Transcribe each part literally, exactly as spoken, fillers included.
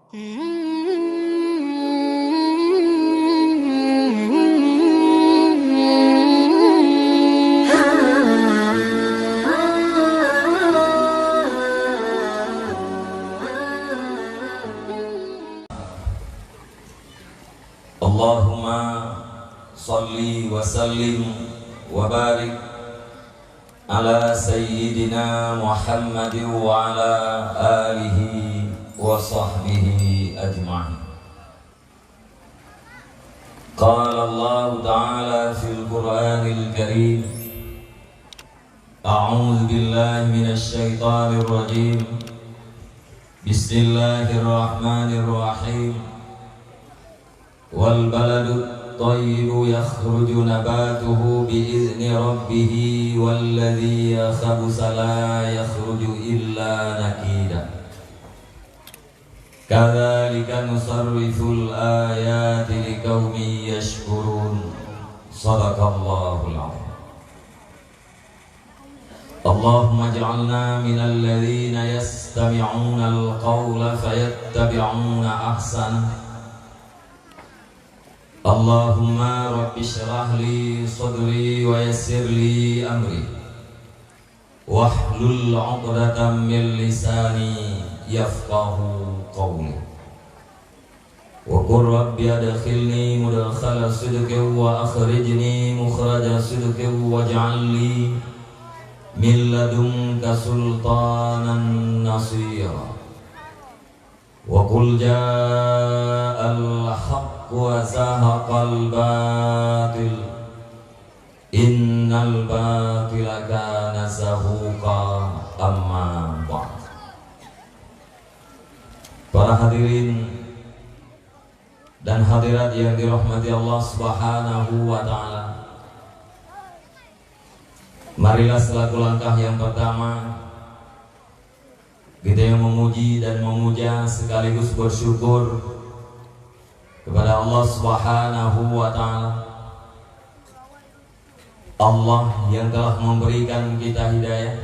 Allahumma shalli wa sallim wa barik ala sayyidina Muhammadin wa ala alihi wa sahbihi ajma'in. Qala Allahu ta'ala fil Qur'anil Karim, a'udzu billahi minasy syaithanir rajim. Bismillahirrahmanirrahim. Wal baladut thayyibu yakhruju nabatuhu bi idzni rabbih, walladzi khabutha la yakhruju illa nakida. Kadzalika nusarriful ayati liqaumin yashkurun. Shadaqallahul adzim. Allahumma ij'alna minal ladzina yastami'unal qaula fayattabi'una ahsanah. Allahumma rabbi shrah li sadri wa yassir li amri. Wahlul 'uqdatam min lisani yafqahu qawli. Wa qur rabbi adkhilni mudkhala sidqin wa akhrijni mukhraja sidqin waj'al li min ladunka sultanan nasira. Wa qul ja'al haqqu wa zahaqal batil, innal batila kana zahuqa. Amma ba'd. Para hadirin dan hadirat yang dirahmati Allah Subhanahu wa taala, marilah selaku langkah yang pertama, kita yang memuji dan memuja sekaligus bersyukur kepada Allah Subhanahu wa taala. Allah yang telah memberikan kita hidayah,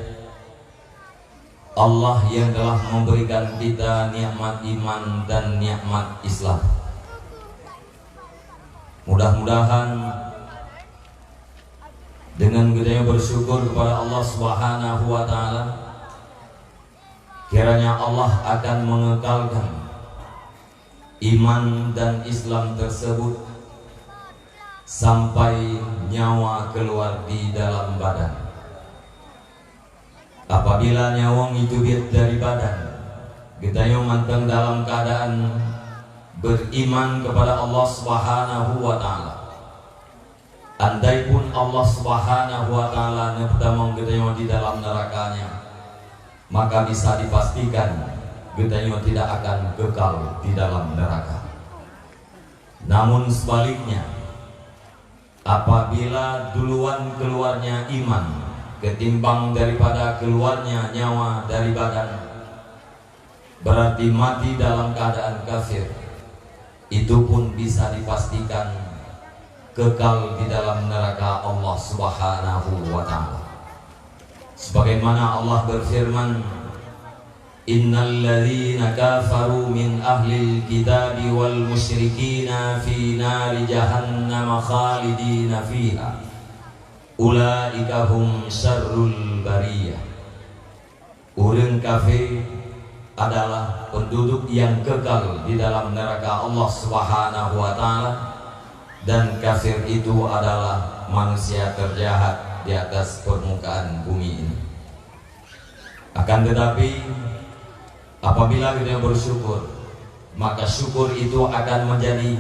Allah yang telah memberikan kita nikmat iman dan nikmat Islam. Mudah-mudahan dengan geutanyoe bersyukur kepada Allah Subhanahu wa taala, kiranya Allah akan mengekalkan iman dan Islam tersebut sampai nyawa keluar di dalam badan. Apabila nyawöng itu biet dari badan, geutanyoe mantong dalam keadaan beriman kepada Allah Subhanahu wa taala. Andaipun Allah Subhanahu wa taala neupeutamong geutanyoe di dalam neuraka nyan, maka bisa dipastikan geutanyoe tidak akan kekal di dalam neuraka. Namun sebaliknya, apabila duluan keluarnya iman ketimbang daripada keluarnya nyawa dari badan, berarti mati dalam keadaan kafir, itu pun bisa dipastikan kekal di dalam neraka Allah Subhanahu wa taala. Sebagaimana Allah berfirman, "Innal ladzina kafaru min ahlil kitabi wal musyrikina fi nari jahannama khalidina fiha, ulaika hum syarrul bariyah." Ureuëng kafé adalah penduduk yang kekal di dalam neraka Allah Subhanahu wa taala, dan kafir itu adalah manusia terjahat di atas permukaan bumi ini. Akan tetapi, apabila kita bersyukur, maka syukur itu akan menjadi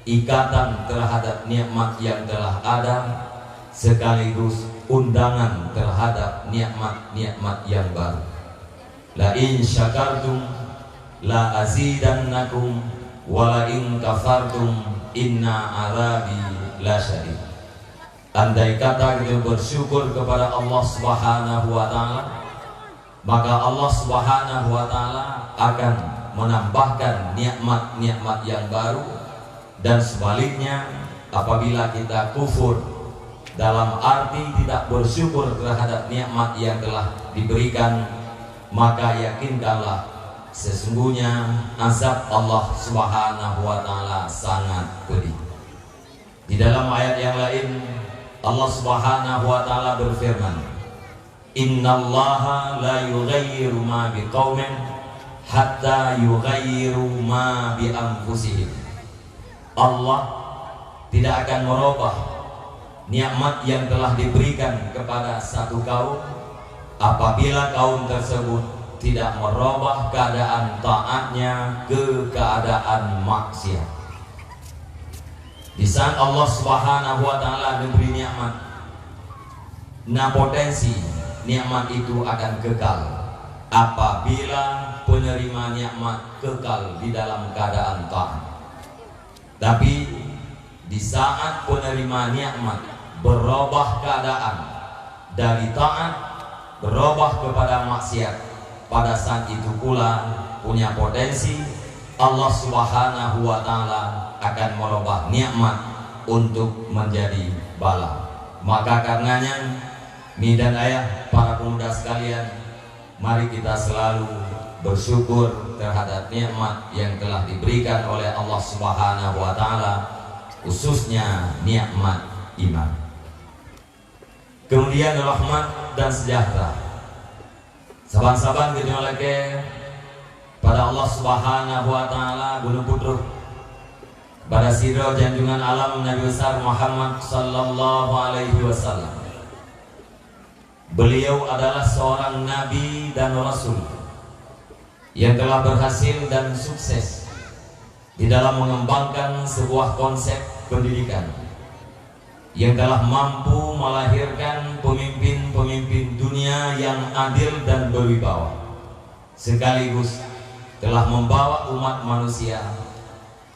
ikatan terhadap nikmat yang telah ada, sekaligus undangan terhadap nikmat-nikmat yang baru. "La in syakartum la azidannakum, wa la in kafartum inna adzabi lasyadid." Andai kata kita bersyukur kepada Allah Subhanahu wa taala, maka Allah Subhanahu wa taala akan menambahkan nikmat-nikmat yang baru, dan sebaliknya, apabila kita kufur, dalam arti tidak bersyukur terhadap nikmat yang telah diberikan, maka yakinkanlah Sesungguhnya azab Allah Subhanahu wa Ta'ala sangat pedih. Di dalam ayat yang lain, Allah Subhanahu wa Ta'ala berfirman, "Innallaha la yughayyiru ma biqaumin hatta yughayyiru ma bi anfusihim." Allah tidak akan merubah nikmat yang telah diberikan kepada satu kaum apabila kaum tersebut tidak merubah keadaan taatnya ke keadaan maksiat. Di saat Allah Subhanahu wa Ta'ala memberi nikmat, nah, potensi nikmat itu akan kekal apabila penerima nikmat kekal di dalam keadaan taat. Tapi di saat penerima nikmat berubah keadaan dari taat berubah kepada maksiat, pada saat itu pula punya potensi Allah Subhanahu wa Ta'ala akan merubah nikmat untuk menjadi bala. Maka karenanya, mi dan ayah, para pemuda sekalian, mari kita selalu bersyukur terhadap nikmat yang telah diberikan oleh Allah Subhanahu wa Ta'ala, khususnya nikmat iman. Kemudian rahmat dan sejahtera saban-saban geutanyoe lakée pada Allah Subhanahu wa Ta'ala, geuneupeutrôh pada sidroe junjungan alam Nabi besar Muhammad sallallahu alaihi wasallam. Beliau adalah seorang nabi dan rasul yang telah berhasil dan sukses di dalam mengembangkan sebuah konsep pendidikan yang telah mampu melahirkan pemimpin-pemimpin dunia yang adil dan berwibawa, sekaligus telah membawa umat manusia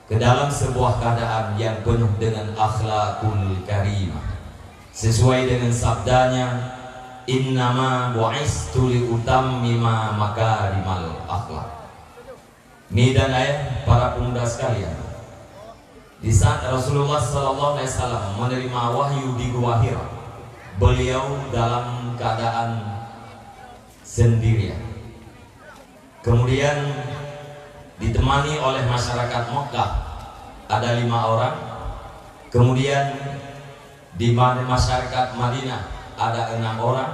ke dalam sebuah keadaan yang penuh dengan akhlakul karimah, sesuai dengan sabdanya, "Innama bu'istu li utammima makarimal akhlak." Mi dan ayah, para pemuda sekalian, di saat Rasulullah sallallahu alaihi wasallam menerima wahyu di Gua Hira, beliau dalam keadaan sendirian. Kemudian ditemani oleh masyarakat Mekah, ada lima orang. Kemudian di ma-, masyarakat Madinah ada enam orang.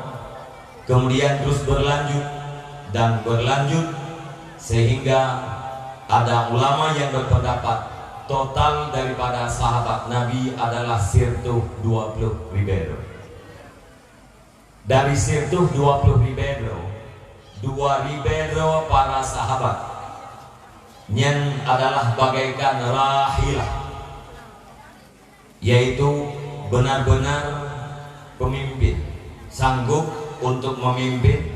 Kemudian terus berlanjut dan berlanjut sehingga ada ulama yang berpendapat total daripada sahabat Nabi adalah sirtuh dua puluh ribée droe. Dari sirtuh dua puluh ribée droe, dua ribée droe para sahabat nyan adalah bagaikan rahilah, yaitu benar-benar pemimpin, sanggup untuk memimpin,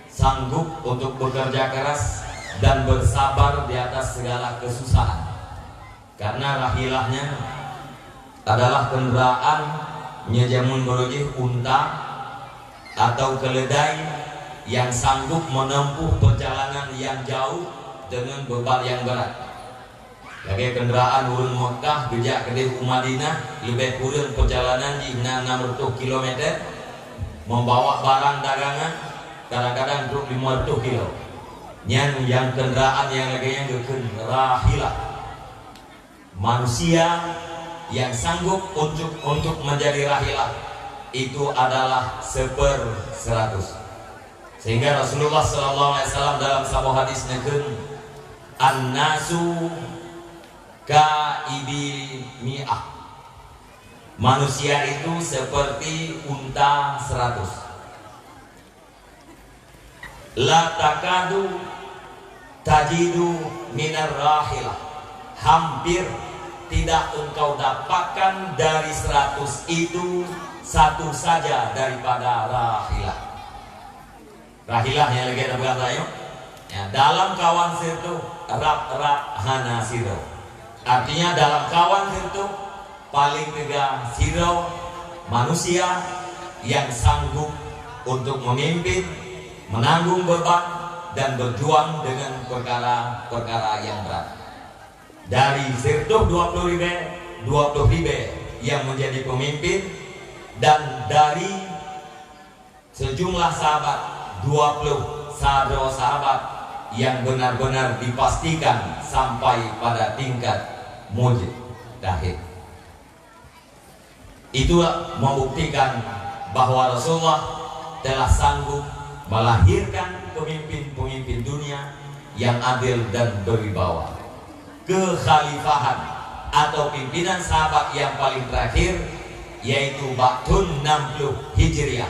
sanggup untuk bekerja keras dan bersabar di atas segala kesusahan. Karena rahilahnya adalah kendaraan nyoe jameun baroe jih unta atau keledai yang sanggup menempuh perjalanan yang jauh dengan beban yang berat. Lagée kendaraan ureuëng Mekah geujak keudeh u Madinah, leubeh kureueng perjalanan jih na enam ratus kilometer, membawa barang dagangan kadang-kadang trok lima ratus kilo. Nyan nyang kendaraan nyang lagée nyan geukheun rahilah. Manusia yang sanggup untuk, untuk menjadi rahilah itu adalah seper seratus. Sehingga Rasulullah sallallahu alaihi wasallam dalam saboh hadis neukheun, "An-nasu ka ibil mi'ah." Manusia itu seperti unta seratus. La takadu tajidu minar rahilah. Hampir tidak engkau dapatkan dari seratus itu satu saja daripada rahilah. Rahilah nyang lagée tapeugah tanyoe, ya, dalam kawan sirtuh rab-rab hana sidroe. Artinya dalam kawan sirtuh paling teuga sidroe manusia yang sanggup untuk memimpin, menanggung beban, dan berjuang dengan perkara-perkara yang berat. Dari sirtuh dua puluh ribée, dua puluh ribée yang menjadi pemimpin, dan dari sejumlah sahabat, dua puluh sadroe sahabat yang benar-benar dipastikan sampai pada tingkat mujtahid. Itulah membuktikan bahwa Rasulullah telah sanggup melahirkan pemimpin-pemimpin dunia yang adil dan berwibawa. Kekhalifahan atau pimpinan sahabat yang paling terakhir yaitu bak thon enam puluh Hijriah,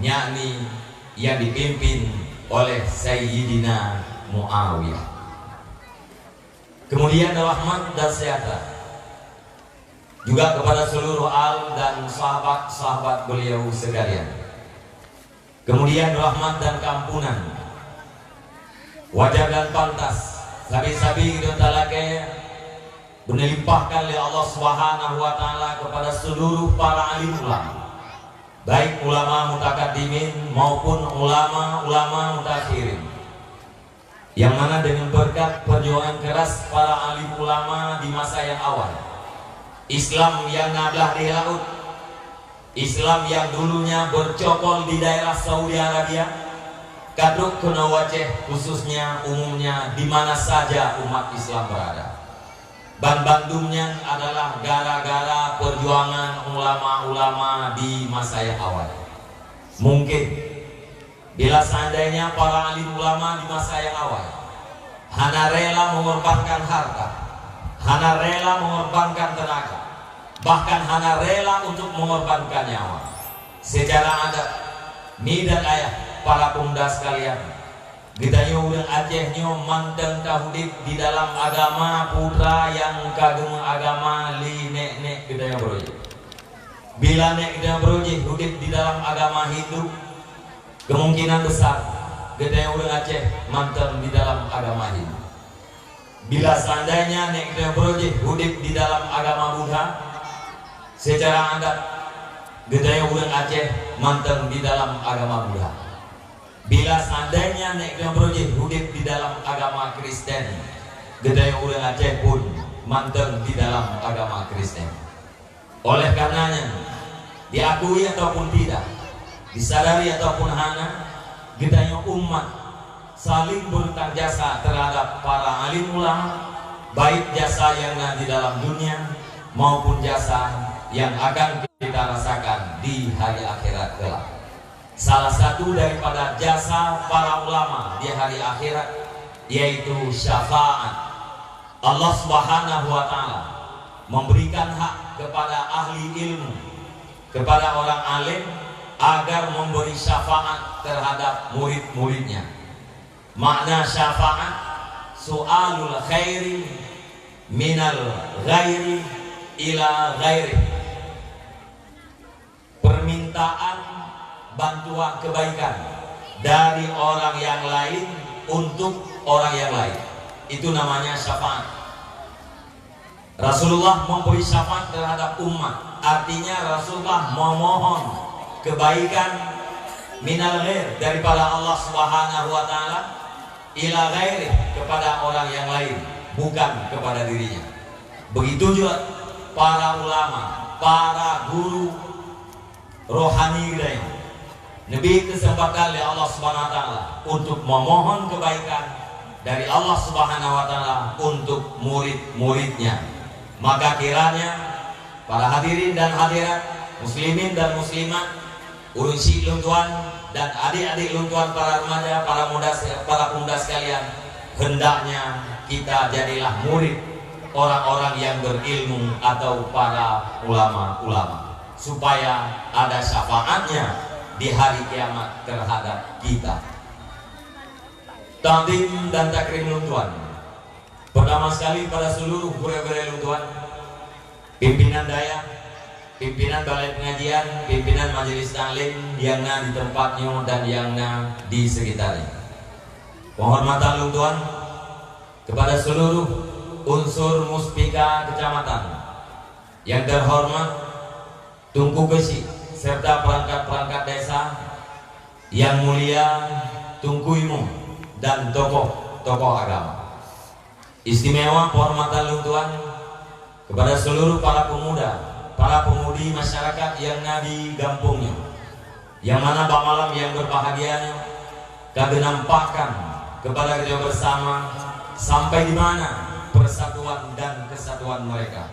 yakni yang dipimpin oleh Sayyidina Muawiyah. Kemudian rahmat dan sejahtera juga kepada seluruh al dan sahabat-sahabat beliau sekalian. Kemudian rahmat dan keampunan, wajar dan pantas sabe-sabe geutanyoe talakée beuneulimpahkan lé Allah Subhanahu wa Taala kepada seluruh para alim ulama, baik ulama mutakaddimin maupun ulama-ulama mutaakhirin, yang mana dengan berkat perjuangan keras para alim ulama di masa yang awal, Islam yang na blah di laut, Islam yang dulunya bercokol di daerah Saudi Arabia, ka trok keunoe u Aceh, khususnya umumnya di mana saja umat Islam berada. Banbandum nyan adalah gara-gara perjuangan ulama-ulama di masa yang awal. Mungkin bila seandainya para alim ulama di masa yang awal hana rela mengorbankan harta, hana rela mengorbankan tenaga, bahkan hana rela untuk mengorbankan nyawa, secara adat, mi dan ayah, para pemuda sekalian, geutanyoe ureuëng Aceh nyoe mantong ka udeb di dalam agama putra nyang ka geumeuagama lé nek-nek geutanyoe baroe jih. Bila nek geutanyoe baroe jih udeb di dalam agama Hindu, kemungkinan besar geutanyoe ureuëng Aceh mantong di dalam agama Hindu. Bila seandainya nek geutanyoe baroe jih udeb di dalam agama Buddha, secara adat geutanyoe ureuëng Aceh mantong di dalam agama Buddha. Bila seandainya nek geutanyoe baroe jih udeb di dalam agama Kristen, geutanyoe ureuëng Aceh pun mantong di dalam agama Kristen. Oleh karenanya, diakui ataupun tidak, disadari ataupun hana, geutanyoe umat saling berhutang jasa terhadap para alim ulama, baik jasa yang na di dalam dunia maupun jasa yang akan kita rasakan di hari akhirat kelak. Salah satu daripada jasa para ulama di hari akhirat yaitu syafaat. Allah Subhanahu wa Ta'ala memberikan hak kepada ahli ilmu, kepada orang alim, agar memberi syafaat terhadap murid-muridnya. Makna syafaat, su'alul khairi minal ghairi ila ghairi. Permintaan bantuan kebaikan dari orang yang lain untuk orang yang lain. Itu namanya syafaat. Rasulullah memberi syafaat terhadap umat. Artinya Rasulullah memohon kebaikan minal ghair, daripada Allah Subhanahu wa Ta'ala, ila ghairi, kepada orang yang lain, bukan kepada dirinya. Begitu juga para ulama, para guru rohani geutanyoe, neubri keuseumpatan lé Allah Subhanahu wa Ta'ala untuk memohon kebaikan dari Allah Subhanahu wa Ta'ala untuk murid-muridnya. Maka kiranya para hadirin dan hadirat, muslimin dan muslimat, ureuëng syik lôn tuan dan adik-adik lôn tuan, para remaja, para muda, para pemuda sekalian, hendaknya kita jadilah murid orang-orang yang berilmu atau para ulama-ulama, supaya ada syafaatnya di hari kiamat terhadap kita. Takdim dan takrim lôn tuan. Pertama sekali, pada seluruh gurée-gurée lôn tuan, pimpinan dayah, pimpinan balai pengajian, pimpinan majelis taklim yang na di tempat nyoe dan yang na di sekitarnya. Penghormatan lôn tuan kepada seluruh unsur muspika kecamatan yang terhormat Teungku Keuchik serta perangkat-perangkat desa, yang mulia Teungku Imum dan tokoh-tokoh agama. Istimewa penghormatan lôn tuan kepada seluruh para pemuda, para pemudi masyarakat yang na di gampông nyoe, yang mana bak malam yang berbahagia nyoe ka geunampakkan kepada kita bersama sampai di mana persatuan dan kesatuan mereka.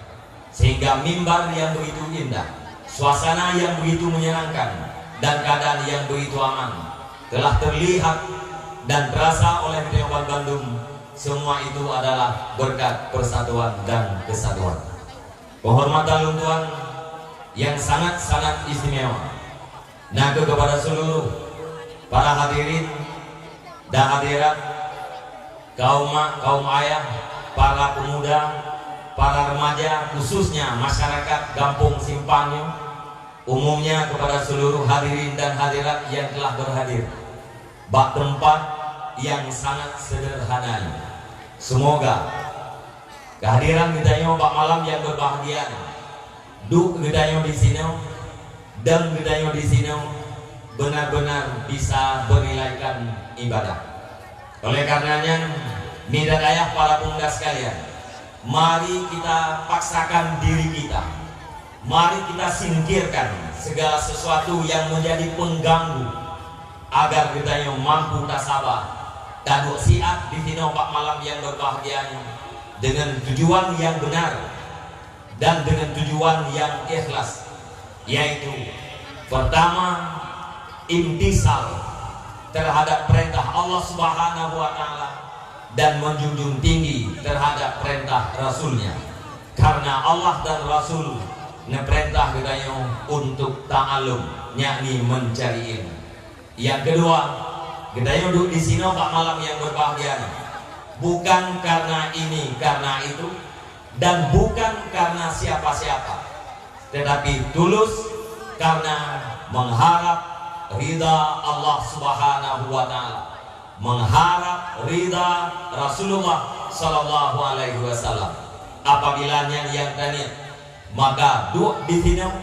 Sehingga mimbar yang begitu indah, suasana yang begitu menyenangkan, dan keadaan yang begitu aman telah terlihat dan terasa oleh kita bandum. Semua itu adalah berkat persatuan dan kesatuan. Penghormatan lôn tuan yang sangat-sangat istimewa na kheueh kepada seluruh para hadirin dan hadirat, kaum mak, kaum ayah, para pemuda, para remaja, khususnya masyarakat Gampông Simpang nyoe, umumnya kepada seluruh hadirin dan hadirat yang telah berhadir bak teumpat yang sangat sederhana nyoe. Semoga kehadiran geutanyoe bak malam yang berbahagia nyoe, duek geutanyoe di sinoe, dong geutanyoe di sinoe, benar-benar bisa bernilaikan ibadah. Oleh karena nyan, mi dan ayah para pemuda sekalian, mari kita paksakan diri kita. Mari kita singkirkan segala sesuatu yang menjadi pengganggu, agar geutanyoe mampu tasaba, taduek siat di sinoe bak malam yang berbahagia nyoe, dengan tujuan yang benar dan dengan tujuan yang ikhlas, yaitu, pertama, imtisal terhadap perintah Allah Subhanahu wa Ta'ala dan menjunjung tinggi terhadap perintah Rasul-Nya. Karena Allah dan Rasul neupeurintah geutanyoe untuk ta'allum, yakni mencari ilmu. Yang kedua, geutanyoe duek di sinoe bak malam yang berbahagia nyoe, bukan karena ini, karena itu, dan bukan karena siapa-siapa, tetapi tulus karena mengharap ridha Allah Subhanahu wa Ta'ala, mengharap ridha Rasulullah sallallahu alaihi wasallam. Apabila nyan nyang taniet, maka duek di sinoe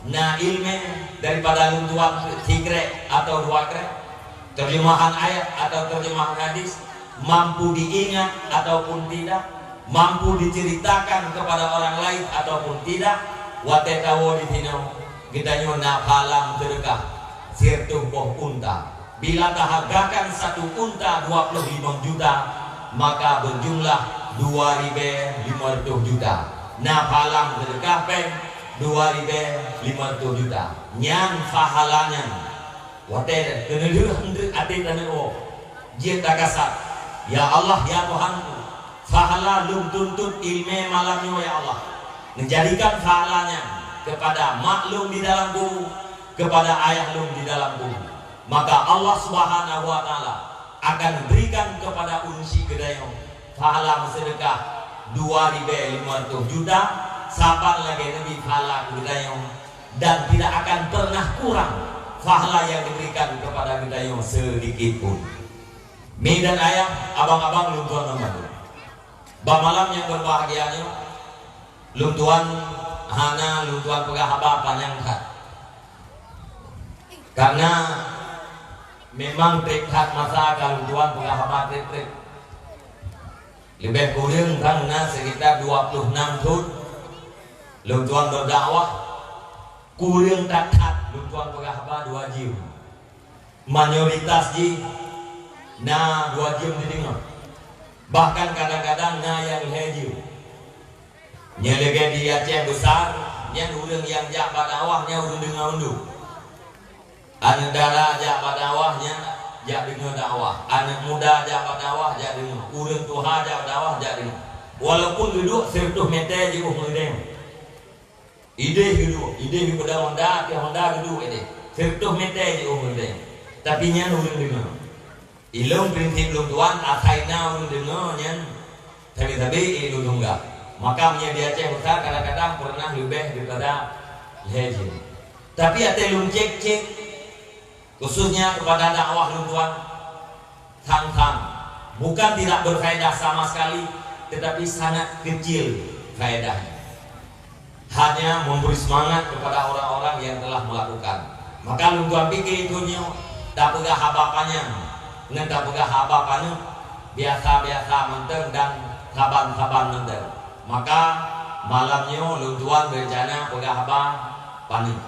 na ileumèe daripada lôn tuan sikrek atau dua krek, terjemahan ayat atau terjemahan hadis, mampu diingat ataupun tidak, mampu diceritakan kepada orang lain ataupun tidak, watèe tawoe di sinoe, geutanyoe na pahala seudeukah sireutôh boh unta. Bila tahargakan satu unta dua ploh limong juta, maka berjumlah dua ribèe limong reutôh juta. Na pahala seudeukah pèng dua ribèe limong reutôh juta. Nyan pahala nyan. Watèe keuneulheueh eunteuk até taneuk woe, jeuet takasab, "Ya Allah, ya Tuhanku, pahala lôn tuntut ileumèe malam nyoe, ya Allah. Neujadikan pahala nyan kepada mak lôn di dalam kubu, kepada ayah lôn di dalam kubu." Maka Allah Subhanahu wa Ta'ala akan berikan kepada ureueng syik geutanyoe pahala meuseudeukah dua ribèe limong reutôh juta, saban lagèe neubi pahala keu geutanyoe, dan tidak akan pernah kurang pahala yang diberikan kepada geutanyoe sedikit pun. Mi dan ayah, abang-abang lôn tuan ngon mandum, bak malam nyang berbahagia nyoe, lôn tuan hana lôn tuan peugah haba panyang that. Karena memang trép that masa ka lôn tuan peugah haba trép-trép. Leubeh kureueng kan na sekitar dua puluh enam thon lôn tuan berdakwah. Kureueng that-that lôn tuan peugah haba dua jeuem. Mayoritas jih na dua jeuem jideungoe. Bahkan kadang-kadang na nyang lhèe jeuem. Nyan lagèe di Aceh Besar, nyan ureueng nyang jak bak dakwah nyan ureueng deungoe undong. Aneuk dara jak bak dakwah nyan jak deungoe dakwah. Aneuk muda jak bak dakwah jak deungoe. Ureueng tuha jak bak dakwah jak deungoe. Walaupun geuduek sireutôh mètè jiôh ngon ureueng. Idéh geuduek, idéh geupeudong honda, ateueh honda geuduek idéh. Sireutôh mètè jiôh ngon ureueng. Tapi nyan ureueng deungoe. Ilôn prinsip lôn tuan, asai na ureueng deungoe nyan sabe-sabe ilôn tungga. Maka meunyoe di Aceh Besar kadang-kadang pernah leubeh daripada lhèe jeuem. Tapi watèe lôn cek-cek, khususnya kepada dakwah lôn tuan, sang-sang, bukan tidak berfaedah sama sekali, tetapi sangat kecil faedahnya. Hanya memberi semangat kepada orang-orang yang telah melakukan. Maka lôn tuan pike thon nyoe, tapeugah haba panyang ngon tapeugah haba paneuk, biasa-biasa mantong dan saban-saban mantong. Maka malam nyoe lôn tuan berencana peugah haba paneuk.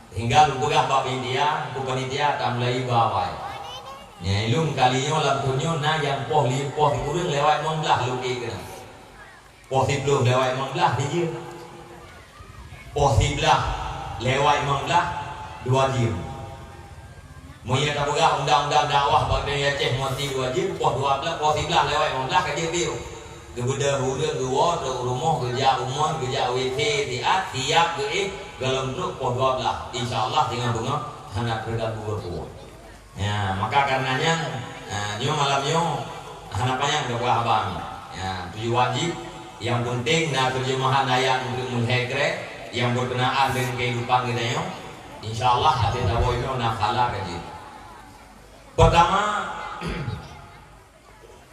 Sehingga lôn peugah bak panitia, keu panitia tamulai ba awai. Nyang ilôn kali nyoe lam thôn nyoe na nyang poh li-, poh sikureueng lewat limong blaih lôn ék keunan. Poh siplôh lewat limong blaih dijeuet. Poh siblaih lewat limong blaih dua jeuem. Meunyoe tapeugah undang-undang dakwah bak Aceh meusti dua jeuem, poh dua blaih, poh siblaih lewat limong blaih ka jeuet piôh. Geubeudôh ureueng geuwoe trok u rumoh, geujak u mon, geujak WC siat, siap geuéh, gohlom trok poh dua blaih. Insya Allah singoh beungoh hana teuganggu geuh. Ya, maka karena nyan, ah, nyoe malam nyoe hana panyang geupeugah haba nyoe. Ya, tujuan jih yang penting na terjemahan ayat untuk menghekrek yang berkenaan dengan kehidupan kita nyoe. Insya Allah hati taboi nyoe na khala ka jih. Pertama,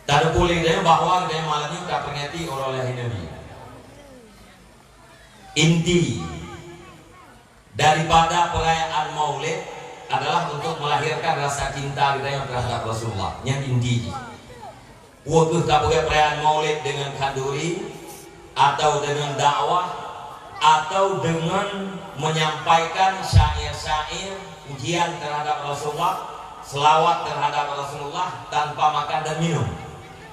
tadapuli kita nyoe bahwa kita nyoe malam nyoe taperingati uroe lahé Nabi. Inti daripada perayaan Maulid adalah untuk melahirkan rasa cinta kita yang terhadap Rasulullah. Nyan inti jih. Peu kheueh tapeugah perayaan Maulid dengan khanduri, atau dengan dakwah, atau dengan menyampaikan syair-syair pujian terhadap Rasulullah, selawat terhadap Rasulullah tanpa makan dan minum.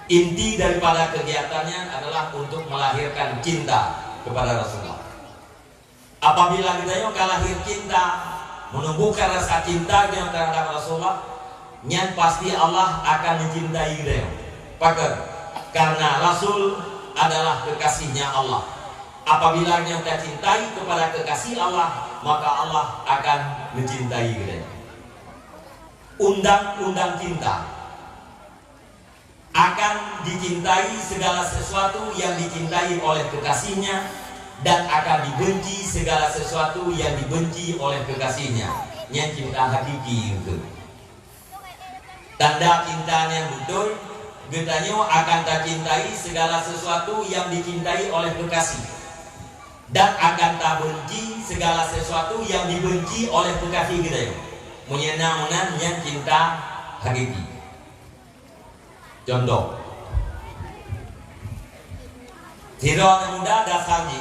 Inti daripada kegiatannya adalah untuk melahirkan cinta kepada Rasulullah. Apabila geutanyoe ka lahé cinta, menumbuhkan rasa cinta geutanyoe terhadap Rasulullah, nyan pasti Allah akan mencintai geutanyoe. Pakon? Karena Rasul adalah kekasihnya Allah. Apabila nyoe tacintai kepada kekasih Allah, maka Allah akan mencintai geutanyoe. Undang-undang cinta. Akan dicintai segala sesuatu yang dicintai oleh kekasihnya, dan akan dibenci segala sesuatu yang dibenci oleh kekasihnya. Nyan cinta hakiki itu. Tanda cinta nyan beutôi, geutanyoe akan tacintai segala sesuatu yang dicintai oleh kekasih, dan akan tabenci segala sesuatu yang dibenci oleh kekasih geutanyoe. Meunyoe na meunan, nyan cinta hakiki. Contoh, sidroe aneuk muda dasar jih,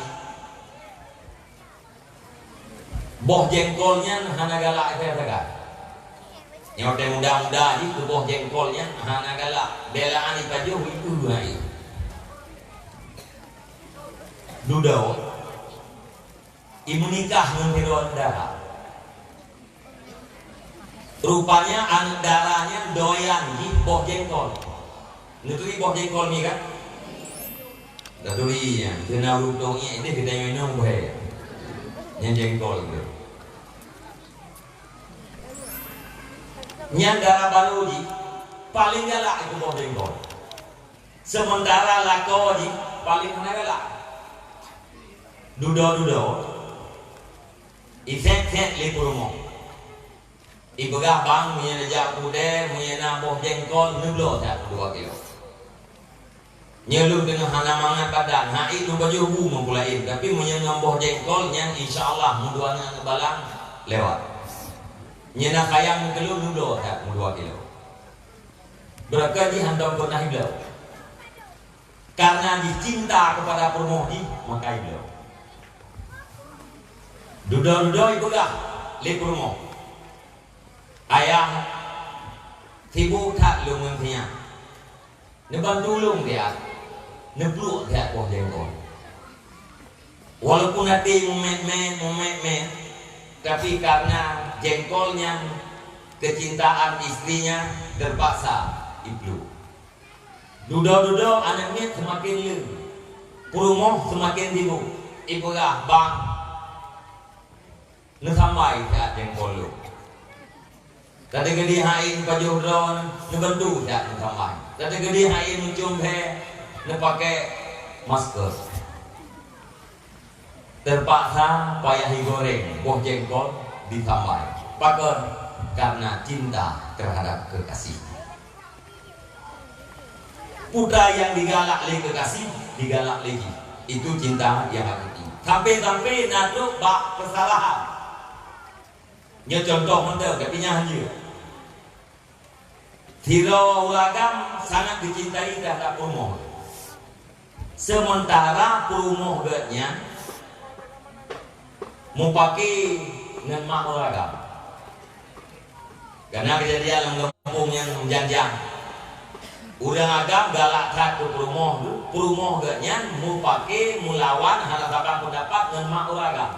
boh jengkol nyan hana galak sagai-sagai. Nyoe watèe muda-muda jih keu boh jengkol nyan hana galak, bèe lam ié pajoh, ié hai. Dudoe, imeunikah ngon sidroe aneuk dara. Rupanya aneuk dara nyan doyan jih boh jengkol. Neuturi boh jengkol mi kan? Neuturi nyan, keunan ureueng tueng ié deh geutanyoe inong boh nyan jengkol tu. Nyan dara barô jih paléng galak keu boh jengkol. Sementara lakoe jih paléng hana galak. Dudoe-dudoe, isét-sét lé peurumoh. Ipeugah, "Bang, meunyoe neujak u keudè, meunyoe na boh jengkol, neubloe that dua kilo." Nyoe lôn teungoh hana mangat badan, hai lôn pajoh bu meupulaén, tapi meunyoe ngon boh jengkol nyan, insya Allah, meudua aneuk balang lewat. Nyoe na sayang keu lôn, neubloe that meudua kilo. Beureukat jih hántom peunah ibloe. Karena jih cinta kepada peurumoh jih, maka ibloe. Dudoe-dudoe ipeugah lé peurumoh, "Ayah, sibok that lôn ngon si nyan. Neubantu lôn siat, neupluek siat boh jengkol." Walaupun até mumét-mét, mumét-mét, tapi karena jengkol nyan kecintaan istrinya, terpaksa ipluek. Dudoe-dudoe aneuk miet seumaken le, peurumoh seumaken sibok. Ipeugah, "Bang, neusambai siat jengkol lôn." Tateugedi hai neupajoh droe, neubantu siat neusambai. Tateugedi hai neucom bhée, neupakée masker. Terpaksa payah igoreng boh jengkol disambai. Pakon? Karena cinta terhadap kekasih. Putra nyang digalak lé kekasih, digalak lé jih. Itu cinta nyang hakiki. Sampai-sampai na trok bak keusalahan. Nyoe contoh mantong, tapi nyan hanjeuet. Sidroe ureueng agam sangat geucintai terhadap peurumoh. Sementara peurumoh geuh nyan mupakée ngon mak ureueng agam. Kana keujadian lam Kampung nyang janjang. Ureuëng agam galak that keu peurumoh tu, peurumoh geuh nyan mupake, mulawan, hana saban peundapat ngon mak ureuëng agam.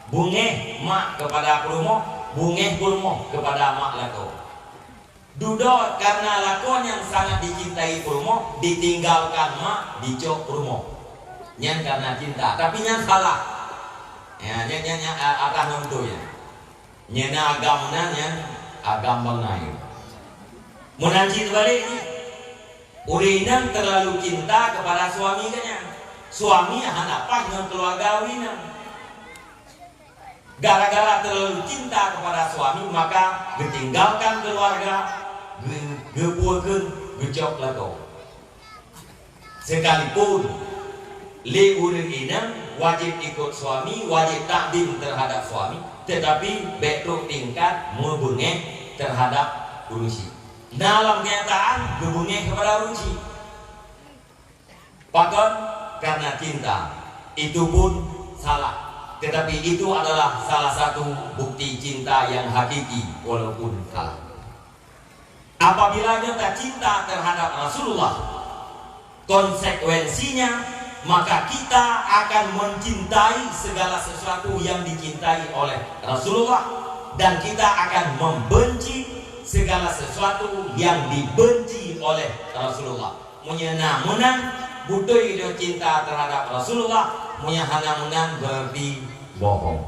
Beungéh mak keupada peurumoh, beungéh peurumoh keupada mak lakoe. Dudoe kareuna lakoe nyang sangat dicintai peurumoh, ditinggalkan mak, dicok peurumoh. Nyan kareuna cinta, tapi nyan salah. Ya, nyan, nyan, nyan, a-, atas ngon beutôi nyan. Nyan na agam meunan nyan, agam bangai. Meunan cit teubalek jih. Ureuëng inong terlalu cinta kepada suami geuh nyan. Suami hana paih ngon keuluwarga ureuëng inong. Gara-gara terlalu cinta kepada suami, maka geutinggalkan keuluwarga, geu-, geupeue kheun, geucok lakoe. Sekalipun lé ureuëng inong wajéb ikot suami, wajéb takdim terhadap suami, tetapi bék trok tingkat meubeungéh terhadap ureuëng chik. Na lam kenyataan geubeungéh keupada ureuëng chik. Pakon? Karena cinta. Itu pun salah. Tetapi itu adalah salah satu bukti cinta yang hakiki walaupun salah. Apabila kita cinta terhadap Rasulullah, konsekuensinya maka kita akan mencintai segala sesuatu yang dicintai oleh Rasulullah dan kita akan membenci segala sesuatu yang dibenci oleh Rasulullah. Meunyoe na meunan, beutôi droe cinta terhadap Rasulullah, meunyoe hana meunan, berarti bohong.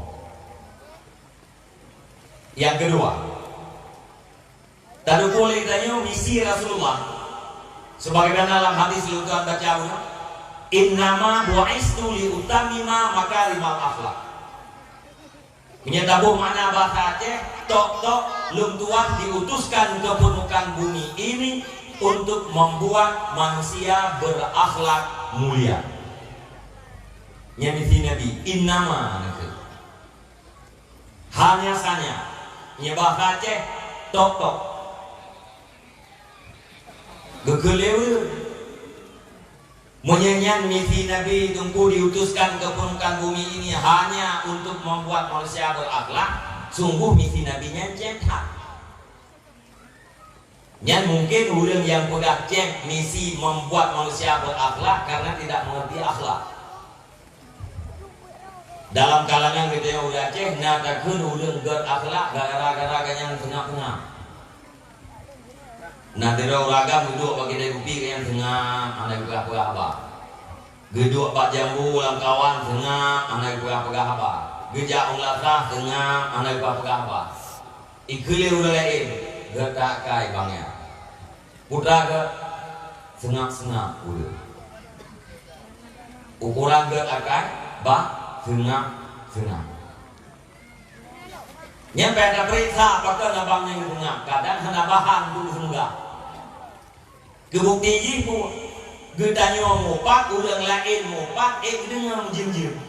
Yang kedua, tadukung lé tanyoe misi Rasulullah. Sebagaimana dalam hadis leutuan baca ulang, "Innama bu'istu li utammima makarimal akhlak." Meunyoe taboh makna bahasa Aceh, tok-tok lôn tuan diutuskan ke permukaan bumi ini untuk membuat manusia berakhlak mulia. Nyan misi Nabi, innama nakeuh. Hanya saja, nyan bahasa Aceh, tok-tok. Geukheun lé ureuëng. Meunyoe nyan misi Nabi Teungku diutuskan ke permukaan bumi ini hanya untuk membuat manusia berakhlak, sungguh misi Nabi nyan cém that. Nyan mungkin ureuëng nyang peugah cém misi membuat manusia berakhlak karena tidak mengerti akhlak. Dalam kalangan geutanyoe ureuëng Aceh na takheun ureuëng gét akhlak gara-gara gobnyan seungab-seungab. Na sidroe ureuëng agam geuduek bak keude kupi, gobnyan seungab, hana geupeugah-peugah haba. Geuduek bak jambu lamkawan, seungab, hana geupeugah-peugah haba. Geujak u meulasah, seungab, hana geupeugah-peugah haba. Ikheun lé ureuëng laén, gét akai bang nyan. Putra gét seungab-seungab ureuëng. Ukoran gét akai bah seungab-seungab. Nyan payah tapeuriksa pakon abang nyan geupeugah, kadang hana bahan untuk geupeugah. Keu bukeuti jih peue? Geutanyoe mupat, ureuëng laén mupat, ék geudeungoe meujeuem-jeuem.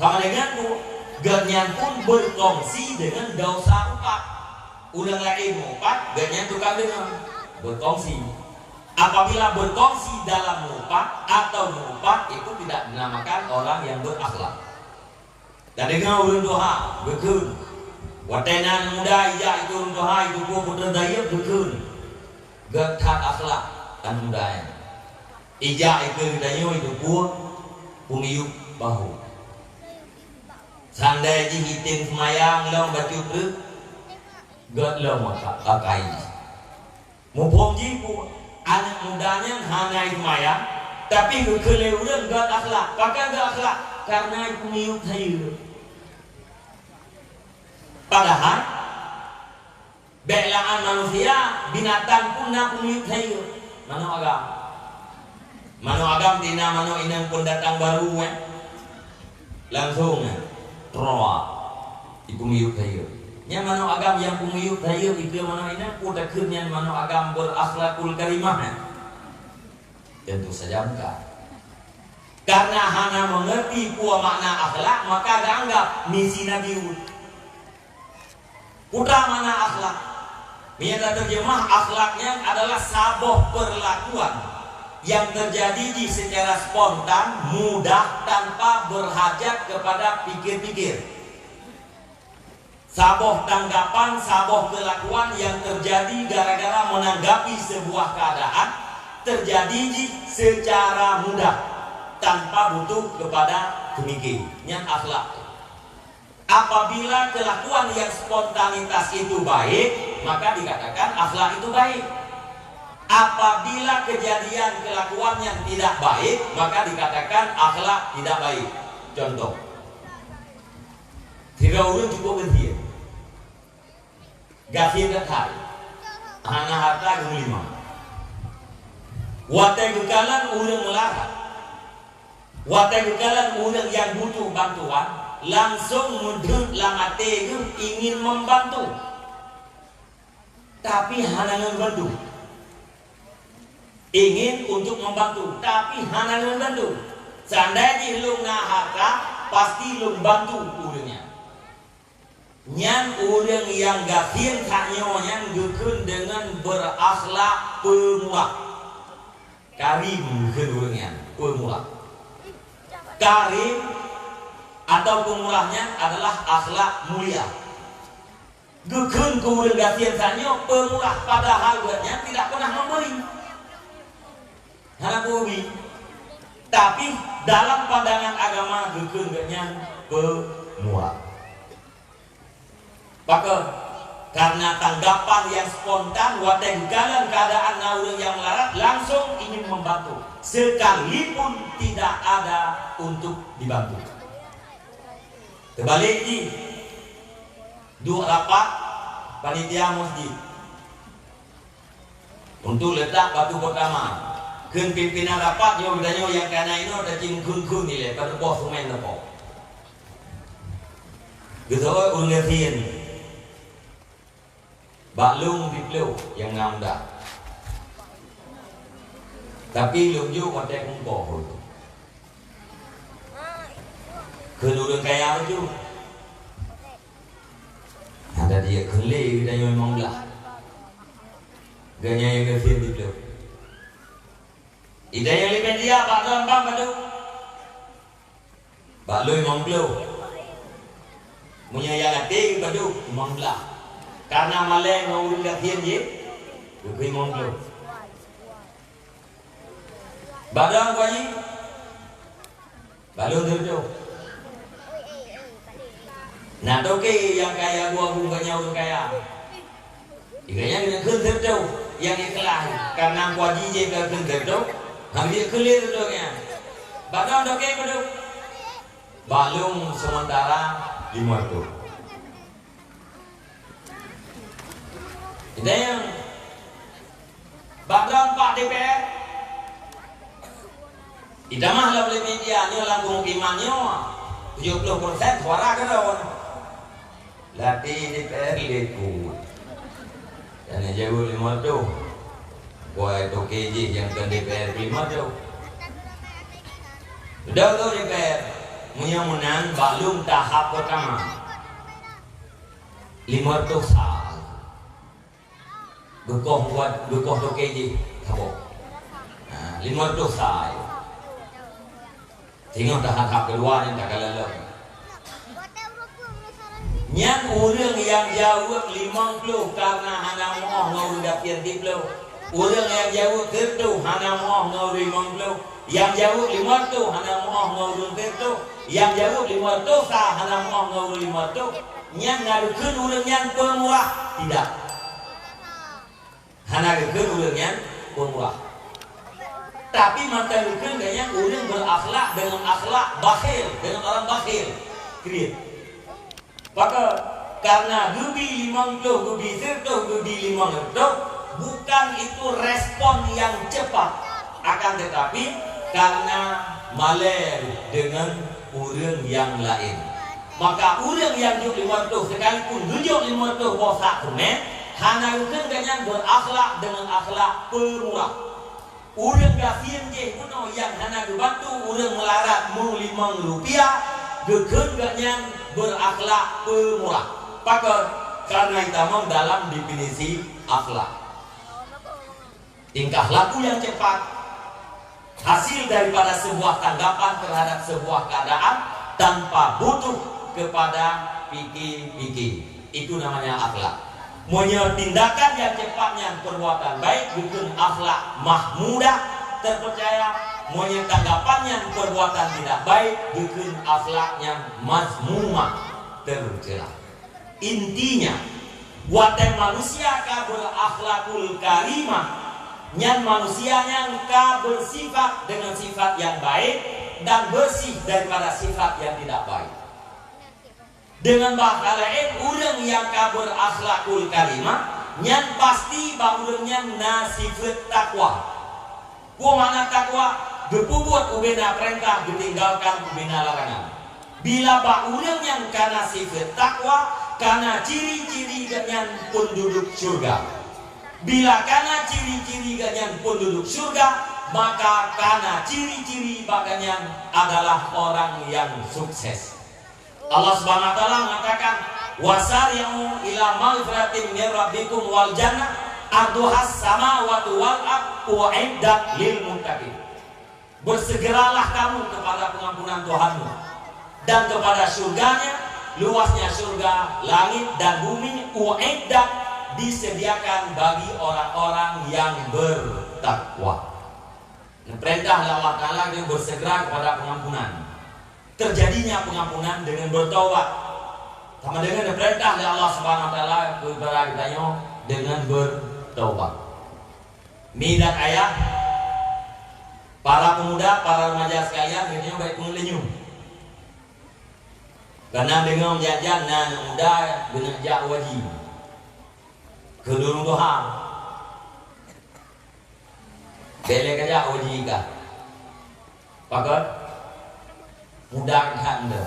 Sama dengan peue? Gobnyan pun berkongsi dengan dosa upat. Ureuëng laén mupat, gobnyan tukang deungoe. Berkongsi. Apabila berkongsi dalam mupat atau mupat, itu tidak dinamakan orang yang berakhlak. Tadeungoe ureuëng tuha geukheun, watée na aneuk muda ijak ikeue ureuëng tuha, itupeue putra dayeuek geukheun, gét that akhlak aneuk muda nyan. Ijak ikeue geutanyoe itupeue peumiyueb bahô. Sandai jih item seumayang lom bacut treuk, gét lom akai jih. Muphom jih peue? Aneuk muda nyan hana seumayang, tapi geukheun lé ureuëng gét akhlak. Pakon gét akhlak? Kareuna ipeumiyueb sayeuep. Padahai bék la'an manusia, binatang pun na peumiyueb sayeuep. Manok agam. Manok agam tina manok inong peudatang barô, eh. Langsong, eh, troa, ipeumiyueb sayeuep. Nyan manok agam nyang peumiyueb sayeuep ikeue manok inong, peue takheun nyan manok agam berakhlakul karimah, eh? Tentu saja bukan. Karena hana mengerti peue makna akhlak, maka geuanggap misi Nabi Hud. Peue makna akhlak? Meunyoe tateurjeumah, akhlak nyan adalah saboh peurlakuan nyang teujadi jih seucara spontan, mudah, tanpa beurhajat keupada pikir-pikir. Saboh tanggapan, saboh keulakuan nyang teujadi gara-gara meunanggapi seubuah keuadaan, teujadi jih seucara mudah, tanpa butuh keupada teumikée. Nyan akhlak. Apabila keulakuan nyang spontanitas itu baik, maka dikatakan akhlak itu baik. Apabila keujadian keulakuan nyang tidak baik, maka dikatakan akhlak tidak baik. Contoh, sidroe ureuëng cukup gasien. Gasien that hai. Hana hareuta geumeulimong. Watée geukalon ureuëng meularat, watée geukalon ureuëng nyang butuh bantuan, langsong meudeuek lam até geuh ingin membantu. Tapi hana ngon bantu. Ingin untuk membantu, tapi hana ngon bantu. Seandai jih lôn na hareuta, pasti lôn bantu ureuëng nyan. Nyan ureuëng nyang gasien that nyoe nyan geukheun deungon beurakhlak peumurah. Karim geukheun ureuëng nyan, peumurah. Karim atau peumurah nyan adalah akhlak mulia. Geukheun keu ureuëng gasien that nyoe peumurah, padahal gobnyan tidak pernah memberi. Hana peubri. Tapi dalam pandangan agama geukheun gobnyan peumurah. Pakon? Karena tanggapan nyang spontan, watée geukalon keuadaan na ureuëng nyang meularat, langsong ingin membantu, sekalipun tidak ada untuk dibantu. Teubalik jih, duek rapat panitia masjid. Untuk letak batu pertama, kheun pimpinan rapat nyoe geutanyoe nyang ka na inoe tacim kheun-kheun ilée, padub boh seumén teupok. Geuteuôt ureuëng gasien, bak lôn siplôh nyang na muda. Tapi lôn jok watée kumpol. Kheun ureuëng kaya bacut. Ada dia kheun lé geutanyoe limong blah. Geutanyoe nyang gasien siplôh. Geutanyoe nyang leubeh dia bak droe bang padub. Bak lôn limong ploh. Meunyoe nyang até padub, limong blah. Karena malée ngon ureuëng gasien jih, geukheun limong ploh. Bak droe Abu Haji, bak lôn sireutôh. Na toke nyang kaya dua bungkôh nyan ureuëng kaya. Gobnyan geukheun sireutôh nyang ikhlas, karena Abu Haji jih ka kheun sireutôh, han jeuet kheun lé sireutôh nyan. Bak droe toke padub? Bak lôn seumeuntara limong reutôh. Geutanyoe, bak droe pat D P R, itamah lom lé media nyoe lam pemukiman nyoe, tujoh ploh persen suara keudroe. Lam D P R lé ku. Dan nyang jaweueb limong reutôh. Buai toke jih nyang kon D P R limong reutôh. Sudah tu D P R, meunyoe meunan bak lôn tahap pertama. Limong reutôh sa. Geukoh buet, geukoh toke jih saboh. Ha, limong reutôh sa. Singoh tahap-tahap keudua nyan takalon lom. Nyan ureuëng nyang jaweueb limong ploh karena hana meu'oh ngon ureuëng gasien siplôh. Ureuëng nyang jaweueb sireutôh hana meu'oh ngon ureuëng limong ploh. Nyang jaweueb limong reutôh hana meu'oh ngon ureuëng sireutôh. Nyang jaweueb limong reutôh sa hana meu'oh ngon ureuëng limong reutôh. Nyan na geukheun ureuëng nyan peumurah? Tidak. Hana geukheun ureuëng nyan peumurah. Tapi mantong geukheun gobnyan ureuëng beurakhlak deungon akhlak bakhil, deungon orang bakhil. Kriet. Pakon? Karena geubi limong ploh, geubi sireutôh, geubi limong reutôh, bukan itu respon yang cepat. Akan tetapi, karena malée deungon ureuëng nyang laén. Maka ureuëng nyang jok limong reutôh sekalipun geujok limong reutôh boh sak seumén, hana geukheun gobnyan beurakhlak deungon akhlak peumurah. Ureuëng gasien jih bunoe nyang hana geubantu ureuëng meularat meulimong rupiah, geukheun gobnyan beurakhlak peumurah. Pakon? Karena itamong dalam definisi akhlak. Tingkah laku yang cepat hasil daripada sebuah tanggapan terhadap sebuah keadaan tanpa butuh kepada pike-pike. Itu namanya akhlak. Meunyoe tindakan nyang cepat nyan perbuatan baik, geukheun akhlak mahmudah, terpercaya. Meunyoe tanggapan nyan perbuatan tidak baik, geukheun akhlak nyan mazmumah, tercela. Intinya, watée manusia ka berakhlakul karimah, nyan manusia nyan ka bersifat dengan sifat yang baik dan bersih daripada sifat yang tidak baik. Deungon bahasa laén, ureuëng nyang ka berakhlakul karimah, nyan pasti bak ureuëng nyan na sifeuet takwa. Peue makna takwa? Geupeubuet ubena peurintah, geutinggalkan ubena larangan. Bila bak ureuëng nyang kana sifeuet takwa, kana ciri-ciri geuhnyan peunduduek syurga. Bila kana ciri-ciri geuhnyan peunduduek syurga, maka kana ciri-ciri bak geuhnyan adalah orang yang sukses. Allah Subhanahu wa Taala mengatakan, "Wasari'u ila maghfiratin min rabbikum wal jannah arduhas samawati wal ard uiddat lil muttaqin." Bersegeralah kamu kepada pengampunan Tuhanmu dan kepada syurganya, luasnya syurga, langit dan bumi, uiddat, disediakan bagi orang-orang yang bertakwa. Perintah Allah Taala dia bersegera kepada pengampunan. Terjadinya pengampunan dengan bertaubat. Sama dengan perintah dari Allah Subhanahu wa Taala kepada kita nyoe dengan bertaubat. Mi dan ayah, para pemuda, para remaja sekalian, kita nyoe baik pun lenyum. Karena dengan jajan na anak muda geuneuk jak haji. Keudurung Tuhan. Bèk lé kajak haji kah? Pakon? Muda that nyoe.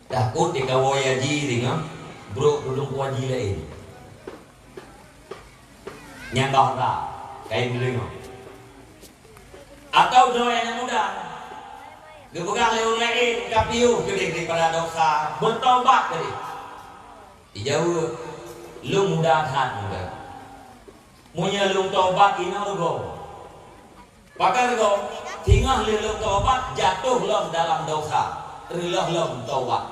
Takot dikawoe haji deungon brok tulung haji laén. Nyang bahasa, kain deungon. Atau droe aneuk muda. Geupeugah lé ureueng laén ka piôh keudeh daripada dosa, beutaubat keudeh. Jijaweueb, "Lôn muda that muda." Meunyoe lôn taubat inoe reugoe. Pakon reugoe? Singoh lheueh lôn taubat jatoh lom dalam dosa, reuloh lom taubat.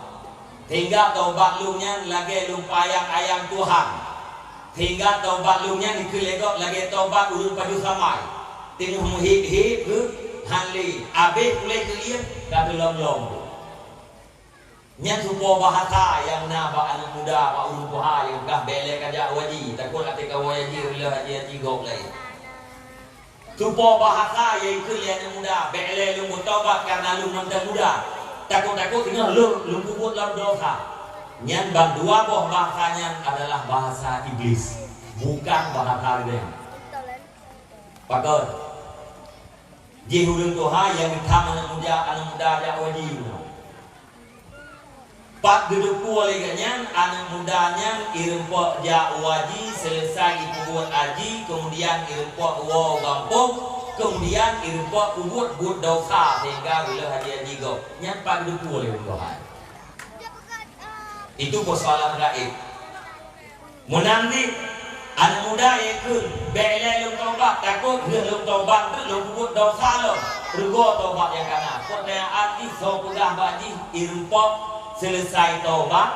Sehingga taubat lôn nyan lagèe lôn peuayang-ayang Tuhan. Sehingga taubat lôn nyan dikheun lé gob lagèe taubat ureueng pajoh samai. Teungoh meuhép-hép geuh, han lé, abéh puléh keu ié, ka teulom-lom. Nyan tupo bahasa nyang na bak aneuk muda, bak ureueng tuha nyang peugah bèk lé kajak haji, takot até kawoe haji, reuloh haji-haji gob laén. Tupo bahasa nyang ikheun lé aneuk muda, bèk lé lôn beutaubat kareuna lôn mantong muda. Takot-takot singoh lôn, lôn peubuet lom dosa. Nyan ban dua boh bahasa nyan adalah bahasa Iblis, bukan bahasa Tuhan. Pakon? Jih ureueng tuha nyang geutham aneuk muda, aneuk muda jak haji. Pat geuteupeue lé geuh nyan, aneuk muda nyan ireumpok jak haji, selesai ipeubuet haji, kemudian ireumpok woe u gampông, kemudian ireumpok peubuet buet dosa sehingga reuloh haji-haji gob. Nyan pat geuteupeue lé ureueng tuha. Itu persoalan gaib. Meunan cit, aneuk muda nyang kheun, bèk lé lôn taubat, takot lheueh lôn taubat treuk lôn peubuet dosa lom. Reugoe taubat nyang ka na. Peutanyaan jih soe peugah bak jih ireumpok selesai taubat,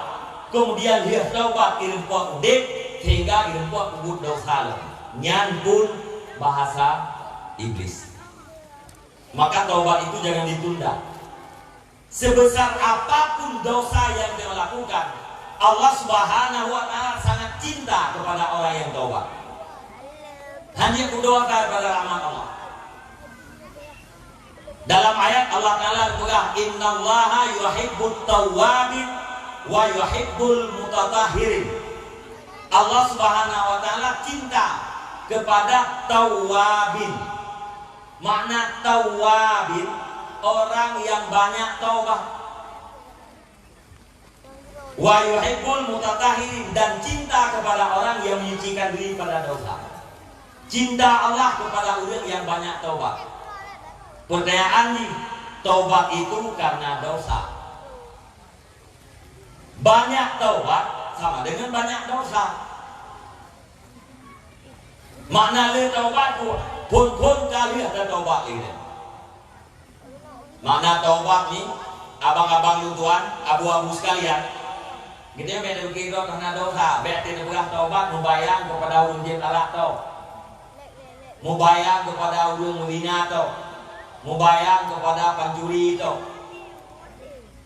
kemudian lheueh taubat ireumpok udép, sehingga ireumpok peubuet dosa lom. Nyan pun bahasa Iblis. Maka taubat itu jangan ditunda. Sebesar apapun dosa yang kita lakukan, Allah Subhanahu wa Ta'ala sangat cinta kepada orang yang taubat. Hanya berdoa kepada rahmat Allah. Dalam ayat Allah Ta'ala berkata, "Innallaha yuhibbut tawwabin wa yuhibbul mutatahhirin." Allah Subhanahu wa Ta'ala cinta kepada tawwabin. Makna tawwabin, orang yang banyak taubat. Wa yuhibbul mutatahhirin, dan cinta kepada orang yang menyucikan diri pada dosa. Cinta Allah kepada orang yang banyak taubat. Pertanyaan ni, taubat itu karena dosa. Banyak taubat sama dengan banyak dosa. Makna le taubat tu, phon-phon ka lheueh tataubat lé. Makna taubat ni, abang-abang lôn tuan, abu-abu sekalian, Geutanyoe bèk tapiké droe hana desya, bèk tapeugah taubat mubayang keupada ureueng jeuet talak tôh. Mubayang keupada ureueng meuzina tôh. Mubayang keupada pancuri tôh.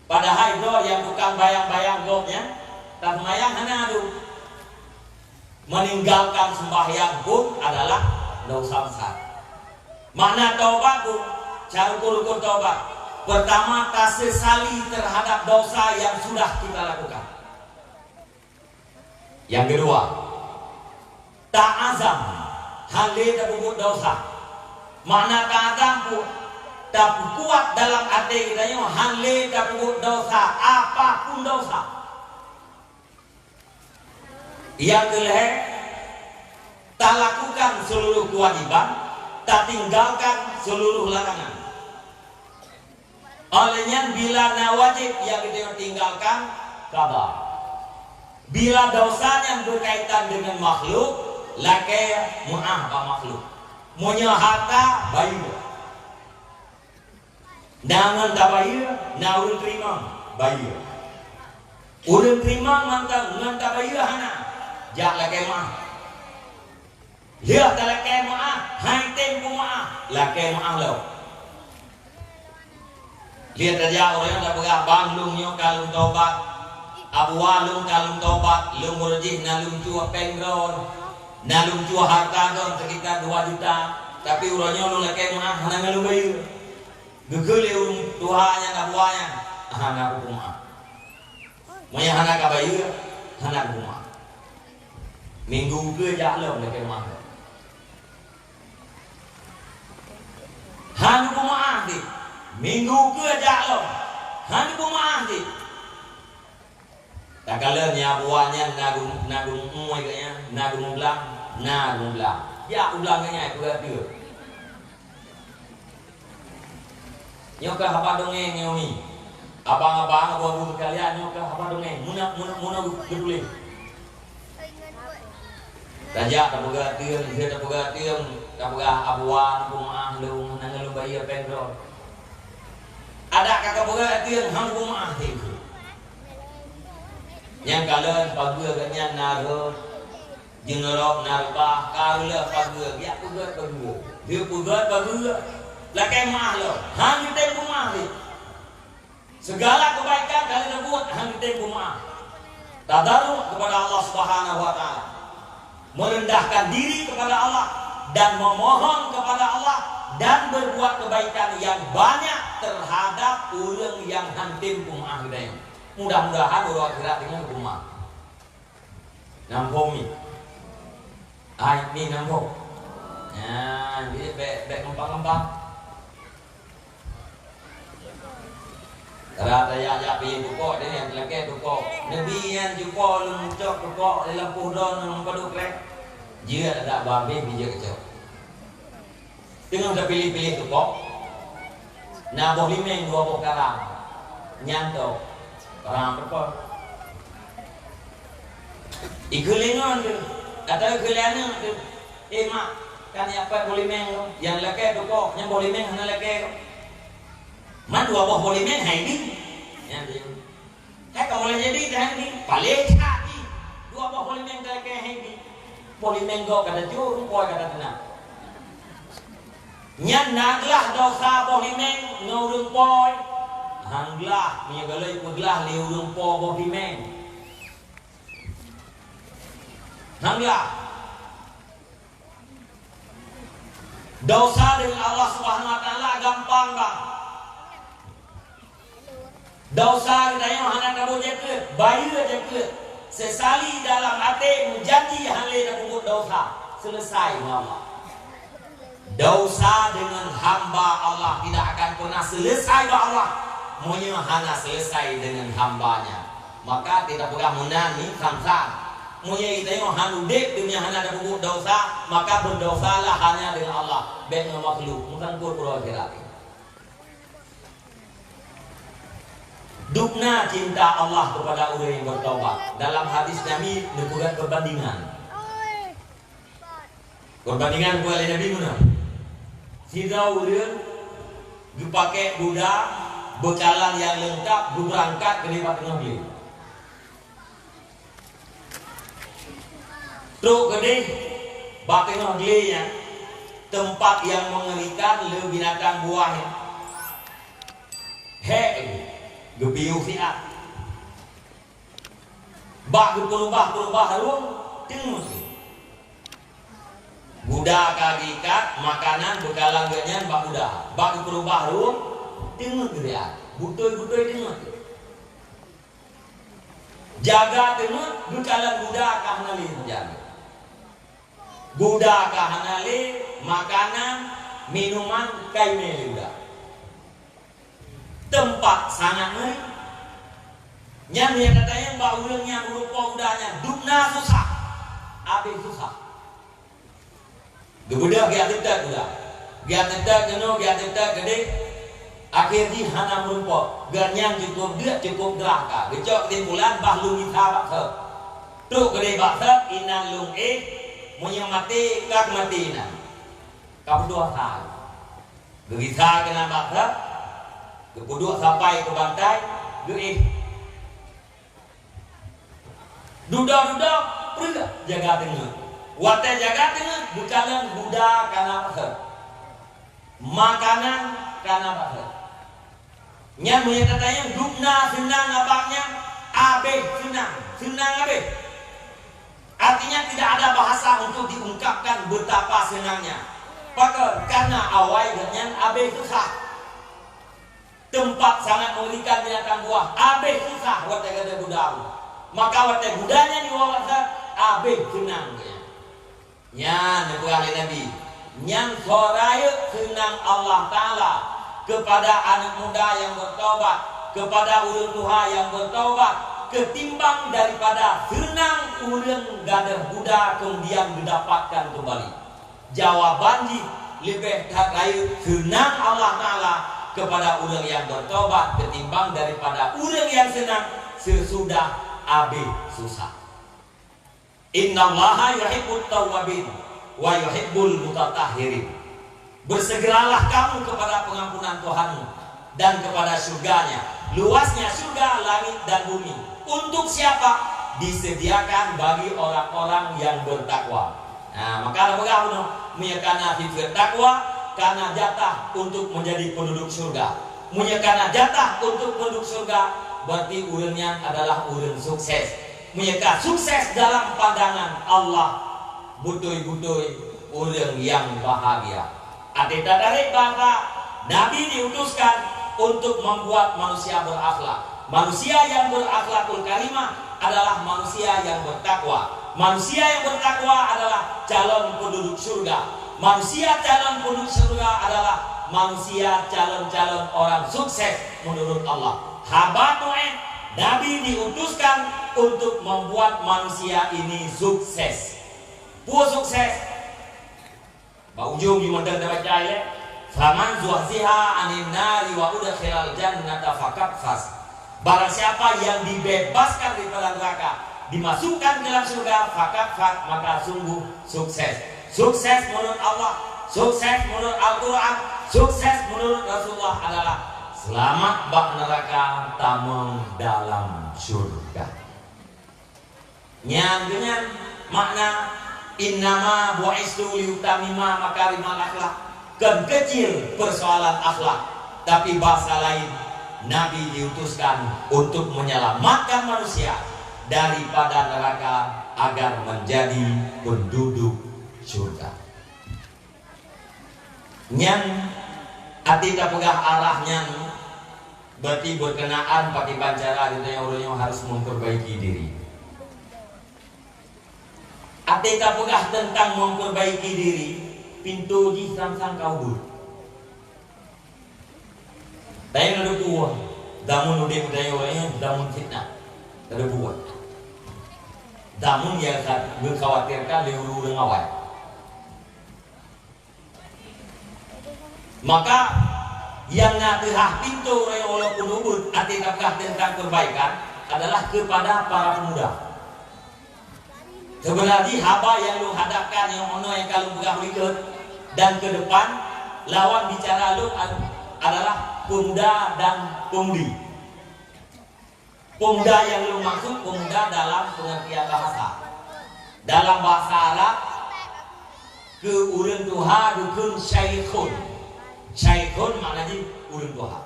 Padahai droe nyang tukang bayang-bayang gob nyan, taseumayang hana dum. Meninggalkan sembahyang pun adalah dosa besar. Makna taubat tu, cara rukun-rukun taubat. Pertama, tasesali terhadap dosa yang sudah kita lakukan. Yang kedua, ta'azam, hana lé tapeubuet dosa. Makna ta'azam pun, tapeukuat dalam até geutanyoe, hana lé tapeubuet dosa, apapun dosa. Nyang keulhèe, talakukan seluruh kewajiban, tatinggalkan seluruh larangan. Óh lheueh nyan, bila na wajéb nyang geutanyoe tinggalkan, qadha. Bila dosa nyan beukaitan deungon makhluk, lakèe meu'ah bak makhluk. Meunyoe hareuta, bayeue. Na ngon tabayeue, na ureueng teurimong, bayeue. Ureueng teurimong ngon ta-, ngon tabayeue hana, jak lakèe meu'ah. Lheueh talakèe meu'ah, han tem peumeu'ah, lakèe meu'ah lom. Lheueh tajak ureueng tapeugah, "Bang, lôn nyoe ka lôn tobat. Abuwa lôn ka lôn tobat, lôn uroe jih na lôn cue péng droe, na lôn cue hareuta droe sekitar dua juta, tapi uroe nyoe lôn lakèe meu'ah hana ngon lôn bayeue." Geukheun lé ureueng tuha nyan, abuwa nyan, "Hana kupeumeu'ah. Meunyo hana ka bayeue, hana kupeumeu'ah. Minggu keue jak lom lakèe meu'ah." Hana kupeumeu'ah cit. Minggu keue jak lom. Hana kupeumeu'ah cit. Takalon nyan abuwa nyan na geu-, na geumeu'ue geuh nyan, na geumublang, na geumublang. Jak ublang geuh nyan, peugah teuk. Nyoe keuh haba dongeng nyoe mi. Abang-abang, abu-abu sekalian, nyoe keuh haba dongeng. Meunan, meunan, meunan geutuléh. Tajak tapeugah ateueng, lheueh tapeugah ateueng, tapeugah abuwa, peumeu'ah lôn, hana lôn bayeue péng droe. Adak ka tapeugah ateueng, han peumeu'ah teuk. Nyang kalon pageue geuh nyan na rhot, jeuneurok na reubah, ka reuloh pageue, jak peugöt pageue. Lheueh peugöt pageue, lakèe meu'ah lom, han geutem peumeu'ah lé. Segala kebaikan ka lheueh tabuet, han geutem peumeu'ah. Tadaruk kepada Allah Subhanahu wa Taala. Merendahkan diri kepada Allah dan memohon kepada Allah dan berbuat kebaikan yang banyak terhadap ureueng nyang han tem peumeu'ah geutanyoe. Mudah-mudahan uroe akhirat teungoh geupeumat. Nam phôn mi. Ai, mi nam phôn. Nyan, jadi bèk, bèk gampang-gampang. Rata jak-jak pih tukok, jadi nyang teulakèe tukok. Neubi nyan jukok lôn cok tukok di lampôh droe ngon padub krek. Jeuet adak babeh bijéh keucok. Teungoh tapiléh-piléh tukok, na boh limeng dua boh karang. Nyan toh, karang peureukon. Ikheun lé ngon teuh, atawa ikheun lé aneuk teuh, "Eh mak, kan jak pat boh limeng tu, nyang lakèe tukok, nyan boh limeng hana lakèe tu." Man dua boh boh limeng hai di. Nyan tu. Hai ka mulai jadi dah ni, paléh that jih. Dua boh boh limeng talakèe hai di. Boh limeng gob ka tacok, rumpoi ka tateunak. Nyan na glah dosa boh limeng ngon ureueng po. Han glah, meunyoe galoi peuglah lé ureueng po boh limeng. Han glah. Dosa deungon Allah Subhanahu wa Taala gampang, bang. Dosa geutanyoe hana taboh jakeuet, bayeue jakeuet. Sesali dalam até, meujanji hana lé tapeubuet dosa. Selesai ngon Allah. Dosa deungon hamba Allah tidak akan pernah selesai bak Allah, meunyoe hana selesai deungon hamba-Nya. Maka kita peugah meunan ni, san-san. Meunyoe geutanyoe hana udép, donya hana tapeubuet dosa, maka berdosalah hanya dengan Allah, bèk ngon makhluk, meusangkot uroe akhirat. Dubna cinta Allah kepada ureueng nyang bertaubat. Dalam hadis Nabi neupeugah perbandingan. Perbandingan buet lé Nabi meunan. Sidroe ureueng geupakèk guda, beukalan nyang leungkap, geubeurangkat keu nibak teungoh glé. Trok keudeh bak teungoh glé nyan, teumpat nyang meungerikan le binatang buah nyan. Hék, geupiôh siat. Bak geupeurubah-peurubah rueng, teungeut. Guda ka geuikat, makanan beukalon geuh nyan bak guda. Bak geupeurubah rueng, teungeut geuh siat. Beutôi-beutôi teungeut. Jaga teungeut, beukalon guda ka hana lé meujaga. Guda ka hana lé, makanan, minuman, ka imè lé guda. Teumpat sangat ngeri. Nyan nyang tatanyong bak ureuëng nyang meurumpok guda nyan, dubna susah, abéh susah. Geubeudôh geujak teutet guda. Geujak teutet keunoe, geujak teutet keudeh, akhé jih hana meurumpok. Geuh nyan cukôp deuk, cukôp grah ka. Geucok keusimpulan, bah lôn gisa bak sôk. Trok keudeh bak sôk, inan lôn éh, meunyoe maté, ka maté inan. Ka peuduek sa. Geugisa keunan bak sôk, geupeuduek sapai keu bantai, geuéh. Dudoe-dudoe, preueh jaga teungeut. Watée jaga teungeut, beukalon guda kana bak sôk. Makanan kana bak sôk. Nyan meunyoe tatanyong dubna seunang abang nyan, abéh seunang, seunang abéh. Artinya tidak ada bahasa untuk diungkapkan betapa senangnya. Pakon? Karena awai geuh nyan abéh susah. Teumpat sangat meungerikan binatang buah, abéh susah watée gata guda. Maka watée guda nyan jiwoe bak sôk, abéh seunang geuh nyan. Nyan neupeugah lé Nabi, nyang soe rayeuk seunang Allah Taala kepada aneuk muda nyang beutaubat, kepada ureuëng tuha nyang beutaubat, keutimbang daripada seunang ureuëng gadôh guda keumudian geudapatkan keumbali. Jawaban jih, leubeh that rayeuk seunang Allah Taala kepada ureuëng nyang beutaubat keutimbang daripada ureuëng nyang seunang seusudah abéh susah. Innallaha yuhibbut tawwabin wa yuhibbul mutatahhirin. Bersegeralah kamu kepada pengampunan Tuhanmu dan kepada syurga-Nya. Luasnya syurga, langit dan bumi. Untuk siapa? Disediakan bagi orang-orang yang bertakwa. Nah, maka peugah bunoe, meunyoe kana sifeuet takwa, kana jatah untuk menjadi penduduk syurga. Meunyoe kana jatah untuk penduduk syurga, berarti ureuëng nyan adalah ureuëng sukses. Meunyoe ka sukses dalam pandangan Allah, beutôi-beutôi ureuëng nyang bahagia. Até tatarek bahasa Nabi diutuskan untuk membuat manusia berakhlak. Manusia yang berakhlakul karimah adalah manusia yang bertakwa. Manusia yang bertakwa adalah calon penduduk syurga. Manusia calon penduduk syurga adalah manusia calon-calon orang sukses menurut Allah. Haba Noé, Nabi diutuskan untuk membuat manusia ini sukses. Peue sukses? Bak ujong jih mantong tabaca ilée, "Faman zuhziha 'anin nari wa udkhilal jannata faqad faz." Barang siapa yang dibebaskan daripada neraka, dimasukkan ke dalam syurga, faqad faz, maka sungguh sukses. Sukses menurut Allah, sukses menurut Al-Quran, sukses menurut Rasulullah adalah selamat bak neraka, tamong dalam syurga. Nyan keuh nyan makna, "Innama bu'istu liutammima makarimal akhlak." Kon kecil persoalan akhlak, tapi bahasa lain, Nabi diutuskan untuk menyelamatkan manusia daripada neraka agar menjadi penduduk syurga. Nyan, até tapeugah arah nyan, berarti berkenaan pakriban cara geutanyoe ureuëng nyoe harus memperbaiki diri. Até tapeugah teuntang memperbaiki diri, pintoe jih sang-sang ka ubit. Tanyoe na teupeue, damun udeb tanyoe, eh, damun fitnah. Na teupeue. Damun nyang ka geukhawatirkan lé ureuëng-ureuëng awai. Maka, nyang na teuhah pintoe walaupun ubit até tapeugah teuntang perbaikan adalah kepada para pemuda. Sebenarnya haba nyang lôn hadapkan nyang unoe nyang ka lôn peugah likot dan ke depan lawan bicara lôn ad-, adalah pemuda dan pemudi. Pemuda nyang lôn maksud pemuda dalam pengertian bahasa. Dalam bahasa Arab, keu ureuëng tuha geukheun syaikhun. Syaikhun makna jih ureuëng tuha.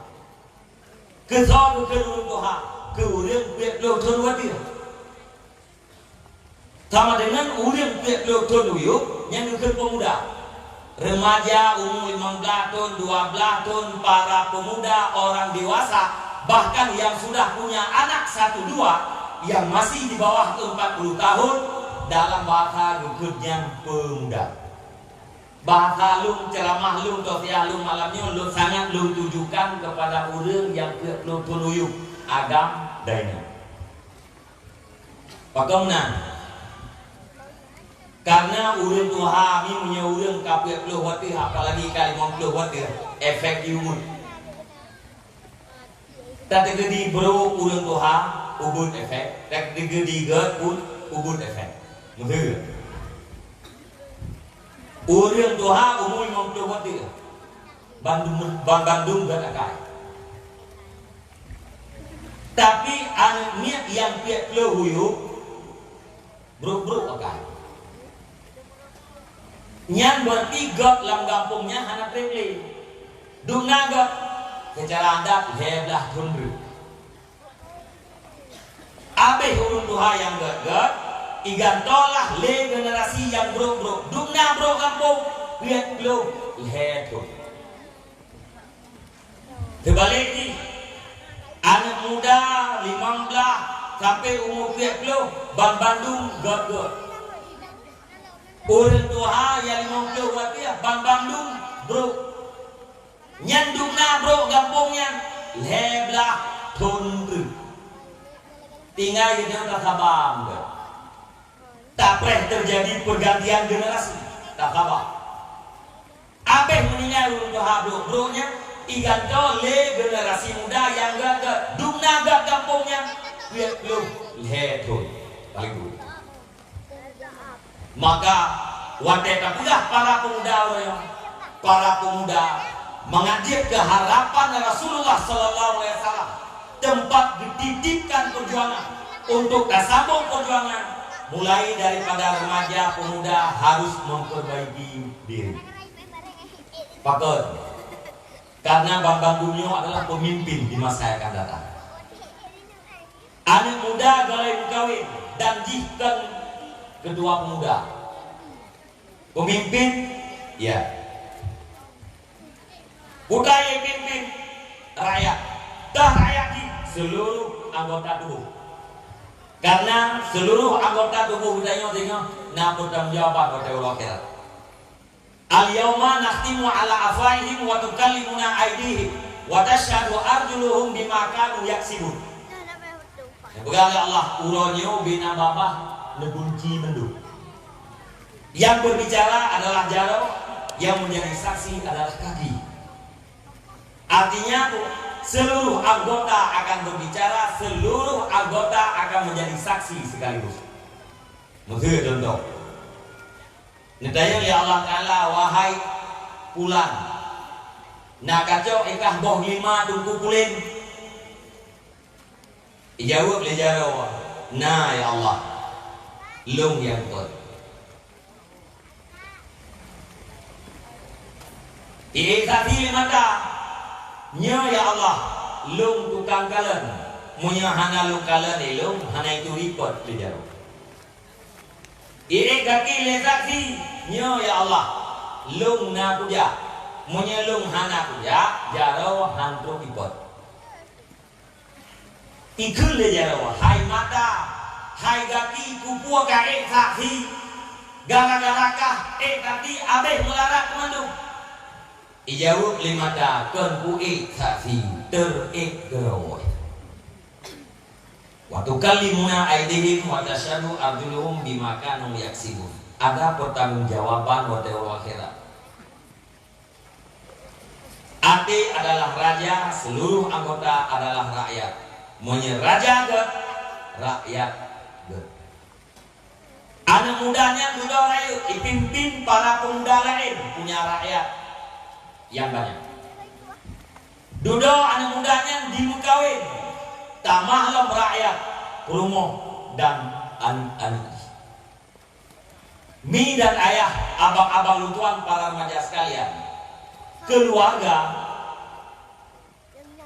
Keu soe geukheun ureuëng tuha? Keu ureuëng peuet ploh thon watée. Sama dengan ureuëng peuet ploh thon uyueb nyang geukheun pemuda. Remaja umur limong blaih thon, dua blaih thon, para pemuda, orang dewasa, bahkan yang sudah punya anak satu dua yang masih di bawah empat puluh tahun, dalam bahasa geukheun nyan pemuda. Bahasa lôn, ceramah lôn, tausiah lôn malam nyoe lôn sangat lôn tujukan kepada ureuëng nyang peuet ploh thon uyueb, agam dan inong. Pakon na? Karena ureuëng tuha mi meunyoe ureuëng ka peuet ploh watée, apalagi ka limong ploh watée, efek jeuet. Tateukeudi brok ureuëng tuha, ubit efek. Tateukeudi gét pun, ubit efek. Meuheueh. Ureuëng tuha umur limong ploh watée, bandum, ban-, bandum gét akai. Tapi aneuëk miet nyang peuet ploh uyueb, brok-brok akai. Nyan berarti gét lam gampông nyan hana treb lé. Dumna gét, seucara adat lhée blaih thon treuk. Abéh ureuëng tuha nyang gét-gét, igantoe lah lé generasi nyang brok-brok. Dumna brok gampông, peuet ploh lhée thon. Teubalek jih, aneuëk muda limong blaih sampoe umu peuet ploh, ban bandum gét-gét. Ureuëng tuha nyang limong ploh watée, ban bandum brok. Nyan dumna brok gampông nyan lhée blaih thon treuk. Tinggai geutanyoe tasaba meunan. Tak preh terjadi pergantian generasi. Tasaba. Abéh meuninggai ureuëng tuha brok-brok nyan, igantoe lé generasi muda nyang gét-gét. Dumna gét gampông nyan peuet ploh lhée thon. Paling buruk. Maka, watée tapeugah para pemuda uroe nyoe, para pemuda mangat jeuet keu harapan Rasulullah sallallahu alaihi wasallam, teumpat geutitipkan peujuangan untuk tasambong peujuangan, mulai daripada remaja, pemuda harus memperbaiki diri. Pakon? Karena banmandum nyoe adalah pemimpin di masa yang akan datang. Aneuëk muda galai meukawen dan jih kon ketua pemuda. Pemimpin, ya. Bukan yang pimpin rakyat. Dah rakyat jih seluruh anggota tubuh. Karena seluruh anggota tubuh geutanyoe singoh na pertanggungjawaban watée uroe akhirat. Al-yauma nakhtimu ala afwahihim wa tukallimuna aidihim wa tasyhadu arjuluhum bima kanu yaksibun. Peugah lé Allah, uroe nyoe bina babah neugunci mandum. Yang berbicara adalah jaroe, yang menjadi saksi adalah kaki. Artinya, seluruh anggota akan berbicara, seluruh anggota akan menjadi saksi sekaligus. Meuheueh contoh. Neutanyong lé Allah Taala, "Wahai pulan, na kacok ikah boh glima teungku pulen?" Ijaweueb lé jaroe, "Na, ya Allah, lôn nyang kon." Iék saksi lé mata, "Nyoe, ya Allah, lôn tukang kalon. Meunyoe hana lôn kalon lé lôn, hana ituri pot lé jaroe." Iék gaki lé saksi, "Nyoe, ya Allah, lôn na kujak. Meunyoe lôn hana kujak, jaroe han trok ipot." Ikheun lé jaroe, "Hai mata, hai gaki, keupeue ka ék saksi? Gara-gara kah ék gaki abéh meularat keu mandum?" Ijaweueb lé mata, "Kon kuék saksi, teuék keudroe." "Wa tukallimuna aidihim wa tasyhadu arjuluhum bima kanu yaksibun." Ada pertanggungjawaban watée uroe akhirat. Até adalah raja, seluruh anggota adalah rakyat. Meunyoe raja gét, rakyat gét. Aneuëk muda nyan dudoe rayeuk, ipimpin para pemuda laén, punya rakyat nyang banyak. Dudoe aneuëk muda nyan jimeukawen, tamah lom rakyat, peurumoh dan aneuëk-aneuëk jih. Mi dan ayah, abang-abang lôn tuan, para remaja sekalian, keluarga,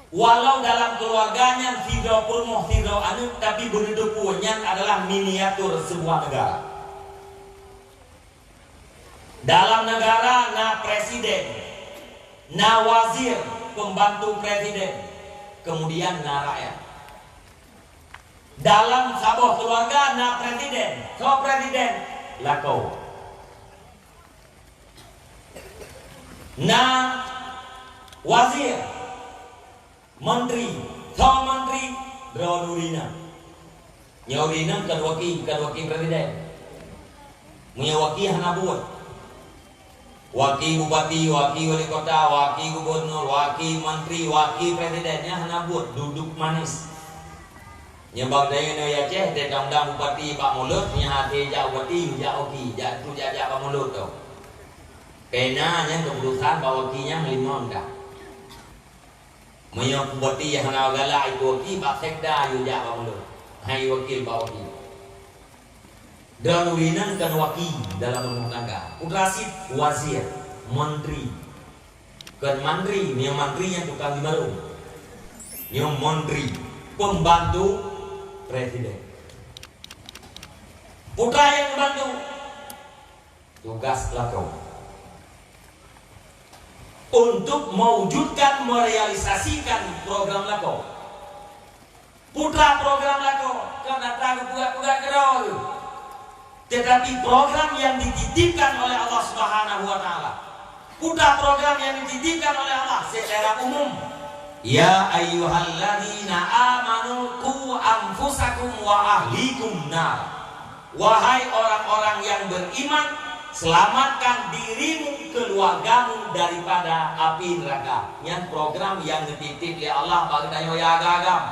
walau dalam keluarga nyan sidroe peurumoh, sidroe aneuk, tapi beuneuteupeu nyan adalah miniatur sebuah negara. Dalam negara na presiden, na wazir, pembantu presiden, kemudian na rakyat. Dalam saboh keluarga na presiden, soe presiden? Lakoe. Na wazir, menteri, soe menteri? Droeneuh ureueng inong. Nyoe ureueng inong kon waki, kon waki presiden. Meunyoe waki hana buet. Waki bupati, waki wali kota, waki gubernur, waki menteri, waki presiden, nyan hana buet, duduk manis. Nyoe bak tanyoe di Aceh, teuka undang bupati bak mulod, nyan hase jak bupati, jak waki, jak tu jak, jak bak mulod tu. Pena nyan keputusan bak waki nyan lima undang. Meunyoe bupati nyang hana galak, ibu waki bak sekda yue jak bak mulod. Hai wakil bak waki. Dan ureueng inong kon waki dalam rumah tangga. Putra cit wazir, menteri. Kon mantri, meunyoe mantri nyan tukang jibarô. Nyoe menteri, pembantu presiden. Putra nyang bantu tugas lakoe untuk mewujudkan, merealisasikan program lakoe. Putra program lakoe, kon atra geupeugah-peugah keudroe. Tetapi program yang dititipkan oleh Allah Subhanahu wa Ta'ala. Putra program yang dititipkan oleh Allah secara umum. Ya ayyuhalladzina amanu qu anfusakum wa ahlikum nar. Wahai orang-orang yang beriman, selamatkan dirimu, keluargamu daripada api neraka. Nyan program nyang geutitip lé Allah bak geutanyoe ya agam-agam.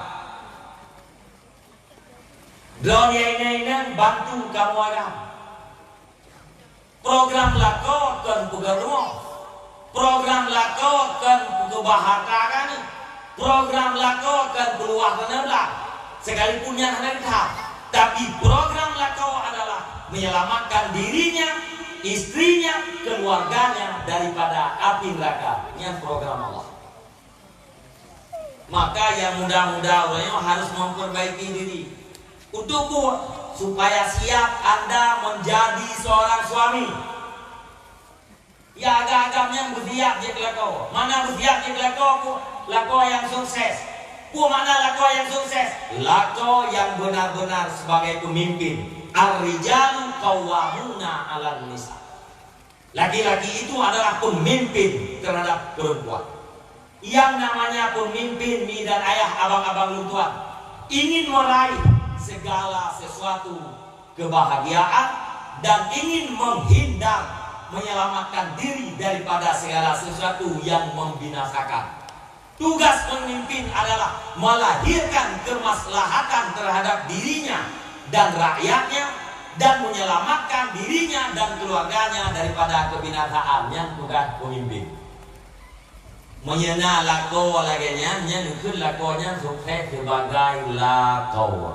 Droeneuh ya inong-inong, bantu kamoe agam. Program lakoe kon peugöt rumoh. Program lakoe kon peugöt hareuta keu aneuk. Program lakoe kon peuluwah keuneublang, sekalipun nyan hana geutham. Tapi program lakoe adalah menyelamatkan dirinya, istrinya, keluarganya daripada api neraka. Nyan program Allah. Maka nyang muda-muda uroe nyoe harus memperbaiki diri. Untuk buet, supaya siap anda menjadi seorang suami. Ya agam-agam nyan beusiap jeuet keu lakoe. Mana beusiap jeuet keu lakoe, peue? Lakoe nyang sukses. Peue makna lakoe nyang sukses? Lakoe nyang benar-benar sebagai pemimpin. Ar-rijalu qawwamuna 'alan nisa. Laki-laki itu adalah pemimpin terhadap perempuan. Yang namanya pemimpin, mi dan ayah, abang-abang lôn tuan, ingin meraih segala sesuatu kebahagiaan dan ingin menghindar, menyelamatkan diri daripada segala sesuatu yang membinasakan. Tugas pemimpin adalah melahirkan kemaslahatan terhadap dirinya dan rakyatnya, dan menyelamatkan dirinya dan keluarganya daripada kebinasaan. Nyan tugas pemimpin. Meunyoe na lakoe lagèe nyan, nyan keuh lakoe nyan sukses sebagai lakoe.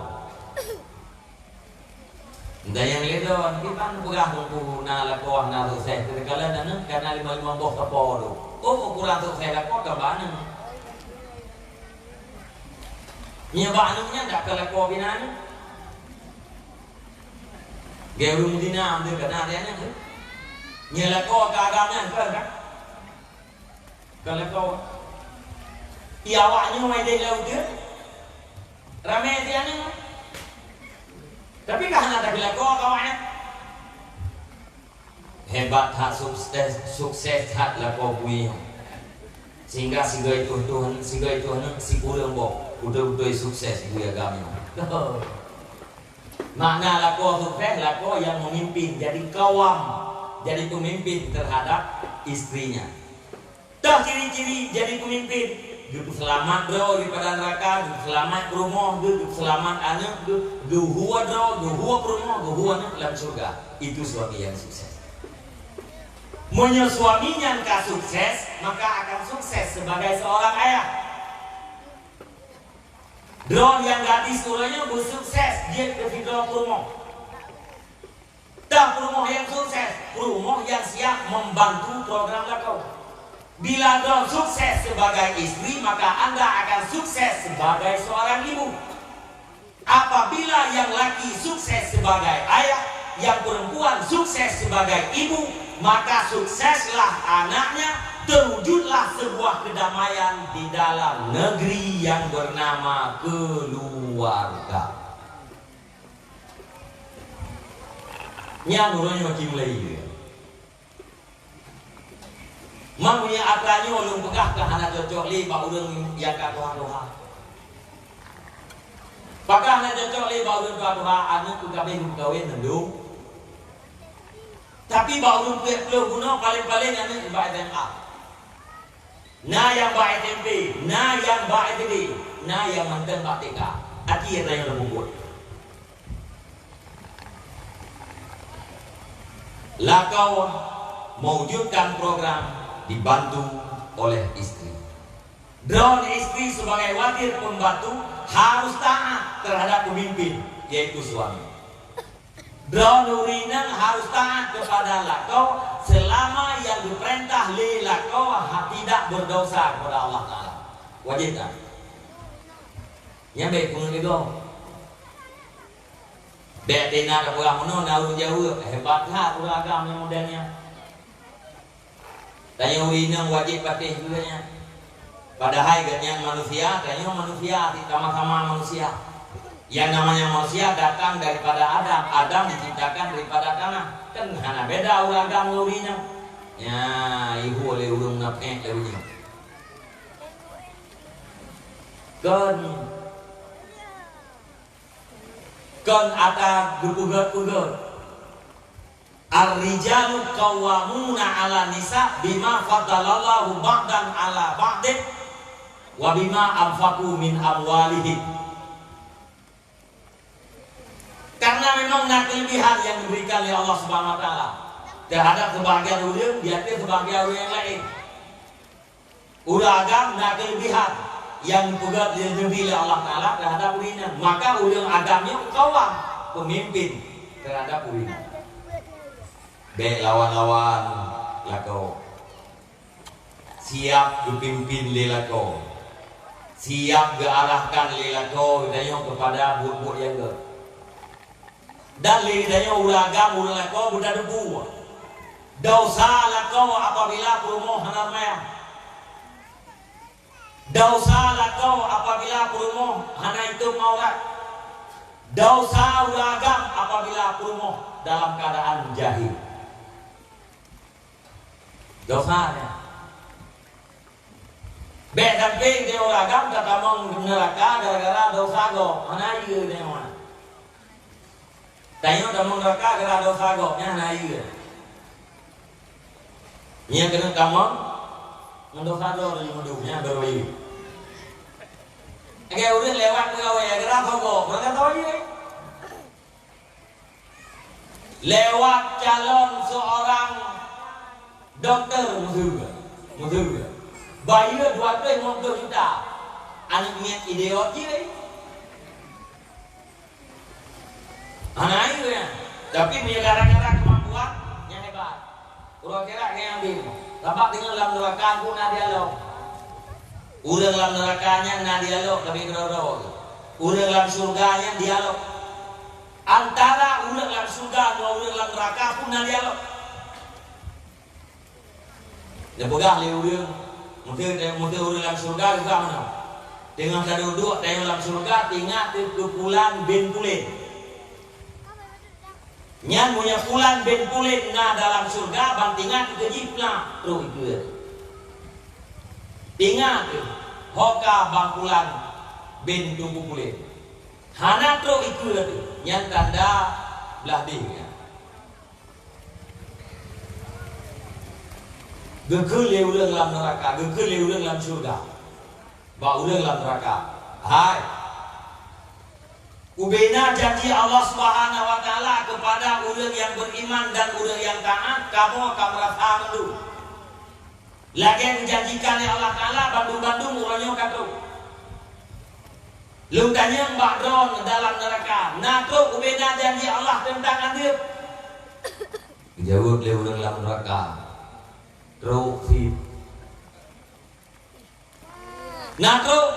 Nyan nyang lé droe, kiban peugah Teungku na lakoe hana sukses, keukalon aneuk ka na limong-limong boh sapo tu. Oh, kurang sukses lakoe ka bak aneuk. Nyoe bak aneuk nyan dak keu lakoe pih na aneuk. Geu ureueng Madinah tu ka na aneuk tu. Nyoe lakoe keu agam nyan kon kan? Kon lakoe. Di awak nyoe idéh lam uteuen, ramé sinan. Tapi ka hana tapeulakoe keu awak nyan. Hebat that sukses, sukses that lakoe bui nyoe. Sehingga sigoe tuh, tuh, sigoe tuh nyoe sikureueng boh, beutôi-beutôi sukses bui agam nyoe. Makna lakoe sukses, lakoe yang memimpin, jadi kawam, jadi pemimpin terhadap istrinya. Toh ciri-ciri jadi pemimpin, geupeuseulamat droe daripada neraka, geupeuseulamat peurumoh geuh, geupeuseulamat aneuk geuh, geuhue droe, geuhue peurumoh, geuhue aneuk lam syeuruga. Itu suami yang sukses. Meunyoe suami nyan ka sukses, maka akan sukses sebagai seorang ayah. Droe nyang gadis uroe nyoe beusukses jeuet keu sidroe peurumoh. Peurumoh nyang sukses, peurumoh nyang siap membantu program lakoe. Bila droe sukses sebagai istri, maka anda akan sukses sebagai seorang ibu. Apabila yang laki sukses sebagai ayah, yang perempuan sukses sebagai ibu, maka sukseslah anaknya, terwujudlah sebuah kedamaian di dalam negeri yang bernama keluarga. Nyan uroe nyoe ci mulai. Meunyoe atra nyoe lôn peugah ka hana cocok lé bak ureuëng nyang ka tuha-tuha. Pakon hana cocok lé bak ureuëng tuha-tuha, aneuk keu kabeh geumeukawen mandum. Tapi bak ureuëng peuet ploh bunoe paléng-paléng aneuk bak S M A. Na nyang bak S M P, na nyang bak S D, na nyang mantong bak T K. Akhé nyang teupeubuet. Lakoe mewujudkan program dibantu oleh istri. Droe istri sebagai wazir pembantu harus taat terhadap pemimpin, yaitu suami. Droe ureuëng inong harus taat kepada lakoe selama yang diperintah lé lakoe ha-, tidak berdosa kepada Allah Taala. Wajib taat. Nyan bèk peungeut lé gob. Bèk teuingat peugah meunoe na ureuëng jaweueb, hebat that ureuëng agam nyang model nyan. Tanyoe ureuëng inong wajéb patéh keu gobnyan. Padahai gobnyan manusia, tanyoe manusia, sama-sama manusia. Yang namanya manusia datang daripada Adam, Adam diciptakan daripada tanah. Kan hana beda ureuëng agam ngon ureuëng inong. Nyan, ibu oleh ureuëng munafék lagée nyoe. Kon, kon ata geupeugét-peugét. Ar-rijalu qawwamuna 'alan nisa bima faddalallahu ba'dahum 'ala ba'din wa bima anfaqu min amwalihim. Karena memang na kelebihan yang diberikan oleh Allah Subhanahu wa Taala terhadap sebahagian ureuëng di atas sebahagian ureuëng yang lain. Ureuëng agam na keulebihan nyang geupeugét lé Nabi lé Allah Taala terhadap ureuëng inong. Maka ureuëng agam nyoe qawwam, peumimpin terhadap ureuëng inong. Bék lawan-lawan lakoe. Siap geupimpin lé lakoe. Siap geuarahkan lé lakoe geutanyoe keupada buet-buet nyang gét. Dan lé geutanyoe ureuëng agam ureuëng lakoe beutateupeue. Desya lakoe apabila peurumoh hana seumayang. Desya lakoe apabila peurumoh hana itôb aurat. Desya ureuëng agam apabila peurumoh dalam keadaan jahil. Desya nyan. Bék sampoe di ureuëng agam tatamong neuraka gara-gara desya gob, hana ié nyoe. Tanyoe tamong neuraka gara-gara desya gob, nyan hana ié. Nyang keuneuk tamong ngon desya droe laju meudum, nyan baru ié. Lagée ureuëng lewat peugawée gara-gara desya gob, maka tao ié. Lewat calon seorang doktor, meuheuga, meuheuga. Bayeue dua ratus lima puluh juta. Aneuk miet idiot jih. Hana ié nyan. Tapi meunyoe gara-gara kemampuan, nyan hebat. Uroe akhirat nyan adil. Sabab deungon lam neuraka pun na dialog. Ureuëng lam neuraka nyan na dialog, tapi keudroe-droe. Ureuëng lam syeuruga nyan dialog. Antara ureuëng lam syeuruga ngon ureuëng lam neuraka pun na dialog. Neupeugah lé ureuëng, mungken, mungken ureuëng lam syeuruga juga meunan. Teungoh taduek-duek tanyoe lam syeuruga, teuingat keu Pulan bin Pulen. Nyan meunyoe Pulan bin Pulen na dalam syeuruga, ban teuingat keu jih plah trok ikeue. Teuingat keu ho ka Bang Pulan bin Teungku Pulen. Hana trok ikeue teuh, nyan tanda blah deh nyan. Geukheun lé ureuëng lam neuraka, geukheun lé ureuëng lam syeuruga. Bak ureuëng lam neuraka, hai, ubena janji Allah Subhanahu wa Taala keupada ureuëng nyang beriman dan ureuëng nyang taát, kamoe ka meurasa mandum. Lagée geujanjikan lé Allah Taala, bandum-bandum uroe nyoe ka trok. Lôn tanyong bak droeneuh dalam neuraka, na trok ubena janji Allah teuntang andeueb? Geujaweueb lé ureuëng lam neuraka, "Trok cit." Na trok?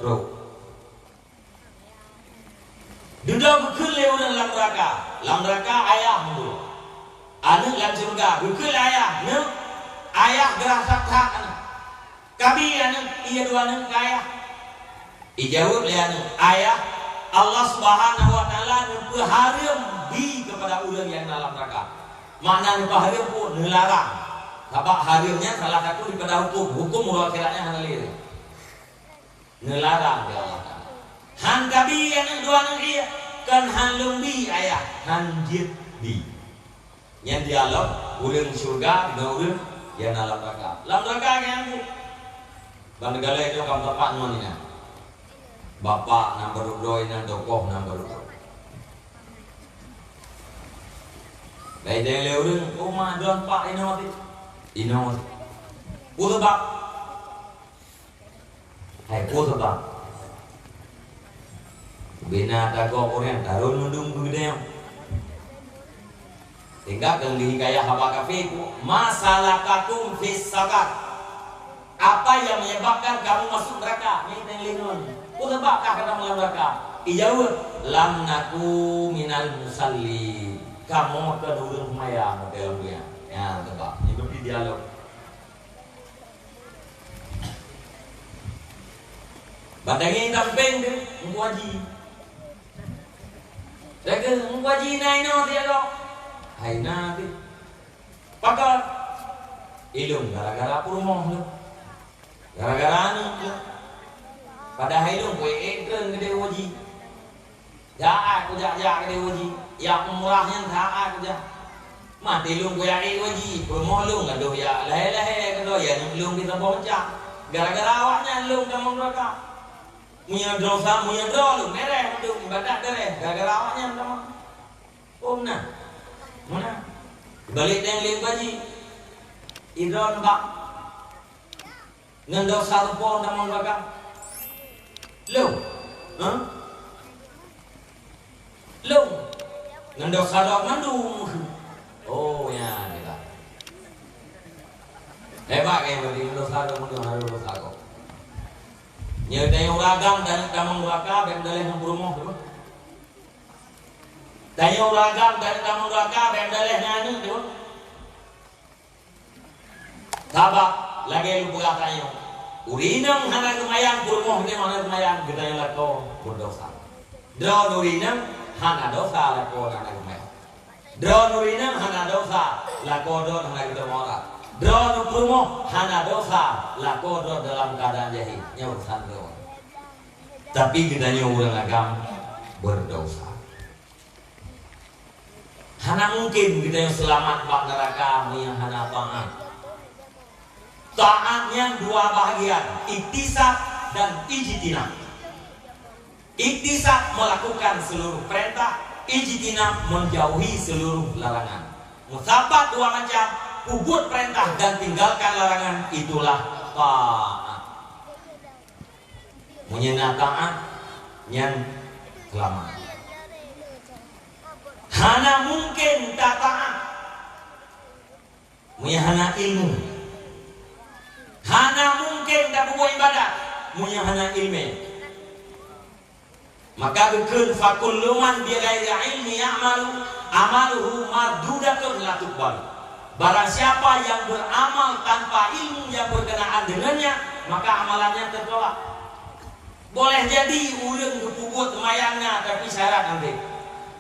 Trok. Dudoe geukheun lé ureuëng lam neuraka. Lam neuraka ayah meunurot. Aneuëk lam syeuruga geukheun lé ayah, "Neuk, ayah geurhah that-that aneuëk. Kabi aneuëk, ie dua aneuëk keu ayah." Ijaweueb lé aneuëk, "Ayah, Allah Subhanahu wa Taala neupeuhareuem bi keupada ureuëng nyang na lam neuraka." Makna neupeuhareuem peue? Neularang. Sabab hareuem nyan salah satu daripada huköm. Huköm uroe akhirat nyan hana lé. Neularang lé Allah Taala. Han kabi aneuëk dua aneuëk ie, kon han lôn bi ayah, han jeuet bi. Nyan dialog ureuëng syeuruga deungon ureuëng nyang na lam neuraka. Lam neuraka nyan tu. Ban galak nyoe ka meusapat ngon inan. Bapak nyang barô droe, inan tokoh nyang barô droe. Lai deh lé ureuëng, "Oh, ma, droeneuh pak inoe teuh." Inoe teuh. Peue sabab? Hai, peue sabab? Bina tagoe ureuëng tarôn meudum keu geutanyoe. Sehingga keu lheueh hikayah haba kafé, "Ma salakakum fis saqar?" Apa yang menyebabkan kamu masuk neraka? Nyan tanyong lé ngon. Peue sabab kah kamoe lam neuraka? Ijaweueb, "Lam naku minal musallin." Kamoe kon ureuëng seumayang watée lam dônya. Nyan sabab. Nyoe pih dialog. Ban tangieng sampéng teuh, Teungku Haji. Lagée Teungku Haji na inoe teuh, ya, Dok? Hai na teuh. Pakon? Ilôn gara-gara peurumoh lôn. Gara-gara aneuëk lôn. Padahai lôn kuék-ék treun keudéh Teungku Haji. Jak ai kujak-jak keudéh Teungku Haji. Jak umrah nyan jak ai kujak. Maté lôn kujak ék Teungku Haji, peurumoh lôn gadôh jak lahé-lahé keudroe, ya nyoe lôn di saboh macam. Gara-gara awaknyan lôn tamong neuraka. Meunyoe droe sa, meunyoe droe lôn, beureh mandum ibadat beureh, gara-gara awaknyan tamong. Oh, meunan. Meunan. Balik teuh lé Teungku Haji. Idroe bak Ngon desya rupa tamong neuraka? Lôn? Hah? Lôn? Ngon desya droe mandum. Oh, ya, jeulaih. Hebat, eh, berarti ngon desya droe mandum harôh desya gob. Nyoe tanyoe ureuëng agam dan tamong neuraka, bèk meudaléh ngon peurumoh, tu. Tanyoe ureuëng agam dan tamong neuraka, bèk meudaléh ngon aneuëk, tu. Sabab lagée lôn peugah tanyoe, ureuëng inong hana geumayang, peurumoh geutanyoe hana geumayang, geutanyoe lakoe beudesya. Droeneuh ureuëng inong hana desya, lakoe hana geumayang. Droeneuh ureuëng inong hana desya, lakoe droeneuh hana geutamong aurat. Droeneuh peurumoh hana desya, lakoe droeneuh dalam keuadaan jahé, nyan urusan droeneuh. Tapi geutanyoe ureuëng agam beudesya. Hana mungken geutanyoe seulamat bak neuraka meunyoe hana taát. Taát nyan dua bahagian, iktisab dan ijtinab. Iktisab melakukan seluruh perintah, ijtinab menjauhi seluruh larangan. Meusapat dua macam, peubuet perintah dan tinggalkan larangan, itulah taát. Meunyoe na taát, nyan seulamat. Hana mungken tataát meunyoe hana ilmu. Hana mungken tapeubuet ibadat meunyoe hana iéleumé. Maka geukheun, "Fakullu man bighairi ilmi ya'malu, amaluhu mardudatun la tuqbal." Barang siapa yang beramal tanpa ilmu yang berkenaan dengannya, maka amalannya tertolak. Boleh jadi ureuëng geupeubuet seumayang na, tapi syarat hana treb.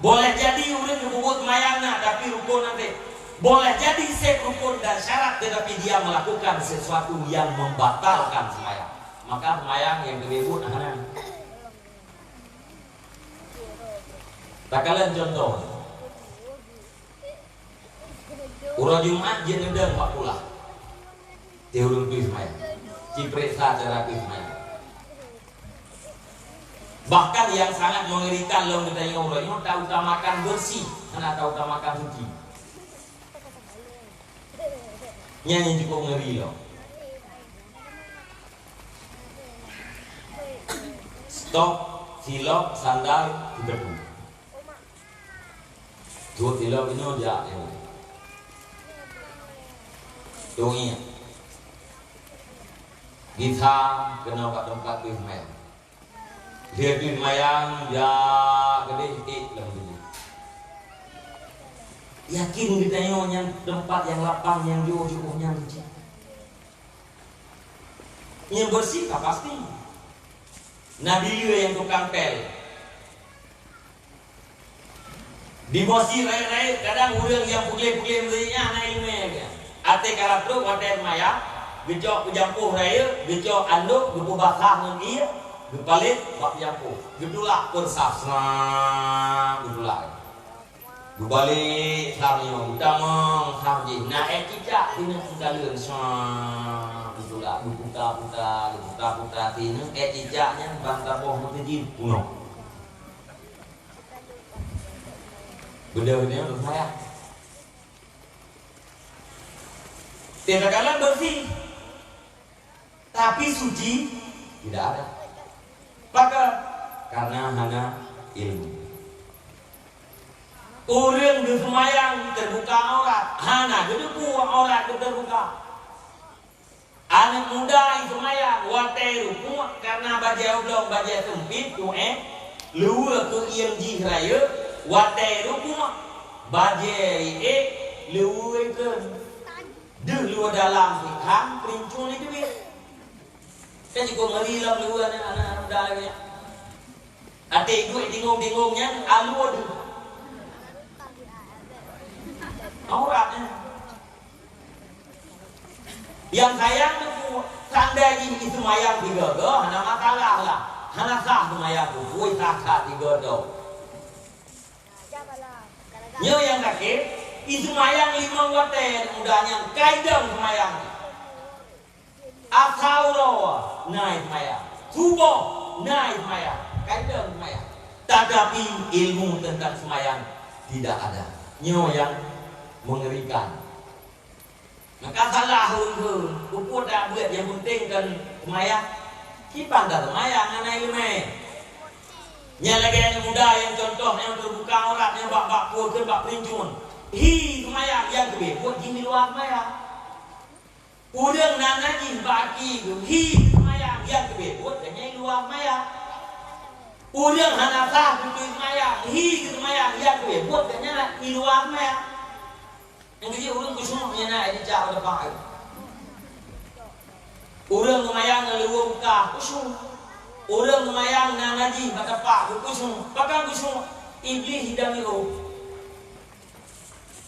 Boleh jadi ureuëng geupeubuet seumayang na, tapi rukon hana treb. Boleh jadi seb rukon dan syarat, tetapi dia melakukan sesuatu yang membatalkan seumayang. Maka seumayang nyang geupeubuet hana. Takalon contoh. Uroe Jumat jeuet neudong bak kulah. Teuh ureuëng tui seumayang. Jipeuriksa cara tui seumayang. Bahkan yang sangat mengerikan lom geutanyoe uroe nyoe, tautamakan bersih, hana tautamakan suci. Nyan nyang cukup ngeri lom. Stok, silop, sandal, siteupeu. Duek ilong inoe jak nyoe. Tueng ié. Gisa keunoe bak teumpat pih mè. Lheueh pih mayang, jak keudeh ék lam tuboh. Yakin geutanyoe nyan teumpat nyang lapang nyang jiôh-jiôh nyan cit? Nyang beureusi ka pasti. Na bileue nyang tukang pèl. Dibosi rayeuk-rayeuk, kadang ureueng nyang peugleh-peugleh meuseuti nyan hana ileumèe geuh. Até karab trok watèe seumayang, geucok peujampôh rayeuk, geucok andôk, geupeubasah ngon ié, geupalét bak peujampôh, geutulak peureusah, seuang, geutulak. Geubalek sah nyoe, geutamong sah jih, na èk cicak sineuk meukalon, seuang, geutulak, geuputa-puta, geuputa-puta sineuk èk cicak nyan ban saboh meuseujid punoh. Beudôh nyoe seumayang. Teuka kalon beureusi, tapi suci tidak ada. Pakon? Karena hana ilmu. Ureueng geuseumayang teubuka aurat, hana geuteupeue aurat geuh teubuka. Aneuk muda jiseumayang watèe rukuk, karena bajèe oblong bajèe seumpit, tu'éh, luweue keu iéng jih rayeuk, watèe rukuk, bajèe ék luweue kheun. Deuh luweue dalam sikham, peulincong jiteubiet. Kan jikheun ngeuri lom luweue aneuk, aneuk muda lagèe nyan. Até duek tingong-tingong nyan alue deuh. Aurat nyan. Nyang sayang teungku, seandai jih jiseumayang sigoe-goe, hana masalah lah. Hana sah seumayang teungku, sah-sah sigoe-goe. Nyoe nyang sakét, jiseumayang limong watèe aneuk muda nyan, ka idong seumayang. Asa uroe na jiseumayang, suboh na jiseumayang, ka idong seumayang. Tetapi ilmu tentang seumayang tidak ada. Nyoe nyang mengerikan. Maka salah ureueng kheun, peue-peue dak beuet nyang penting kon seumayang. Kiban taseumayang hana ileumèe. Nyan lagèe aneuk muda nyang contoh nyang teubuka aurat nyang bak, bak peue kheun bak peulincong. Hi seumayang nyang keubeh buet jih di luwa seumayang. Ureueng na najih bak aki geuh, hi seumayang nyang keubeh buet geuh nyan di luwa seumayang. Ureueng hana sah beutôi seumayang, hi seumayang nyang keubeh buet geuh nyan di luwa seumayang. Nyang keujeuet ureueng khusyuk nyan na jijak bak teumpat. Ureueng seumayang ngon luweue buka khusyuk. Ureueng seumayang na ngaji bak teumpat khusyuk. Pakon khusyuk? Iblih idam iôh.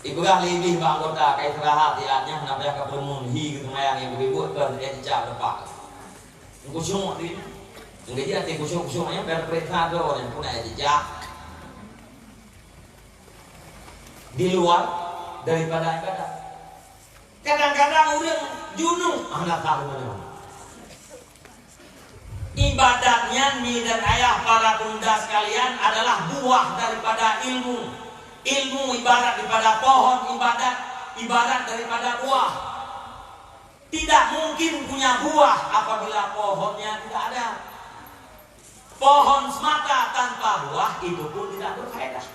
Ipeugah lé iblih bak anggota ka istirahat, ya, nyan hana payah ka peureumeun, hi geuseumayang nyang geubeuet kon, eh, jijak bak teumpat. Khusyuk di. Nyang keujeuet até khusyuk-khusyuk nyan, biar peuriksa droe nyan pun, eh, jijak. Di luar daripada ibadat. Kadang-kadang ureueng junub hana sah meunan. Ibadat nyan, mi dan ayah para pemuda sekalian, adalah buah daripada ilmu. Ilmu ibarat daripada pohon, ibadat ibarat daripada buah. Tidak mungkin punya buah apabila pohonnya tidak ada. Pohon semata tanpa buah itu pun tidak berfaedah.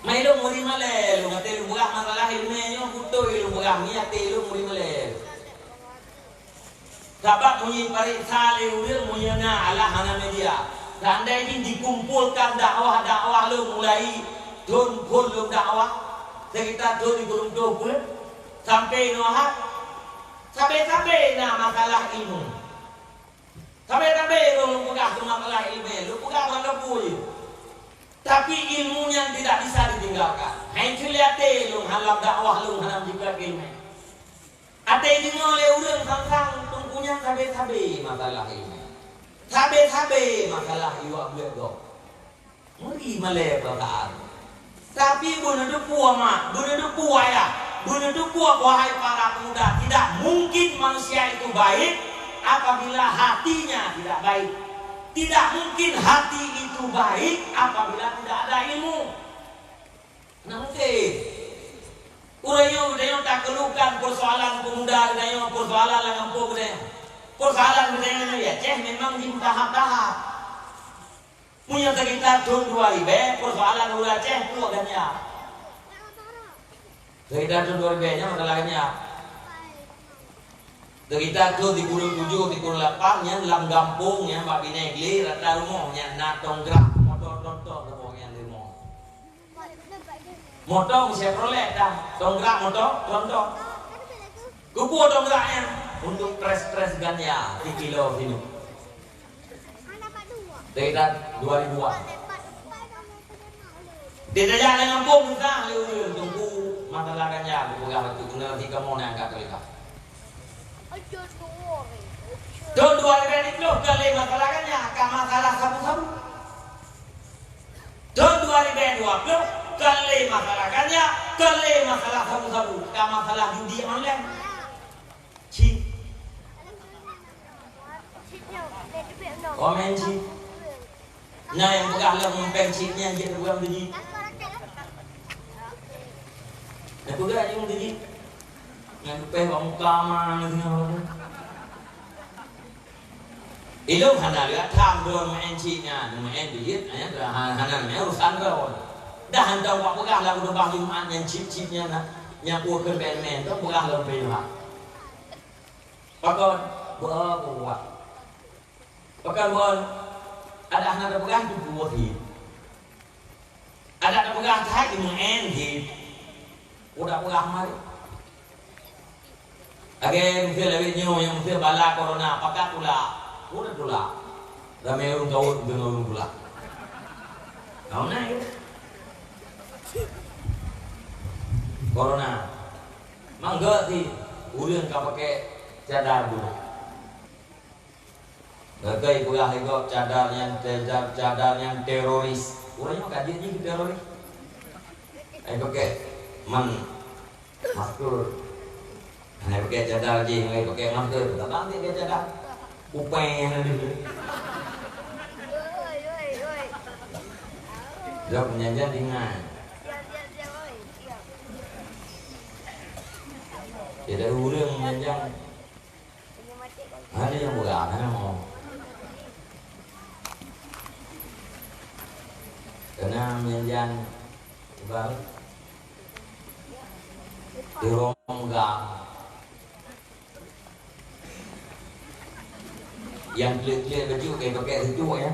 Mai lôn muri malèe, lôn até lôn peugah masalah ileumèe nyoe beutôi lôn peugah, nyan até lôn muri malèe. Sabab meunyoe pareksa lé ureueng, meunyoe na alah hana media, seandai jih dikumpolkan dakwah-dakwah lôn mulai thon phon lôn dakwah, sekitar thon sikureueng ploh peuet, sampai nyoe hat, sabe-sabe na masalah ilmu. Sabe-sabe lôn peugah keu masalah ileumèe, lôn peugah ban lôn peue. Tapi ilmu nyan tidak bisa ditinggalkan. Hai keu lé até lôn hana dakwah lôn hana jipeugah ileumèe. Até deungoe lé ureueng sang-sang teungku nyan sabe-sabe masalah ileumèe. Sabe-sabe masalah iwak buet gob. Meuri malèe peurasaan. Tapi beuneuteupeu mak, beuneuteupeu ayah, beuneuteupeu wahai para pemuda, tidak mungkin manusia itu baik apabila hatinya tidak baik. Tidak mungkin hati itu baik apabila tidak ada ilmu. Hana mungkin. Ureueng nyoe, ureueng nyoe takeluhkan persoalan pemuda, ureueng nyoe persoalan lam gampông, ureueng nyoe. Persoalan ureueng nyoe di Aceh memang jih tahap-tahap. Meunyoe sekitar thon dua ribèe, peusoalan ureueng Aceh peuet ganja. Sekitar thon dua ribèe nyan masalah ganja. Sekitar thon sikureueng tujoh, sikureueng lapan nyan lam gampông nyan bak Binèh Glé rata rumoh nyan na tongkrak moto tronton rumoh nyan rumoh. Moto Chevrolet dah, tongkrak moto tronton. Keupeue tongkrak nyan? Untuk près-près ganja sikilo sineuk. Sekitar dua ribuan. Di tajak lam gampông susah lé ureueng, Teungku, masalah ganja kupeugah bacut keunoe di kamoe na angkat keurita. Thon dua ribèe siplôh kon lé masalah ganja, ka masalah sabu-sabu. Thon dua ribèe dua plôh kon lé masalah ganja, kon lé masalah sabu-sabu, ka masalah judi online. Chip. Komen chip. Nyan nyang peugah lom péng chip nyan jeuet peugah meuji. Nyang peugah jeuet meuji. Nyang peugah bak muka ma nyan. Ilôn hana leuet tham droe meu'en chip nyan, meu'en duit, eh, hana, hana meu'en urusan droe. Dah hantom wak peugah lam khutubah Jumat nyan chip-chip nyan na, nyang peue kheun bèk meu'en, tu peugah lom pih Jumat. Pakon? Beu-, beuwak. Pakon beu-, adak hana tapeugah tu buah hi. Adak tapeugah that meu'en hi. Udah peugah mari. Lagèe miseue lawét nyoe nyang miseue bala corona, pakat tulak. Peue na tulak? Ramè ureueng kawot deungon ureueng tulak. Corona ya. Corona. Mangga si ureueng ka pakai cadar dulu. Beukai peugah lé gob cadar nyan, cadar, cadar nyan teroris. Ureueng nyoe ka jeuet jih keu teroris. Ai pakai man masker. Hai pakai cadar jih, hai pakai masker. Tabang dia cadar. Upeng yang ada dulu. Jawab nyan-nyan ringan. Jadi ureueng nyan-nyan Hana nyang murah, hana mo. Keunan meunyan ugal. Di Rongga. Nyang klik-klik baju, kayak pakai situ, ya.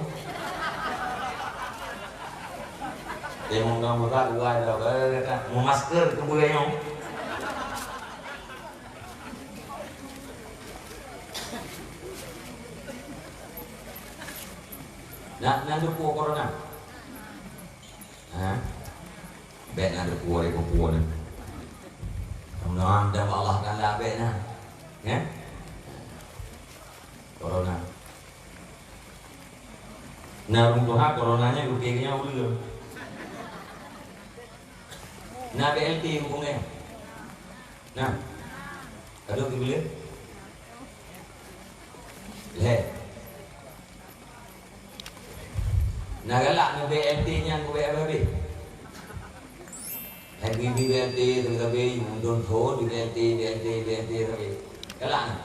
Dia mau gambar, dua, dua, dua, dua, mau masker ke boleh, ya. Na, na deupue corona? Ha? Bèk na deupue lé peue-peue nyan. Mudah-mudahan Allah Taala bèk na. Ya? Corona. Na ureueng tuha corona nyan geupeugah nyan ureueng. Na B L T hubungan. Nah. Aduh, geubuleuen. Lhèe. Na galak ngon B L T nyan keu B L T. Lhèe geubi B L T, teuka B L T, B L T, B L T, B L T, galak na.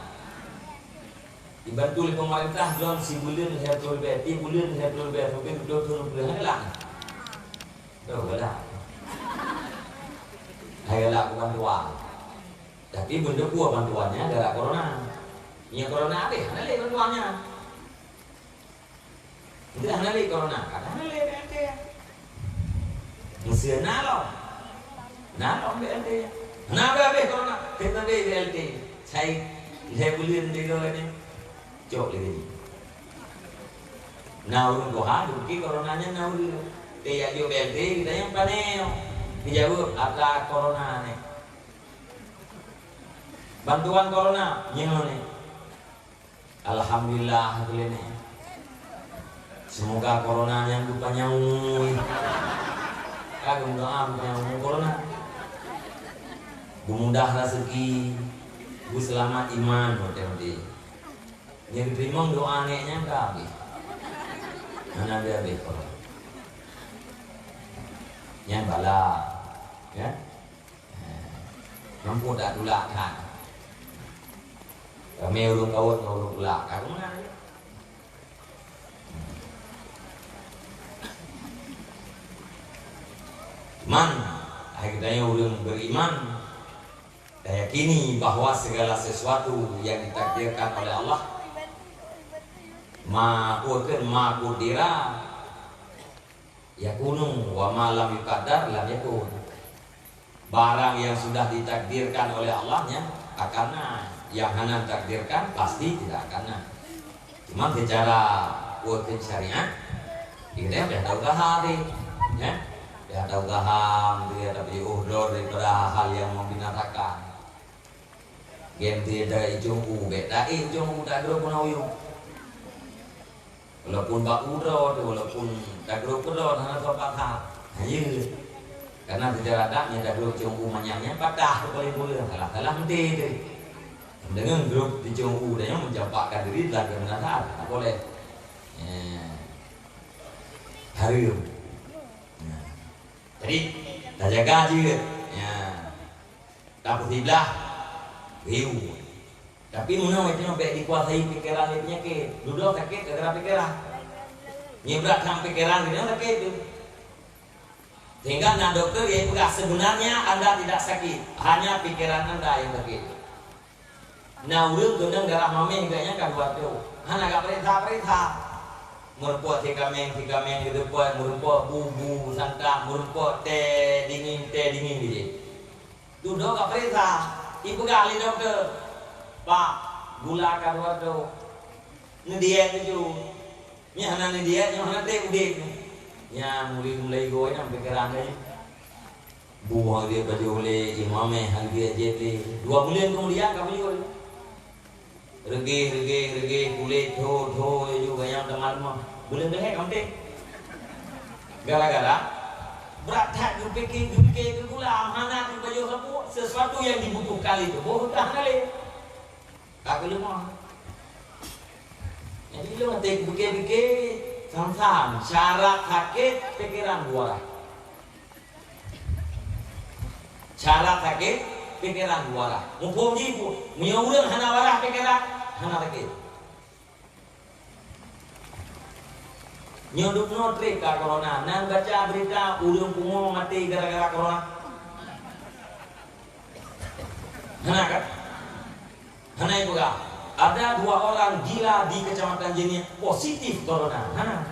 Dibantu lé pemerintah lom sibuleuen lhèe ploh ribèe, tiep buleuen lhèe ploh ribèe, sampai dua puluh thôn galak na. Tuh, galak. Hai galak keu bantuan. Tapi beuneubuet bantuan nyan gara corona. Nyan corona habéh, hana lé bantuan nyan. Nyan hana lé corona, hana lé B L T. Meuseu na lom. Na lom B L T. Hana habéh-habéh corona, teuma B L T. Cai lhèe buleuen lé goe nyan. Cok lé gaji. Na ureueng tuha, dukri corona nyan na ureueng. Teuyak jok B L T, geutanyoe pane nyoe. Geujaweueb, atra corona nyoe. Bantuan corona nyoe nyoe. Alhamdulillah, keu lé nyoe. Semoga corona nyan geupanjang umui. Ka geumeudoa geupanjang umui corona. Geumudah raseuki, geuseulamat iman, watèe-watèe. Nyang geuteurimong doa nèk nyan ka habéh. Hana habéh-habéh peurang. Nyan bala, ya. Mampu dak tulak that. Ramè ureueng kawot ngon ureueng tulak. Ka meunan. Man, hai geutanyoe ureuëng beriman, tayakini bahwa segala sesuatu yang ditakdirkan oleh Allah, ma qudira, yakunu, wa ma lam yuqaddar lam yakun. Barang yang sudah ditakdirkan oleh Allah nyan akan na, yang hana ditakdirkan pasti tidak akan na. Cuma secara hukum syariat, kita payah tahu gaha deh, ya. Payah tahu gaha, dia tapi uhdor daripada hal yang membinasakan. Game dia dari cungku, bek dari cungku tak ada pun uyuh. Walaupun bak uroe tu, walaupun dagroe keudroe hana soe patah. Ha, ya. Karena secara adat nyang dagroe cong u manyang nyan patah tu paling pula. Salah-salah meuti tu. Dengan grup di cong u dan yang mencampakkan diri dalam kebenaran. Tak boleh. Ya. Harum. Ya. Jadi, tajaga je. Ya. Tapeusiblah. Riu. Tapi meunoe itu bèk dikuasai pikeran lé peunyakét. Dudoe sakét gara-gara pikeran. Nyang brat tham pikeran, nyoe sakét tu. Sehingga na dokter yang peugah, "Sebenarnya anda tidak sakit, hanya pikiran anda yang sakit." Na ureuëng keunong darah maméh geuh nyan ka dua troh. Hana ka peuriksa-peuriksa. Meurumpok sikameng, sikameng geudumpok, meurumpok bu, bu santang, meurumpok teh dingin, teh dingin gitu. Dudoe ka peuriksa, ipeugah lé dokto, "Pak, gula ka dua troh. Neudiet tuju. Nyoe hana neudiet, nyoe hana trép udép." Nyan mulai-mulai goe nyan pikeran tadi. Buah dia baju lé, imamé hana dia jép lé. Dua buleuen keumudian ka beliau. Reugeh, reugeh, reugeh, kulét tho, tho, laju gayang teuma leumah. Buleuen leuhée ka meuté. Gara-gara brat that geupike, geupike keu gula, hana geupajoh sapeue, sesuatu yang dibutuhkan lé tuboh ka hana lé. Ka geuleumah. Jadi, lôn até geupike-pike, sang-sang, syarat sakét, pikeran dua. Syarat sakét, pikeran dua lah. Muphom jih, meunyoe ureuëng hana walah pikeran, hana sakét. Nyoe dubnoe trép ka corona, na baca beurita ureuëng pungo maté gara-gara corona? Hana kan? Hana ipeugah, ada dua orang gila di Kecamatan Jeunieh positif corona. Hana.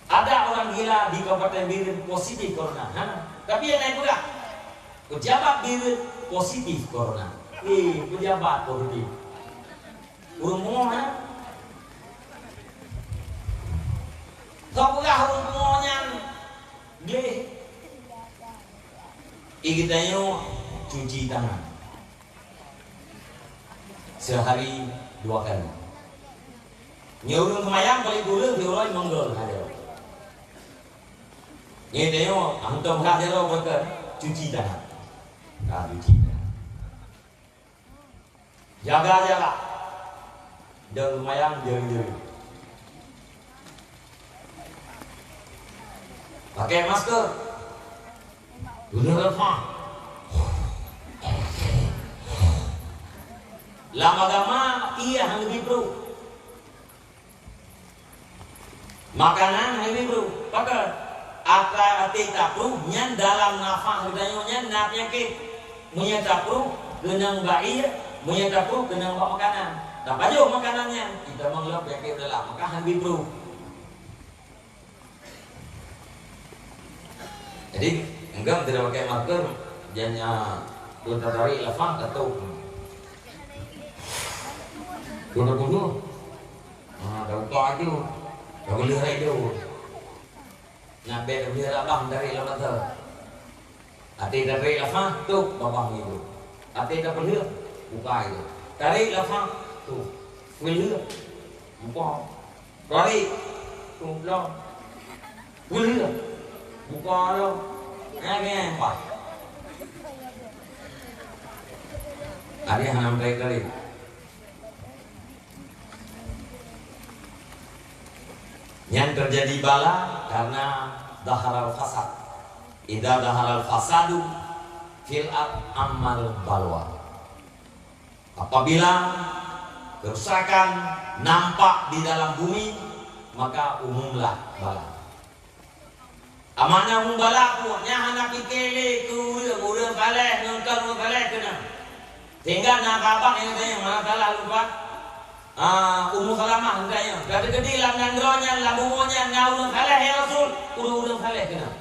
Ada orang gila di Kabupaten Bireuen positif corona. Hana. Tapi nyang na ipeugah, pejabat Bireuen positif corona. Eh, pejabat positif. Ureuëng pungo hana. Soe peugah ureuëng pungo nyan gleh? Geutanyoe cuci tangan. Sehari dua kali. Nyoe ureuëng seumayang paléng kureueng siuroe meugeue lhèe jaroe. Nyoe tanyoe hantom lhèe jaroe beukeue cuci tangan. Ka cuci tangan. Jaga jarak. Dan seumayang jari-jari. Pakai masker. Guna rafah. Lam agama, iya hana geubri pruh. Makanan hana geubri pruh. Pakon? Atra até tapruh nyan dalam nafah geutanyoe nyan na peunyakét. Meunyoe tapruh keunong bak ié, meunyoe tapruh keunong bak makanan. Tapajoh makanan nyan, ita meungeulop peunyakét dalam, maka hana geubri pruh. Jadi, enggak tidak pakai masker, janya tu tarik lafah, tatôp. Tu tatôp. Ha, tabuka tu. Tabeuleuh rai tu. Nak bèk tabeuleuh rai abang tarik lam mata. Até tarik lafah, tu babah ngilu. Até tapeuleuh, buka itu. Tarik lafah, tu. Peuleuh. Buka. Balik. Tueng lom. Peuleueh. Buka lom. Nah, geuh, bah. Ada yang hana meutari-tari. Yang terjadi bala karena zaharal fasad. Idza zaharal fasadu fil ard ammal balwa. Apabila kerusakan nampak di dalam bumi, maka umumlah bala. Amanah umu bala pun, nyan hana pike lé keu ureuëng, ureuëng saleh ngon kon ureuëng saleh keunong. Sehingga na sahabat nyang tanyong, mana salah lupa. Ah, Ummu Salamah geutanyong, ka teukeudi lam nanggroe nyan, lam bumoe nyan na ureuëng saleh, ya Rasul? Ureuëng-ureuëng saleh keunong.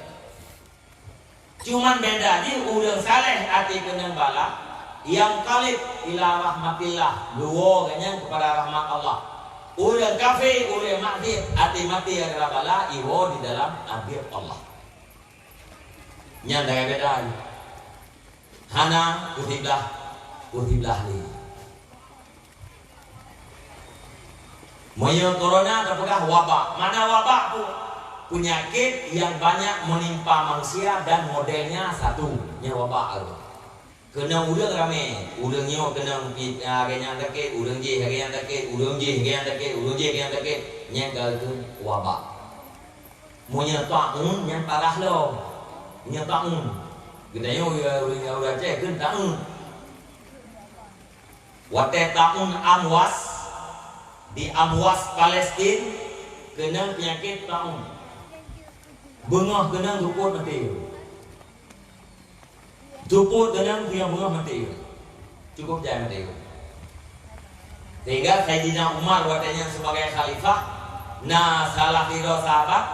Cuman beda jih, ureuëng saleh até keunong bala, yanqalib ila rahmatillah, geuwoe gobnyan keupada rahmat Allah. Ureuëng kafé, ureuëng maksiet, até maté gara-gara bala, iwoe di dalam adab Allah. Nyan daya beda jih. Hana peuet siblah, peuet siblah lé. Meunyoe corona tapeugah wabak. Mana wabak tu? Penyakit yang banyak menimpa manusia dan modelnya satu. Nyan wabak tu. Keunong ureuëng ramé. Ureuëng nyoe keunong pi-, ah, lagée nyan sakét, ureuëng jéh lagée nyan sakét, ureuëng jéh lagée nyan sakét, ureuëng jéh lagée nyan sakét. Nyan ka kheun wabak. Meunyoe taun, nyan parah lom. Meunyoe taun. Geutanyoe ureuëng, ureuëng Aceh kheun taun. Watée taun Amwas, di Amwas Palestin, keunong peunyakét taun. Beungoh keunong seupôt maté. Seupôt keunong, beungoh maté. Cukup jai maté. Sehingga Saidina Umar watée nyan sebagai khalifah, na salah sidroe sahabat,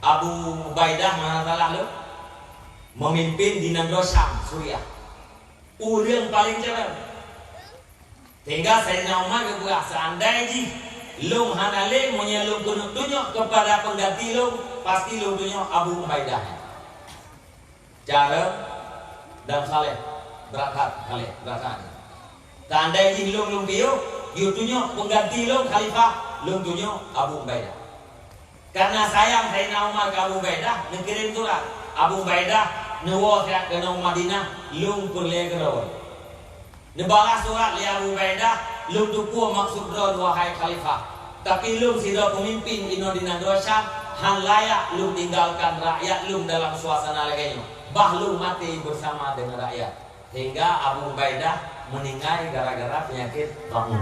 Abu Ubaidah, mana salah lôn, memimpin di nanggroe Syam, Suriah. Ureuëng paleng calon. Sehingga Saidina Umar geupeugah, "Seandai jih lôn hana lé, meunyoe lôn keuneuk tunyok keupada pengganti lôn, pasti lôn tunyok Abu Ubaidah." Cara dan saleh, brat that, saleh, brat that. Seandai jih lôn, lôn piôh, yue tunyok pengganti lôn khalifah, lôn tunyok Abu Ubaidah. Karena sayang Saidina Umar keu Abu Ubaidah, neukirém surat. Abu Ubaidah neuwoe siat keunoe Madinah, lôn peureulée keudroe. Neubalah surat lé Abu Ubaidah, "Lôn teupeue maksud droe, wahai khalifah. Tapi lôn sidroe peumimpin inoe di nanggroe Syam, hán layak lôn tinggalkan rakyat lôn dalam suasana lagée nyoe. Bah lôn maté beusama deungon rakyat." Sehingga Abu Ubaidah meuninggai gara-gara peunyakét taun.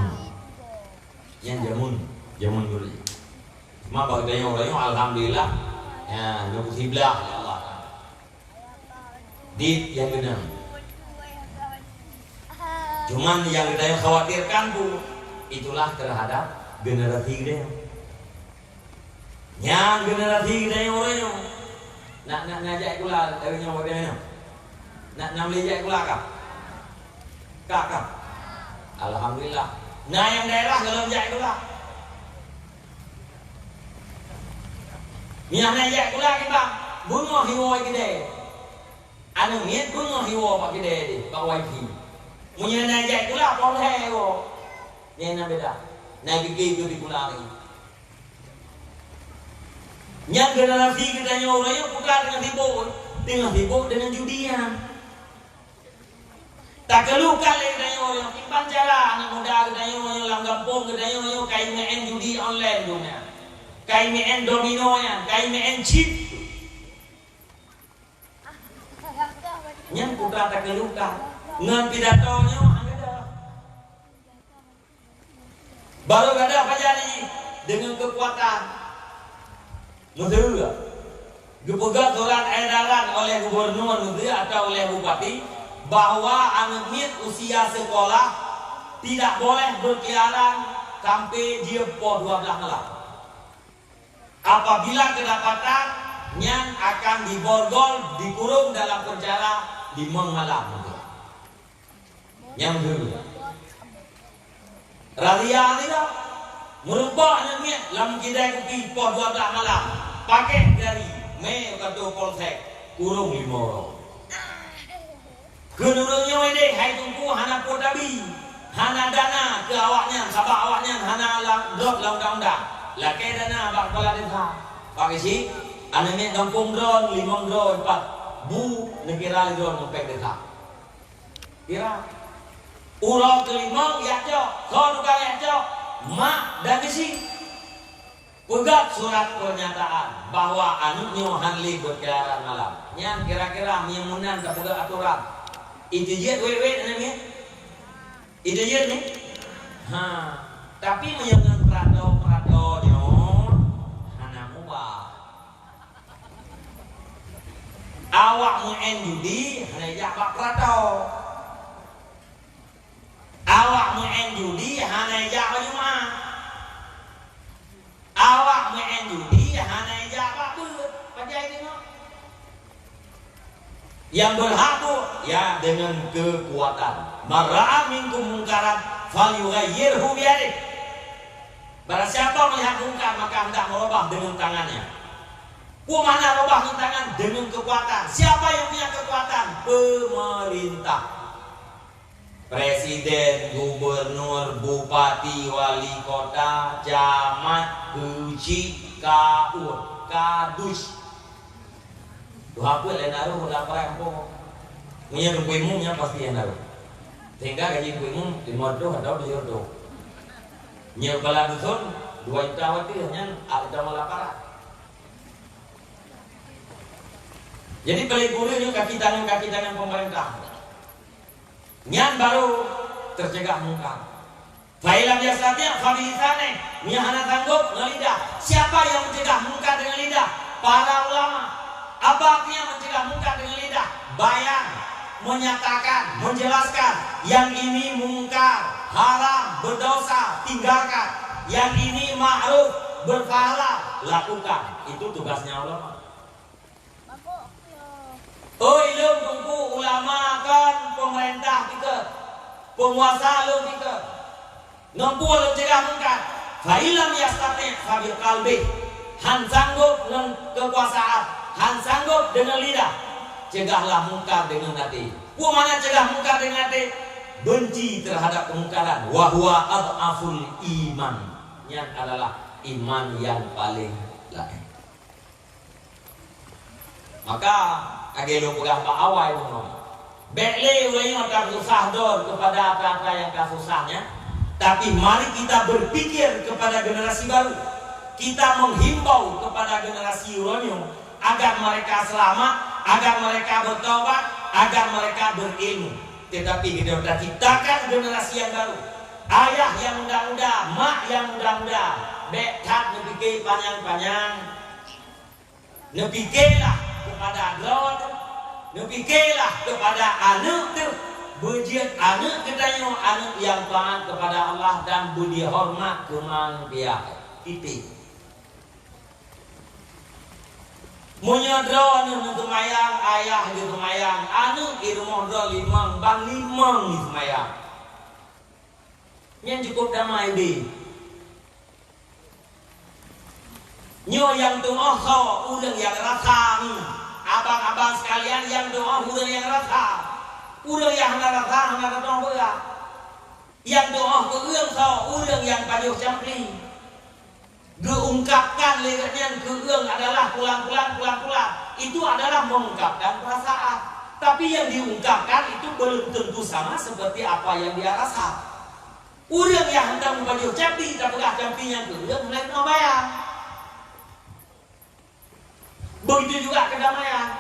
Nyan jameun, jameun dulu. Cuma bak geutanyoe, alhamdulillah, ya, neupeuet siblah, ya Allah. Dit nyang keunong. Cuman nyang geutanyoe khawatirkan pun, itulah terhadap generasi geutanyoe. Nyang generasi geutanyoe uroe nyoe. Nak, nak, nak jak sikula, dari nyoe, dari nyoe. Nak, nak meulejak sikula kah? Kah, kah? Alhamdulillah. Na nyang daerah golom jak sikula. Meunyoe hana jak sikula kiban, beungoh iwoe keudè. Aneuk miet beungoh iwoe bak keudè deh, bak wifi. Meunyoe na jak sikula, poh lhèe iwoe. Nyan na beda. Na geuge keu sikula lagi. Nyan generasi geutanyoe uroe nyoe peugah teungoh sibok, teungoh sibok deungon judi nyan. Takeuluh kali geutanyoe uroe nyoe, kiban cara aneuk muda geutanyoe nyoe lam gampông geutanyoe nyoe kai meu'en judi online tu nyan. Kai meu'en domino nyan, kai meu'en chip. Nyan peugah takeuluh ka. Ngon pidato nyoe hana ada. Baru gata pajan jih deungon keukuatan. Meuseu geupeugah surat edaran oleh gubernur meuseu atau oleh bupati bahwa aneuk miet usia sekolah tidak boleh berkeliaran sampai jeuet poh dua belas malam. Apabila kedapatan, nyan akan diborgol, dikurung dalam penjara limong malam. Nyang dulu. Razia nyoe, meurumpok aneuk miet lam kidai kupi poh dua belas malam, pakék gari, mé u kantor polsek, kurung lima uroe. Keu ureueng nyoe idéh hai Teungku hana peue tabi, hana dana keu awaknyan, sabab awaknyan hana lam, gob lam undang-undang. Lakée dana bak kepala desa. Bak geuchik, aneuk miet gampông droe, limong droe, pat bu neukira lé droe ngon péng desa. Kira. Uroe keulimong jak cok, soe tukang jak cok, mak dan geuchik. Peugah surat pernyataan bahwa aneuk nyoe hán lé beukeliaran malam. Nyan kira-kira meunyoe meunan tapeugah atoran. Itu jeuet wét-wét aneuk nyoe? Itu jeuet nyoe? Ha. Tapi meunyoe ngon peuratoe-peuratoe nyoe hana mubah. Awak meu'en judi hana jak bak peurato. Awak meu'en judi hana jak bak Jumat. Awak meu'en judi hana jak bak beuet. Pajan jinoe? Nyang beurhak buet, ya, dengan kekuatan. "Man ra'a minkum munkaran falyughayyirhu biyadih." Barang siapa melihat mungkar, maka hendak merubah dengan tangannya. Peue makna rubah dengan tangan? Dengan kekuatan. Siapa yang punya kekuatan? Pemerintah. Presiden, gubernur, bupati, wali kota, camat, keuchik, kaur, kadus. Tuha peuet lé naroh lam barang po. Meunyoe teungku imum nyan pasti nyang naroh. Sehingga gaji teungku imum lima ratus atau tujuh ratus. Nyoe kepala dusun dua juta watèe nyan ata malah parah. Jadi paling kureueng nyoe kaki tangan, kaki tangan pemerintah. Nyan baru teucegah mungkar. Fa in lam yastati' fa bilisanih, meunyoe hana sanggob ngon lidah. Siapa yang mencegah mungkar dengan lidah? Para ulama. Apa artinya mencegah mungkar dengan lidah? Bayan, menyatakan, menjelaskan, yang ini mungkar, haram, berdosa, tinggalkan. Yang ini ma'ruf, berpahala, lakukan. Itu tugasnya ulama. Oi lôn teungku ulama kon pemerintah tikeue, peunguasa lôn tikeue. Ngon peue lôn cegah mungkar? Fa in lam yastati' fa bi qalbih. Han sanggob ngon keukuasaan, han sanggob deungon lidah. Cegahlah mungkar deungon até. Peue makna cegah mungkar deungon até? Benci terhadap kemungkaran. Wa huwa adhaful iman. Nyan adalah iman nyang paleng lamé. Maka, lagèe lôn peugah bak awai bunoe, bèk lé uroe nyoe tasusah droe kepada ata-ata nyang ka susah nyan, tapi mari kita berpikir kepada generasi baru. Kita menghimbau kepada generasi uroe nyoe agar mereka selamat, agar mereka bertaubat, agar mereka berilmu. Tetapi kita ciptakan generasi yang baru. Ayah nyang muda-muda, mak nyang muda-muda, bèk that neupike panyang-panyang. Neupikelah keupada droe teuh, neupikelah keupada aneuk teuh. Beujeuet aneuk geutanyoe aneuk nyang taat keupada Allah dan beudihoreumat keu ma keu yah. Titik. Meunyoe droeneuh neuseumayang, ayah geuseumayang, aneuk i rumoh droe limong, ban limong jiseumayang. Nyan cukôp damai deh. Nyoe nyang tu'oh soe, ureueng nyang rasa mi. Abang-abang sekalian, nyang tu'oh ureueng nyang rasa. Ureueng nyang hana rasa, hana tatu'oh beurah. Nyang tu'oh keu ureueng soe, ureueng nyang pajoh campli. Geuungkapkan lé gobnyan keu ureueng adalah pulang-pulang, pulang-pulang. Itu adalah mengungkapkan perasaan. Tapi yang diungkapkan itu belum tentu sama seperti apa yang dia rasa. Ureueng nyang hantom pajoh campli, tapeugah campli nyan keu ureueng hana jinoe bayang. Begitu juga kedamaian.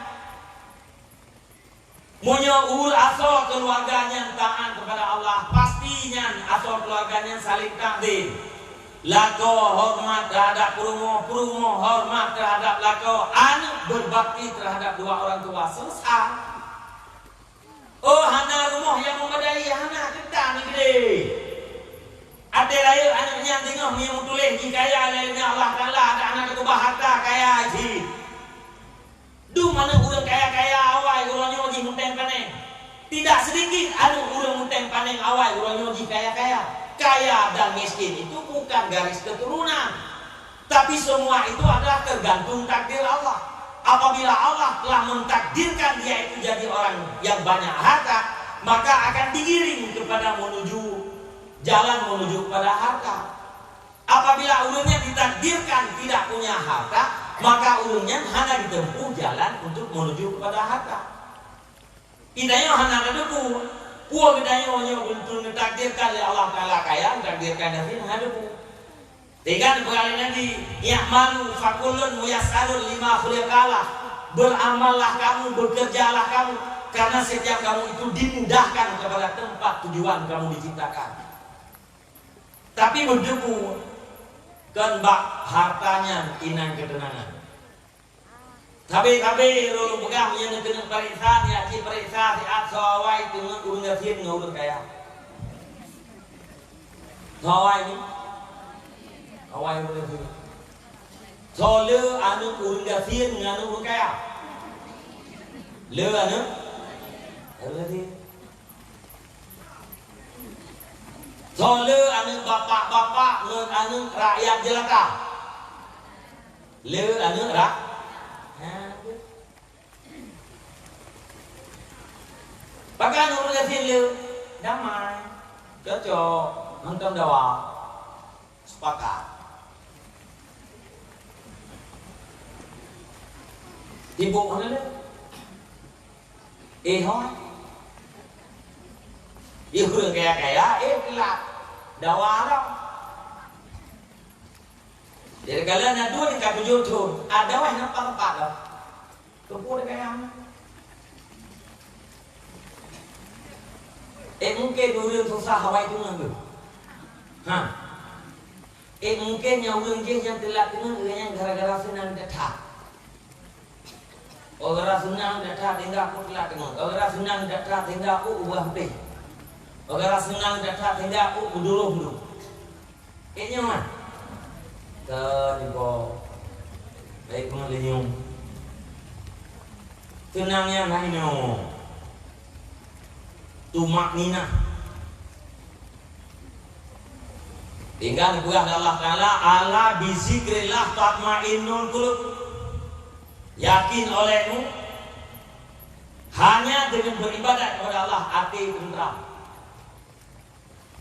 Meunyoe ur-, asoe keuluwarga nyan taat keupada Allah, pasti nyan asoe keuluwarga nyan saling takzim. Lakoe horeumat teuhadap peurumoh, peurumoh horeumat teuhadap lakoe, aneuk beubakti teuhadap dua orang tua. Selesai. Oh, hana rumoh nyang meumadai, hana teuka neugri. Até rayeuk aneuk nyan teungoh miyueb tuléh jih kaya lé Allah Taala, adak hana teukeubah harta kaya jih. Dum aneuk ureueng kaya-kaya awai uroe nyoe jih muteng paneng. Tidak sedikit aneuk ureueng muteng paneng awai uroe nyoe jih kaya-kaya. Kaya dan miskin itu bukan garis keturunan. Tapi semua itu adalah tergantung takdir Allah. Apabila Allah telah mentakdirkan dia itu jadi orang yang banyak harta, maka akan digiring kepada menuju jalan menuju kepada harta. Apabila ureueng nyan ditakdirkan tidak punya harta, maka ureueng nyan hana ditempuh jalan untuk menuju kepada harta. Geutanyoe hana tateupeue, peue geutanyoe nyoe beutôi neutakdirkan lé Allah Taala kaya, neutakdirkan yatim hana tateupeue. Teuga neupeugah lé Nabi, "I'malu fa kullun muyassarun lima khuliqa lah." Beramallah kamu, bekerjalah kamu, karena setiap kamu itu dimudahkan kepada tempat tujuan kamu diciptakan. Tapi beutôi kon bak harta nyan inan keuteunangan. Sabe-sabe lôn peugah, meunyoe keuneuk pareksa, neuaci pareksa siat soe awai teungeut ureuëng gasien ngon ureuëng kaya. Soe awai nyoe? Awai ureuëng gasien. Soe le aneuëk ureuëng gasien ngon aneuëk ureuëng kaya? Le aneuëk ureuëng gasien. Soe le aneuëk bapak-bapak ngon aneuëk rakyat jelata? Le aneuëk ra-, ha. Pakon ureuëng gasien le? Damai. Cocok. Hantom dawa. Sepakat. Sibuk mana le? Eh, hoi. Di ureuëng kaya-kaya, eh, telat. Dawa dah. Jadi, kalau na dua tingkat tujuh thon, ada wah nampak tempat dah. Keupeue kaya? Eh, mungkin ureuëng susah awai tu ngon tu. Ha. Eh, mungkin nyang ureuëng jih nyang telat teungoh, ureuëng nyan gara-gara seunang that-that. Gara-gara seunang that-that, sehingga aku telat teungoh. Gara-gara seunang that-that, sehingga aku ubah putih. Gara-gara seunang that-that, sehingga aku beudurôh dulu. Eh, nyoe, man. Ka dibawa. Baik, pengalinyum. Seunang nyan hai nyoe. Tumakninah. Tinggai geupeugah lé Allah Taala, "Ala bizikrillah tatmainnul qulub." Yakin olehmu, hanya dengan beribadat kepada Allah, até teuntram.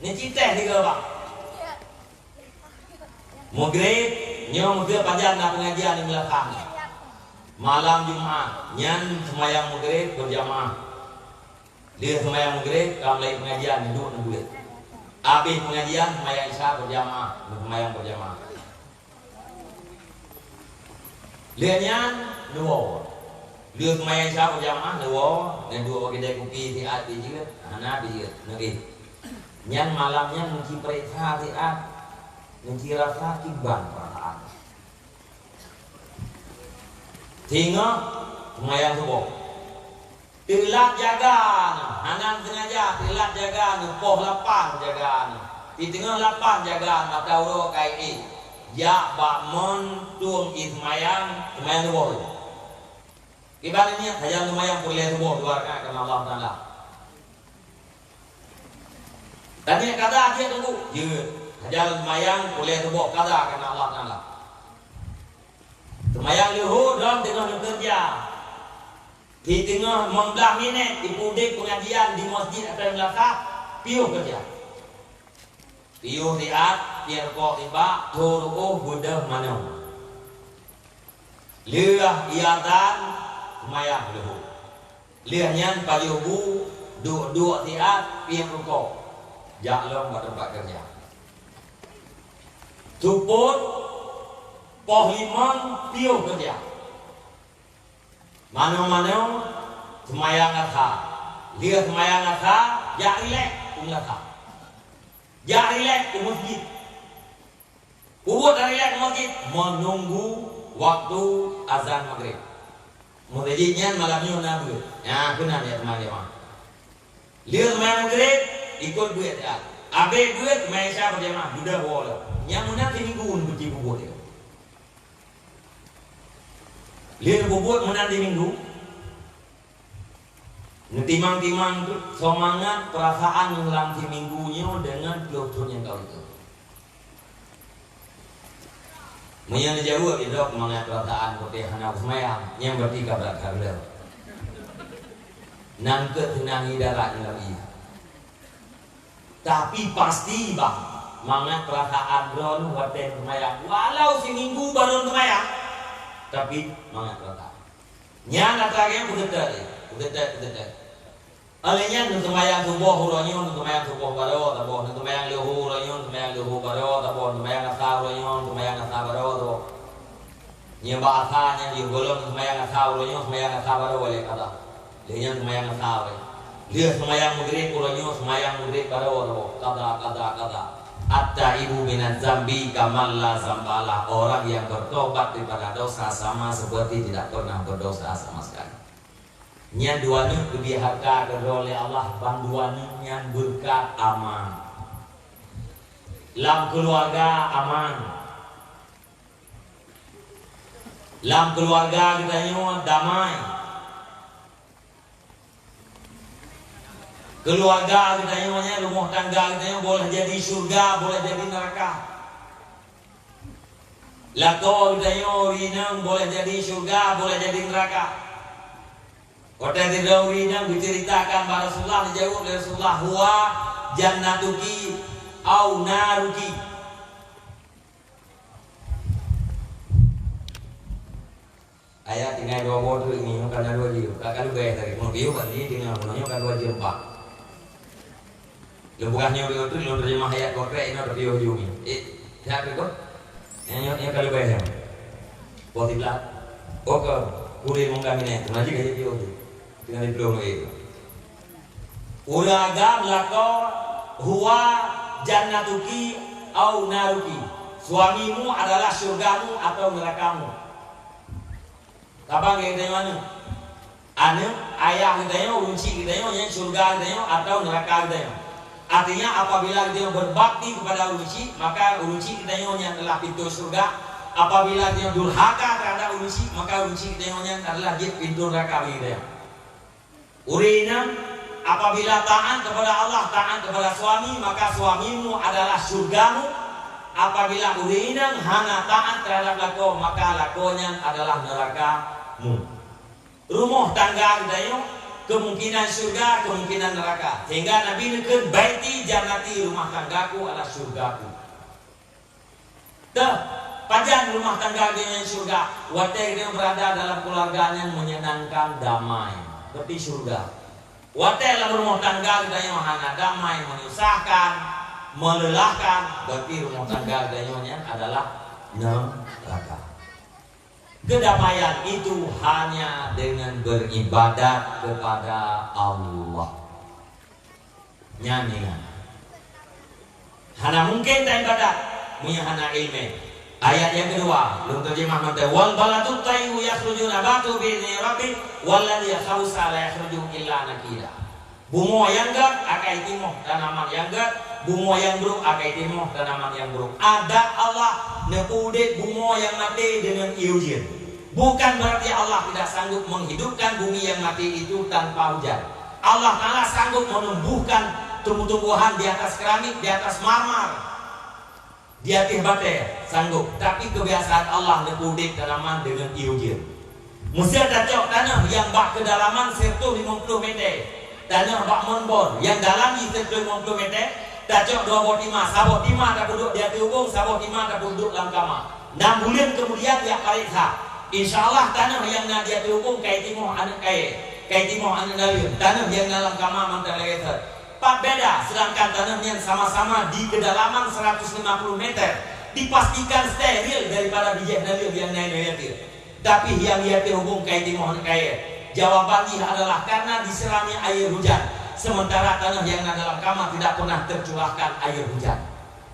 Neuciteh tiga bak. Maghrib, nyoe meuseu pajan na pengajian di meulakang. Malam Jumat, nyan seumayang Maghrib berjamaah. Lheueh seumayang Maghrib, ka mulai pengajian, duek neubuet. Abéh pengajian, seumayang Isya berjamaah, seumayang berjamaah. Lheueh nyan, neuwoe. Lheueh seumayang Isya berjamaah, neuwoe, neuduek bak keude kupi siat jeuet, hana jeuet, neuéh. Nyan malam nyan neuci peuriksa siat, neuci rasa kiban peurasaan. Singoh seumayang suboh. Teulat jaga neuh, hana sengaja teulat jaga neuh, poh lapan jaga neuh. Di teungoh lapan jaga neuh, mata uroe ka éh. Jak bak mon tueng ié seumayang, seumayang suboh. Kiban nyan, hajat seumayang peureulée suboh dua rakaat keu Allah Taala. Taniet kada jeuet teungku, jeuet. Hajat seumayang peureulée suboh kada keu Allah Taala. Seumayang leuhô droe teungoh neukeureuja. Di teungoh limong blaih minét, ipeudeh pengajian di masjid atau meunasah, piôh keureuja. Piôh siat, piep rukok nibak, tho ruôh beudôh manoe. Lheueh iazan, seumayang leuhô. Lheueh nyan pajoh bu, duek-duek siat, piep rukok. Jak lom bak teumpat keureuja. Seupôt, poh limong, piôh keureuja. Manoe-manoe seumayang asa. Lheueh seumayang asa, jak rilek u meunasah. Jak rilek u masjid. Peubuet rilek u masjid meununggu waktu azan Maghrib. Masjid nyan malam nyoe na beuet. Nyan keunan ya teuma-teuma. Lheueh seumayang Maghrib, ikot beuet siat. Abéh beuet, seumayang Isya berjamaah, beudôh woe lom. Nyan meunan siminggu neuci peubuet nyan. Lheueh peubuet meunan di minggu, neutimang-timang semangat peurasaan lam siminggu nyoe deungon ploh thon nyang ka ukeue. Meunyoe neujaweueb, "Idok mangat peurasaan putéh hana seumayang," nyan berarti ka brat ka gleh. Nangkeuet seunang ié darat ngon lam ié. Tapi pasti bah, mangat peurasaan droeneuh watée seumayang, walau siminggu barô seumayang, tapi mangat peurasaan. Nyan atra geuh peugeutet, peugeutet, peugeutet. Óh lheueh nyan neuseumayang suboh uroe nyoe, neuseumayang suboh barô saboh, neuseumayang leuhô uroe nyoe, neuseumayang leuhô barô saboh, neuseumayang asa uroe nyoe, neuseumayang asa barô saboh. Nyoe bak asa nyan jih gohlom neuseumayang asa uroe nyoe, seumayang asa barô lé kada. Lheueh nyan seumayang asa lé. Lheueh seumayang Maghrib uroe nyoe, seumayang Maghrib barô saboh. Kada, kada, kada. At-taibu minaz zambi kaman la zambalah. Orang yang bertobat daripada dosa sama seperti tidak pernah berdosa sama sekali. Nyan dua neuk geubri hareuta keudroe lé Allah, bandua neuk nyan beureukat aman. Lam keuluwarga aman. Lam keuluwarga geutanyoe damai. Keuluwarga geutanyoe nyan, rumoh tangga geutanyoe boleh jadi syurga, boleh jadi neuraka. Lakoe geutanyoe ureueng inong boleh jadi syurga, boleh jadi neuraka. Watèe sidroe ureueng inong geuceuritakan bak Rasulullah, geujaweueb lé Rasulullah, "Huwa jannatuki au naruki." Ayat tinggai dua boh tu ini, nyoe ka na dua jeuem. Ka, ka leubeh lagi. Mun piôh kan ni tinggai, mun nyoe ka dua jeuem empat. Lôn peugah nyoe dua tu, lôn teujeumah ayat konkret inoe, tapi ujong ni. Eh, siapa tu? Nyoe, nyoe, nyoe ka leubeh nyoe. Poh siblaih. Oh, ke kurir mungga minèh. Teuma jih ka jadi piôh tu. Tinggai di plueng lagi tu. Ureueng agam lakoe, "Huwa jannatuki au naruki." Suamimu adalah syurgamu atau nerakamu. Saban geutanyoe aneuk. Aneuk, ayah geutanyoe, ureueng chik geutanyoe, nyan syurga geutanyoe atau neuraka geutanyoe. Artinya, apabila geutanyoe berbakti kepada ureueng chik, maka ureueng chik geutanyoe nyan adalah pintoe syurga. Apabila geutanyoe durhaka terhadap ureueng chik, maka ureueng chik geutanyoe nyan adalah jeuet pintoe neuraka bagi geutanyoe. Ureueng inong, apabila taat kepada Allah, taat kepada suami, maka suamimu adalah syurgamu. Apabila ureueng inong hana taat terhadap lakoe, maka lakoe nyan adalah neurakamu. Rumoh tangga geutanyoe, kemungkinan syurga, kemungkinan neuraka. Sehingga Nabi neukheun, "Baiti jannati, rumah tanggaku adalah syurgaku." Teuh, pajan rumah tangga geutanyoe syurga? Watèe geutanyoe beurada dalam keuluwarga nyang menyenangkan, damai, seperti syurga. Watèe lam rumoh tangga geutanyoe hana damai, menyusahkan, melelahkan, berarti rumoh tangga geutanyoe nyan adalah neuraka. Kedamaian itu hanya dengan beribadat kepada Allah. Nyan ingat. Hana mungken taibadat meunyoe hana ileumèe. Ayat nyang keudua, lôn teujeumah mantong, "Wal baladut thayyibu yakhruju nabatuhu bi idzni rabbih, walladzi khabutha la yakhruju illa nakida." Bumoe nyang gèt akai timoh tanaman nyang gèt, bumoe nyang brôk akai timoh tanaman nyang brôk. Adat Allah neupeuudép bumoe nyang maté deungon ié ujeuen. Bukan berarti Allah tidak sanggup menghidupkan bumi yang mati itu tanpa hujan. Allah Ta'ala sanggup menumbuhkan tumbuh-tumbuhan di atas keramik, di atas marmer, di ateueh batèe, sanggup. Tapi kebiasaan Allah neupeuudép tanaman deungon ié ujeuen. Meusé tacok tanoh nyang bak keudalaman siratoh limong ploh mètè. Tanoh bak Mon Bon, nyang dalam jih siratoh limong ploh mètè, tacok dua boh tima, saboh tima tapeuduek di ateueh ubông, saboh tima tapeuduek lam kama. Nam buleuen keumudian jak paréksa. Insya Allah, tanoh nyang na di ateueh ubông ka jitimoh aneuk kayèe, ka jitimoh aneuk naleueng, tanoh nyang na lam kama mantong lagèe thot. Pat beda, seudangkan tanoh nyan sama-sama di keudalaman seratus lima puluh meter, dipastikan steril daripada bijèh naleueng nyang na di ateueh. Tapi nyang di ateueh ubông ka jitimoh aneuk kayèe. Jawaban jih adalah karena diserami air hujan, sementara tanoh nyang na dalam kama tidak pernah tercurahkan air hujan.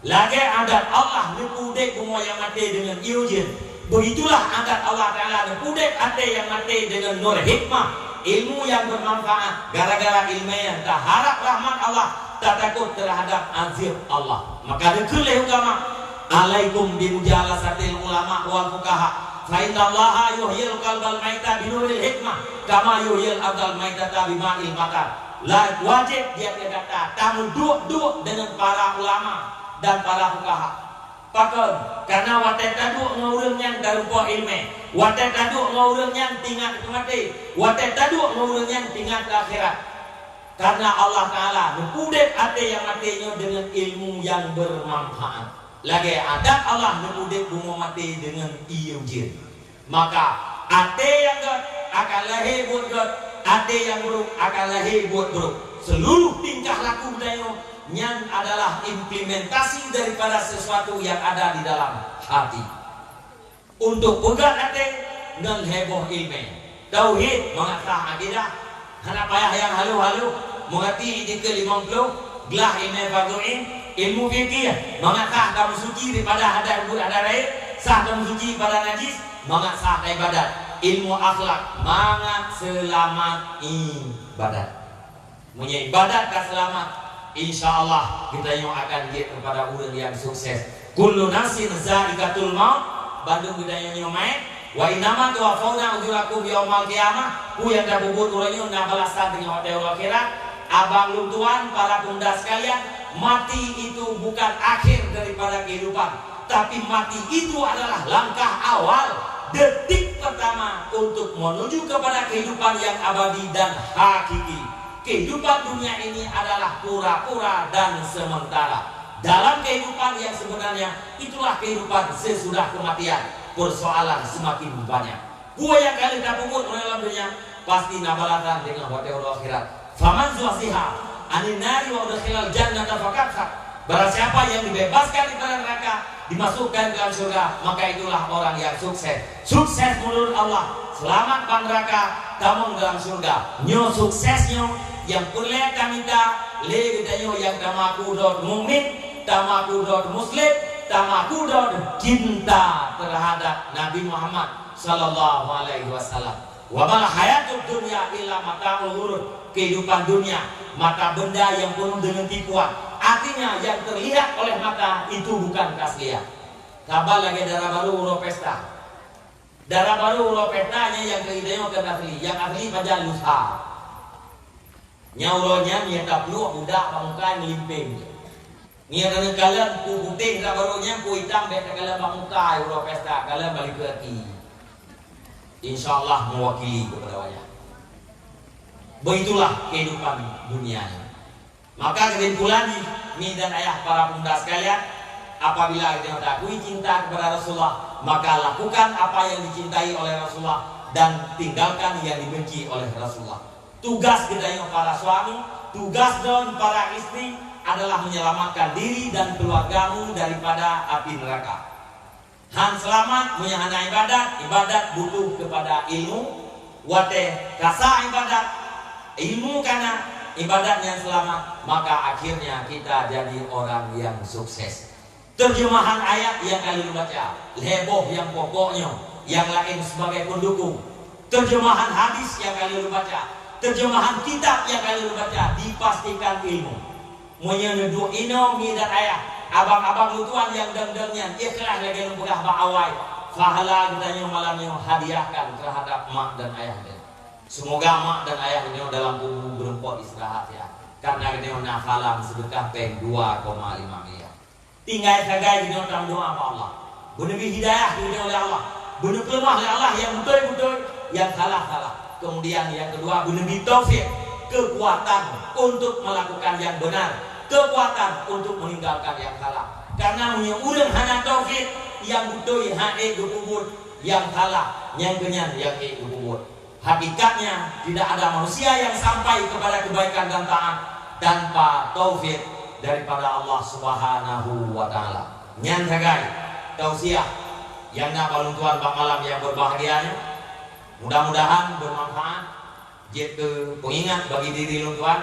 Lagèe adat Allah neupeuudép bumoe nyang maté deungon ié ujeuen, beugitulah adat Allah Ta'ala neupeuudép até nyang maté deungon nur hikmah, ilmu nyang bermanfaat. Gara-gara ileumèe nyan taharap rahmat Allah, tatakot terhadap azab Allah. Maka neukheun lé ulama, "Alaikum bimujalasatil ulama wal fuqaha, fa innallaha yuhyil qalbal maita binuril hikmah, kama yuhyil ardal maitata bima'il matar." La-, wajéb di ateueh gata tameuduek-duek deungon para ulama dan para fuqaha. Pakon? Karena watèe taduek ngon ureueng nyan tarumpok ileumèe, watèe taduek ngon ureueng nyan teuingat keu maté, watèe taduek ngon ureueng nyan teuingat keu akhirat. Karena Allah Ta'ala neupeuudép até nyang maté nyoe deungon ilmu nyang bermanfaat. Lagèe adat Allah neupeuudép bumoe maté deungon ié ujeuen. Maka, até nyang gèt akan lahé buet gèt, até nyang brôk akan lahé buet brôk. Seluruh tingkah laku geutanyoe nyan adalah implementasi daripada sesuatu yang ada di dalam hati. Untuk peugèt até ngon lhèe boh ileumèe. Tauhid, mangat sah akidah, hana payah nyang halo-halo, meungerti itikeuet limong ploh, glah ileumèe fardhu ain, Ilmu fikih, mangat sah tameusuci daripada hadas buet hadas rayeuk, sah tameusuci daripada najis, mangat sah taibadat. Ilmu akhlak, mangat seulamat ibadat. Meunyoe ibadat ka seulamat, insya Allah geutanyoe akan jeuet keupada ureuëng nyang sukses. Kullu nafsin zaikatul maut, bandum geutanyoe nyoe mait. Wa innama tuwaffawna ujurakum yaumal qiyamah, peue nyang tapeubuet uroe nyoe na balasan teungoh watée uroe akhirat. Abang lôn tuan, para pemuda sekalian, mati itu bukan akhir daripada kehidupan, tapi mati itu adalah langkah awal, detik pertama untuk menuju kepada kehidupan yang abadi dan hakiki. Kehidupan dunia ini adalah pura-pura dan sementara. Dalam kehidupan yang sebenarnya, itulah kehidupan sesudah kematian. Persoalan semakin banyak. Peue nyang ka lheueh tapeubuet ureuëng lam donya, pasti na balasan teungoh watée uroe akhirat. Faman zuhziha 'anin nari wa udkhilal jannata faqad faz. Barang siapa yang dibebaskan daripada neraka, dimasukkan ke dalam syurga, maka itulah orang yang sukses. Sukses menurut Allah, selamat bak neraka, tamong dalam syurga. Nyoe sukses nyoe nyang peureulée tamita lé geutanyoe nyang tamaku dot mukmin, tamaku dot muslim, tamaku dot cinta terhadap Nabi Muhammad sallallahu alaihi wasallam. Wa mal hayatud dunya illa mata'ul ghurur. Kehidupan dunia mata benda yang penuh dengan tipuan. Artinya yang terlihat oleh mata itu bukan keaslian. Saban lagée dara barô uroe pesta. Dara barô uroe pesta nyan nyang keu idéh nyoe keu asli, nyang asli pajan lusa. Nyang uroe nyan nyang tapluek budak bak muka meulimpeng. Ngieng takalon peue putéh lam barô nyan, peue itam bék takalon bak muka uroe pesta, kalon bak likot aki. Insya Allah mewakili kepada wayah. Begitulah kehidupan dunia ini. Maka kesimpulan jih, mi dan ayah para pemuda sekalian, apabila kita mengakui cinta kepada Rasulullah, maka lakukan apa yang dicintai oleh Rasulullah dan tinggalkan yang dibenci oleh Rasulullah. Tugas geutanyoe para suami, tugas droen para istri adalah menyelamatkan diri dan keluargamu daripada api neraka. Han seulamat meunyoe hana ibadat, ibadat butuh kepada ilmu. Watée kasa ibadat, ilmu kana, ibadat nyang seulamat, maka akhirnya kita jadi orang yang sukses. Terjemahan ayat nyang ka lheueh baca, lhée boh nyang pokok nyoe, nyang laén sebagai pendukung. Terjemahan hadis nyang ka lheueh baca, terjemahan kitab nyang ka lheueh baca, dipastikan ilmu. Meunyoe neuduek inoe mi dan ayah, abang-abang lôn tuan nyang dong-dong nyan ikhlas lagée lôn peugah bak awai, pahala geutanyoe malam nyoe hadiahkan terhadap mak dan ayah geutanyoe. Semoga mak dan ayah geutanyoe dalam kubu beureumpok istirahat ya, karena geutanyoe na salam sedekah péng dua koma lima miliar. Tinggai sagai geutanyoe tameudoá bak Allah. Beuneubri hidayah keu geutanyoe lé Allah. Beuneupeuleumah lé Allah nyang beutôi-beutôi, nyang salah-salah. Kemudian nyang keudua, beuneubri taufik, keukuatan untuk melakukan nyang beunar, keukuatan untuk meninggalkan nyang salah. Karena meunyoe ureuëng hana taufik, nyang beutôi han ék geupeubuet, nyang salah, nyang keunyan nyang ék geupeubuet. Hakikatnya, tidak ada manusia yang sampai kepada kebaikan dan taat tanpa taufik daripada Allah Subhanahu wa Ta'ala. Nyan sagai tausiah nyang na bak lôn tuan bak malam nyang berbahagia nyoe. Mudah-mudahan bermanfaat, jeuet keu pengingat bagi diri lôn tuan,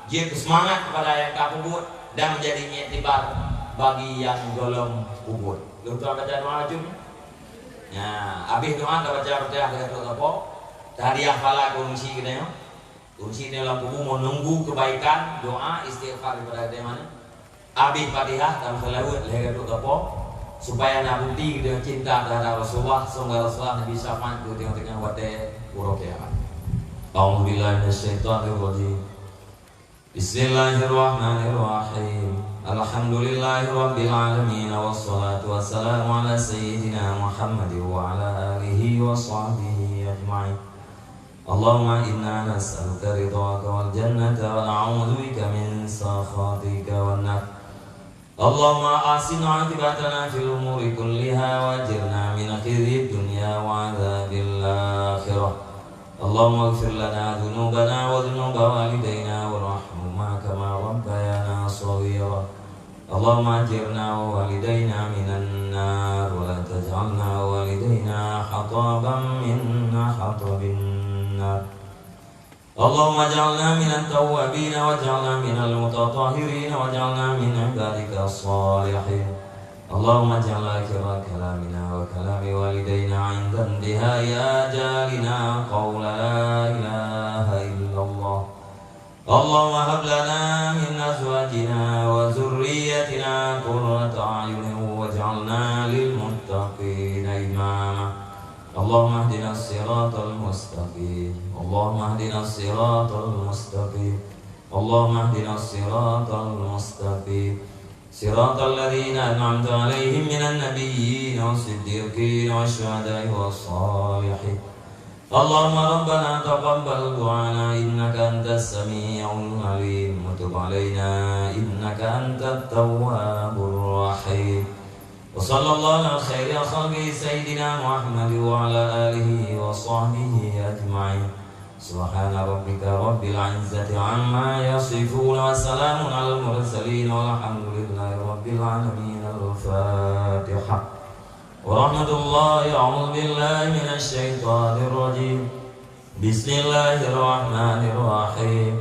jeuet keu seumangat kepada nyang ka peubuet dan menjadi iktibar bagi nyang gohlom peubuet. Lôn tuan baca doa laju. Nya, habéh doa tabaca Fatihah lhée reutôk sapo, tahadiah pahala keu ureuëng syiek geutanyoe. Ureuëng syiek geutanyoe lam kubu meununggu kebaikan, doa, istighfar daripada geutanyoe. Habéh Fatihah dan seulaweuet lhée reutôk sapo, supaya na bukti geutanyoe cinta terhadap Rasulullah, sehingga Rasulullah neubri syafaat keu geutanyoe watée uroe kiamat. A'udzubillahi minasyaitonirrajim. Bismillahirrahmanirrahim. Alhamdulillahirabbil alamin, wassalatu wassalamu ala sayyidina Muhammad wa ala alihi wa sahbihi ajma'in. Allahumma inna nas'aluka ridhaka wal jannata wa na'udzubika min sakhatika wan nar. Allahumma ahsin aqibatana fil umuri kulliha wa ajirna min khizyid dunya wa adzabil akhirah. Allahumma ighfir lana dzunubana wa dzunuba walidaina warhamhuma kama rabbayana shaghira. Allahumma ajirna wa walidaina minan nar wa la taj'alna wa walidaina hataban min hatabin nar. اللهم اجعلنا من التوابين واجعلنا من المتطهرين واجعلنا من عبادك الصالحين. اللهم اجعل آخر كلامنا وكلام والدينا عند انتهاء آجالنا قول لا إله إلا الله. اللهم هب لنا من أزواجنا وذرياتنا قرة أعين واجعلنا للمتقين إماما. اللهم اهدنا الصراط المستقيم. اللهم اهدنا الصراط المستقيم. اللهم اهدنا الصراط المستقيم. صراط الذين أنعمت عليهم من النبيين والصديقين والشهداء والصالحين. اللهم ربنا تقبل دعانا إنك أنت السميع العليم وتب علينا إنك أنت التواب الرحيم. وصلى الله على خير خلقه سيدنا محمد وعلى آله وصحبه أجمعين. سبحان ربك رب العزة عما يصفون وسلام على المرسلين والحمد لله رب العالمين. الفاتحة. ورحمة الله. أعوذ بالله من الشيطان الرجيم. بسم الله الرحمن الرحيم.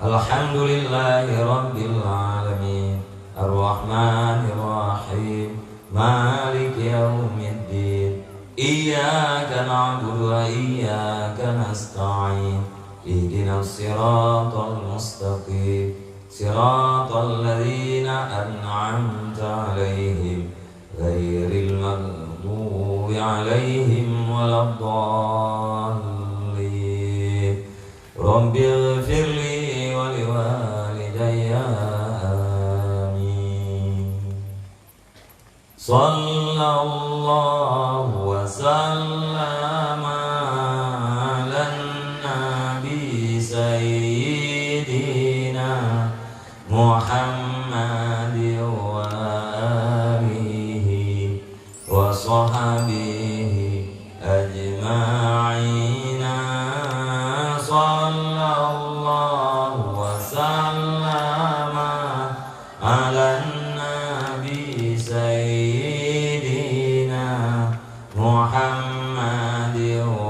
الحمد لله رب العالمين. الرحمن الرحيم. مالك يوم الدين. إياك نعبد وإياك نستعين. اهدنا الصراط المستقيم. صراط الذين أنعمت عليهم غير المغضوب عليهم ولا الضالين. رب اغفر لي ولوالدي. آمين. صلى الله وسلم على النبي سيدنا محمد وآله وصحبه أجمعين. صلى الله وسلم على النبي سيدنا محمد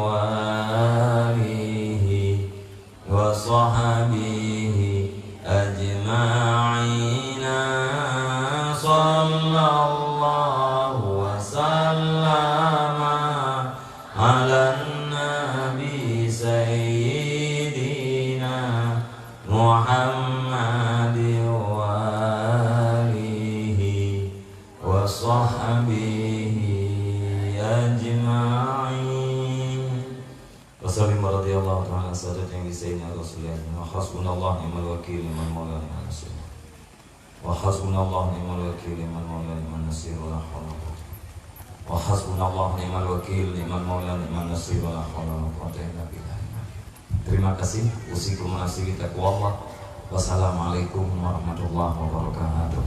وآله وصحبه أجمعين. صلى الله وسلم على النبي سيدنا محمد وآله وصحبه أجمعين. وسلم رضي الله تعالى عن سادتنا سيدنا رسول الله. وحسبنا الله نعم الوكيل، نعم المولى، نعم النصير. وحسبنا الله نعم الوكيل، نعم المولى، نعم النصير، ولا حول ولا قوة. وحسبنا الله نعم الوكيل، نعم المولى، نعم النصير، ولا حول ولا قوة إلا بالله. Terima kasih. أوصيكم ونفسي بتقوى الله. Wassalamualaikum warahmatullahi wabarakatuh.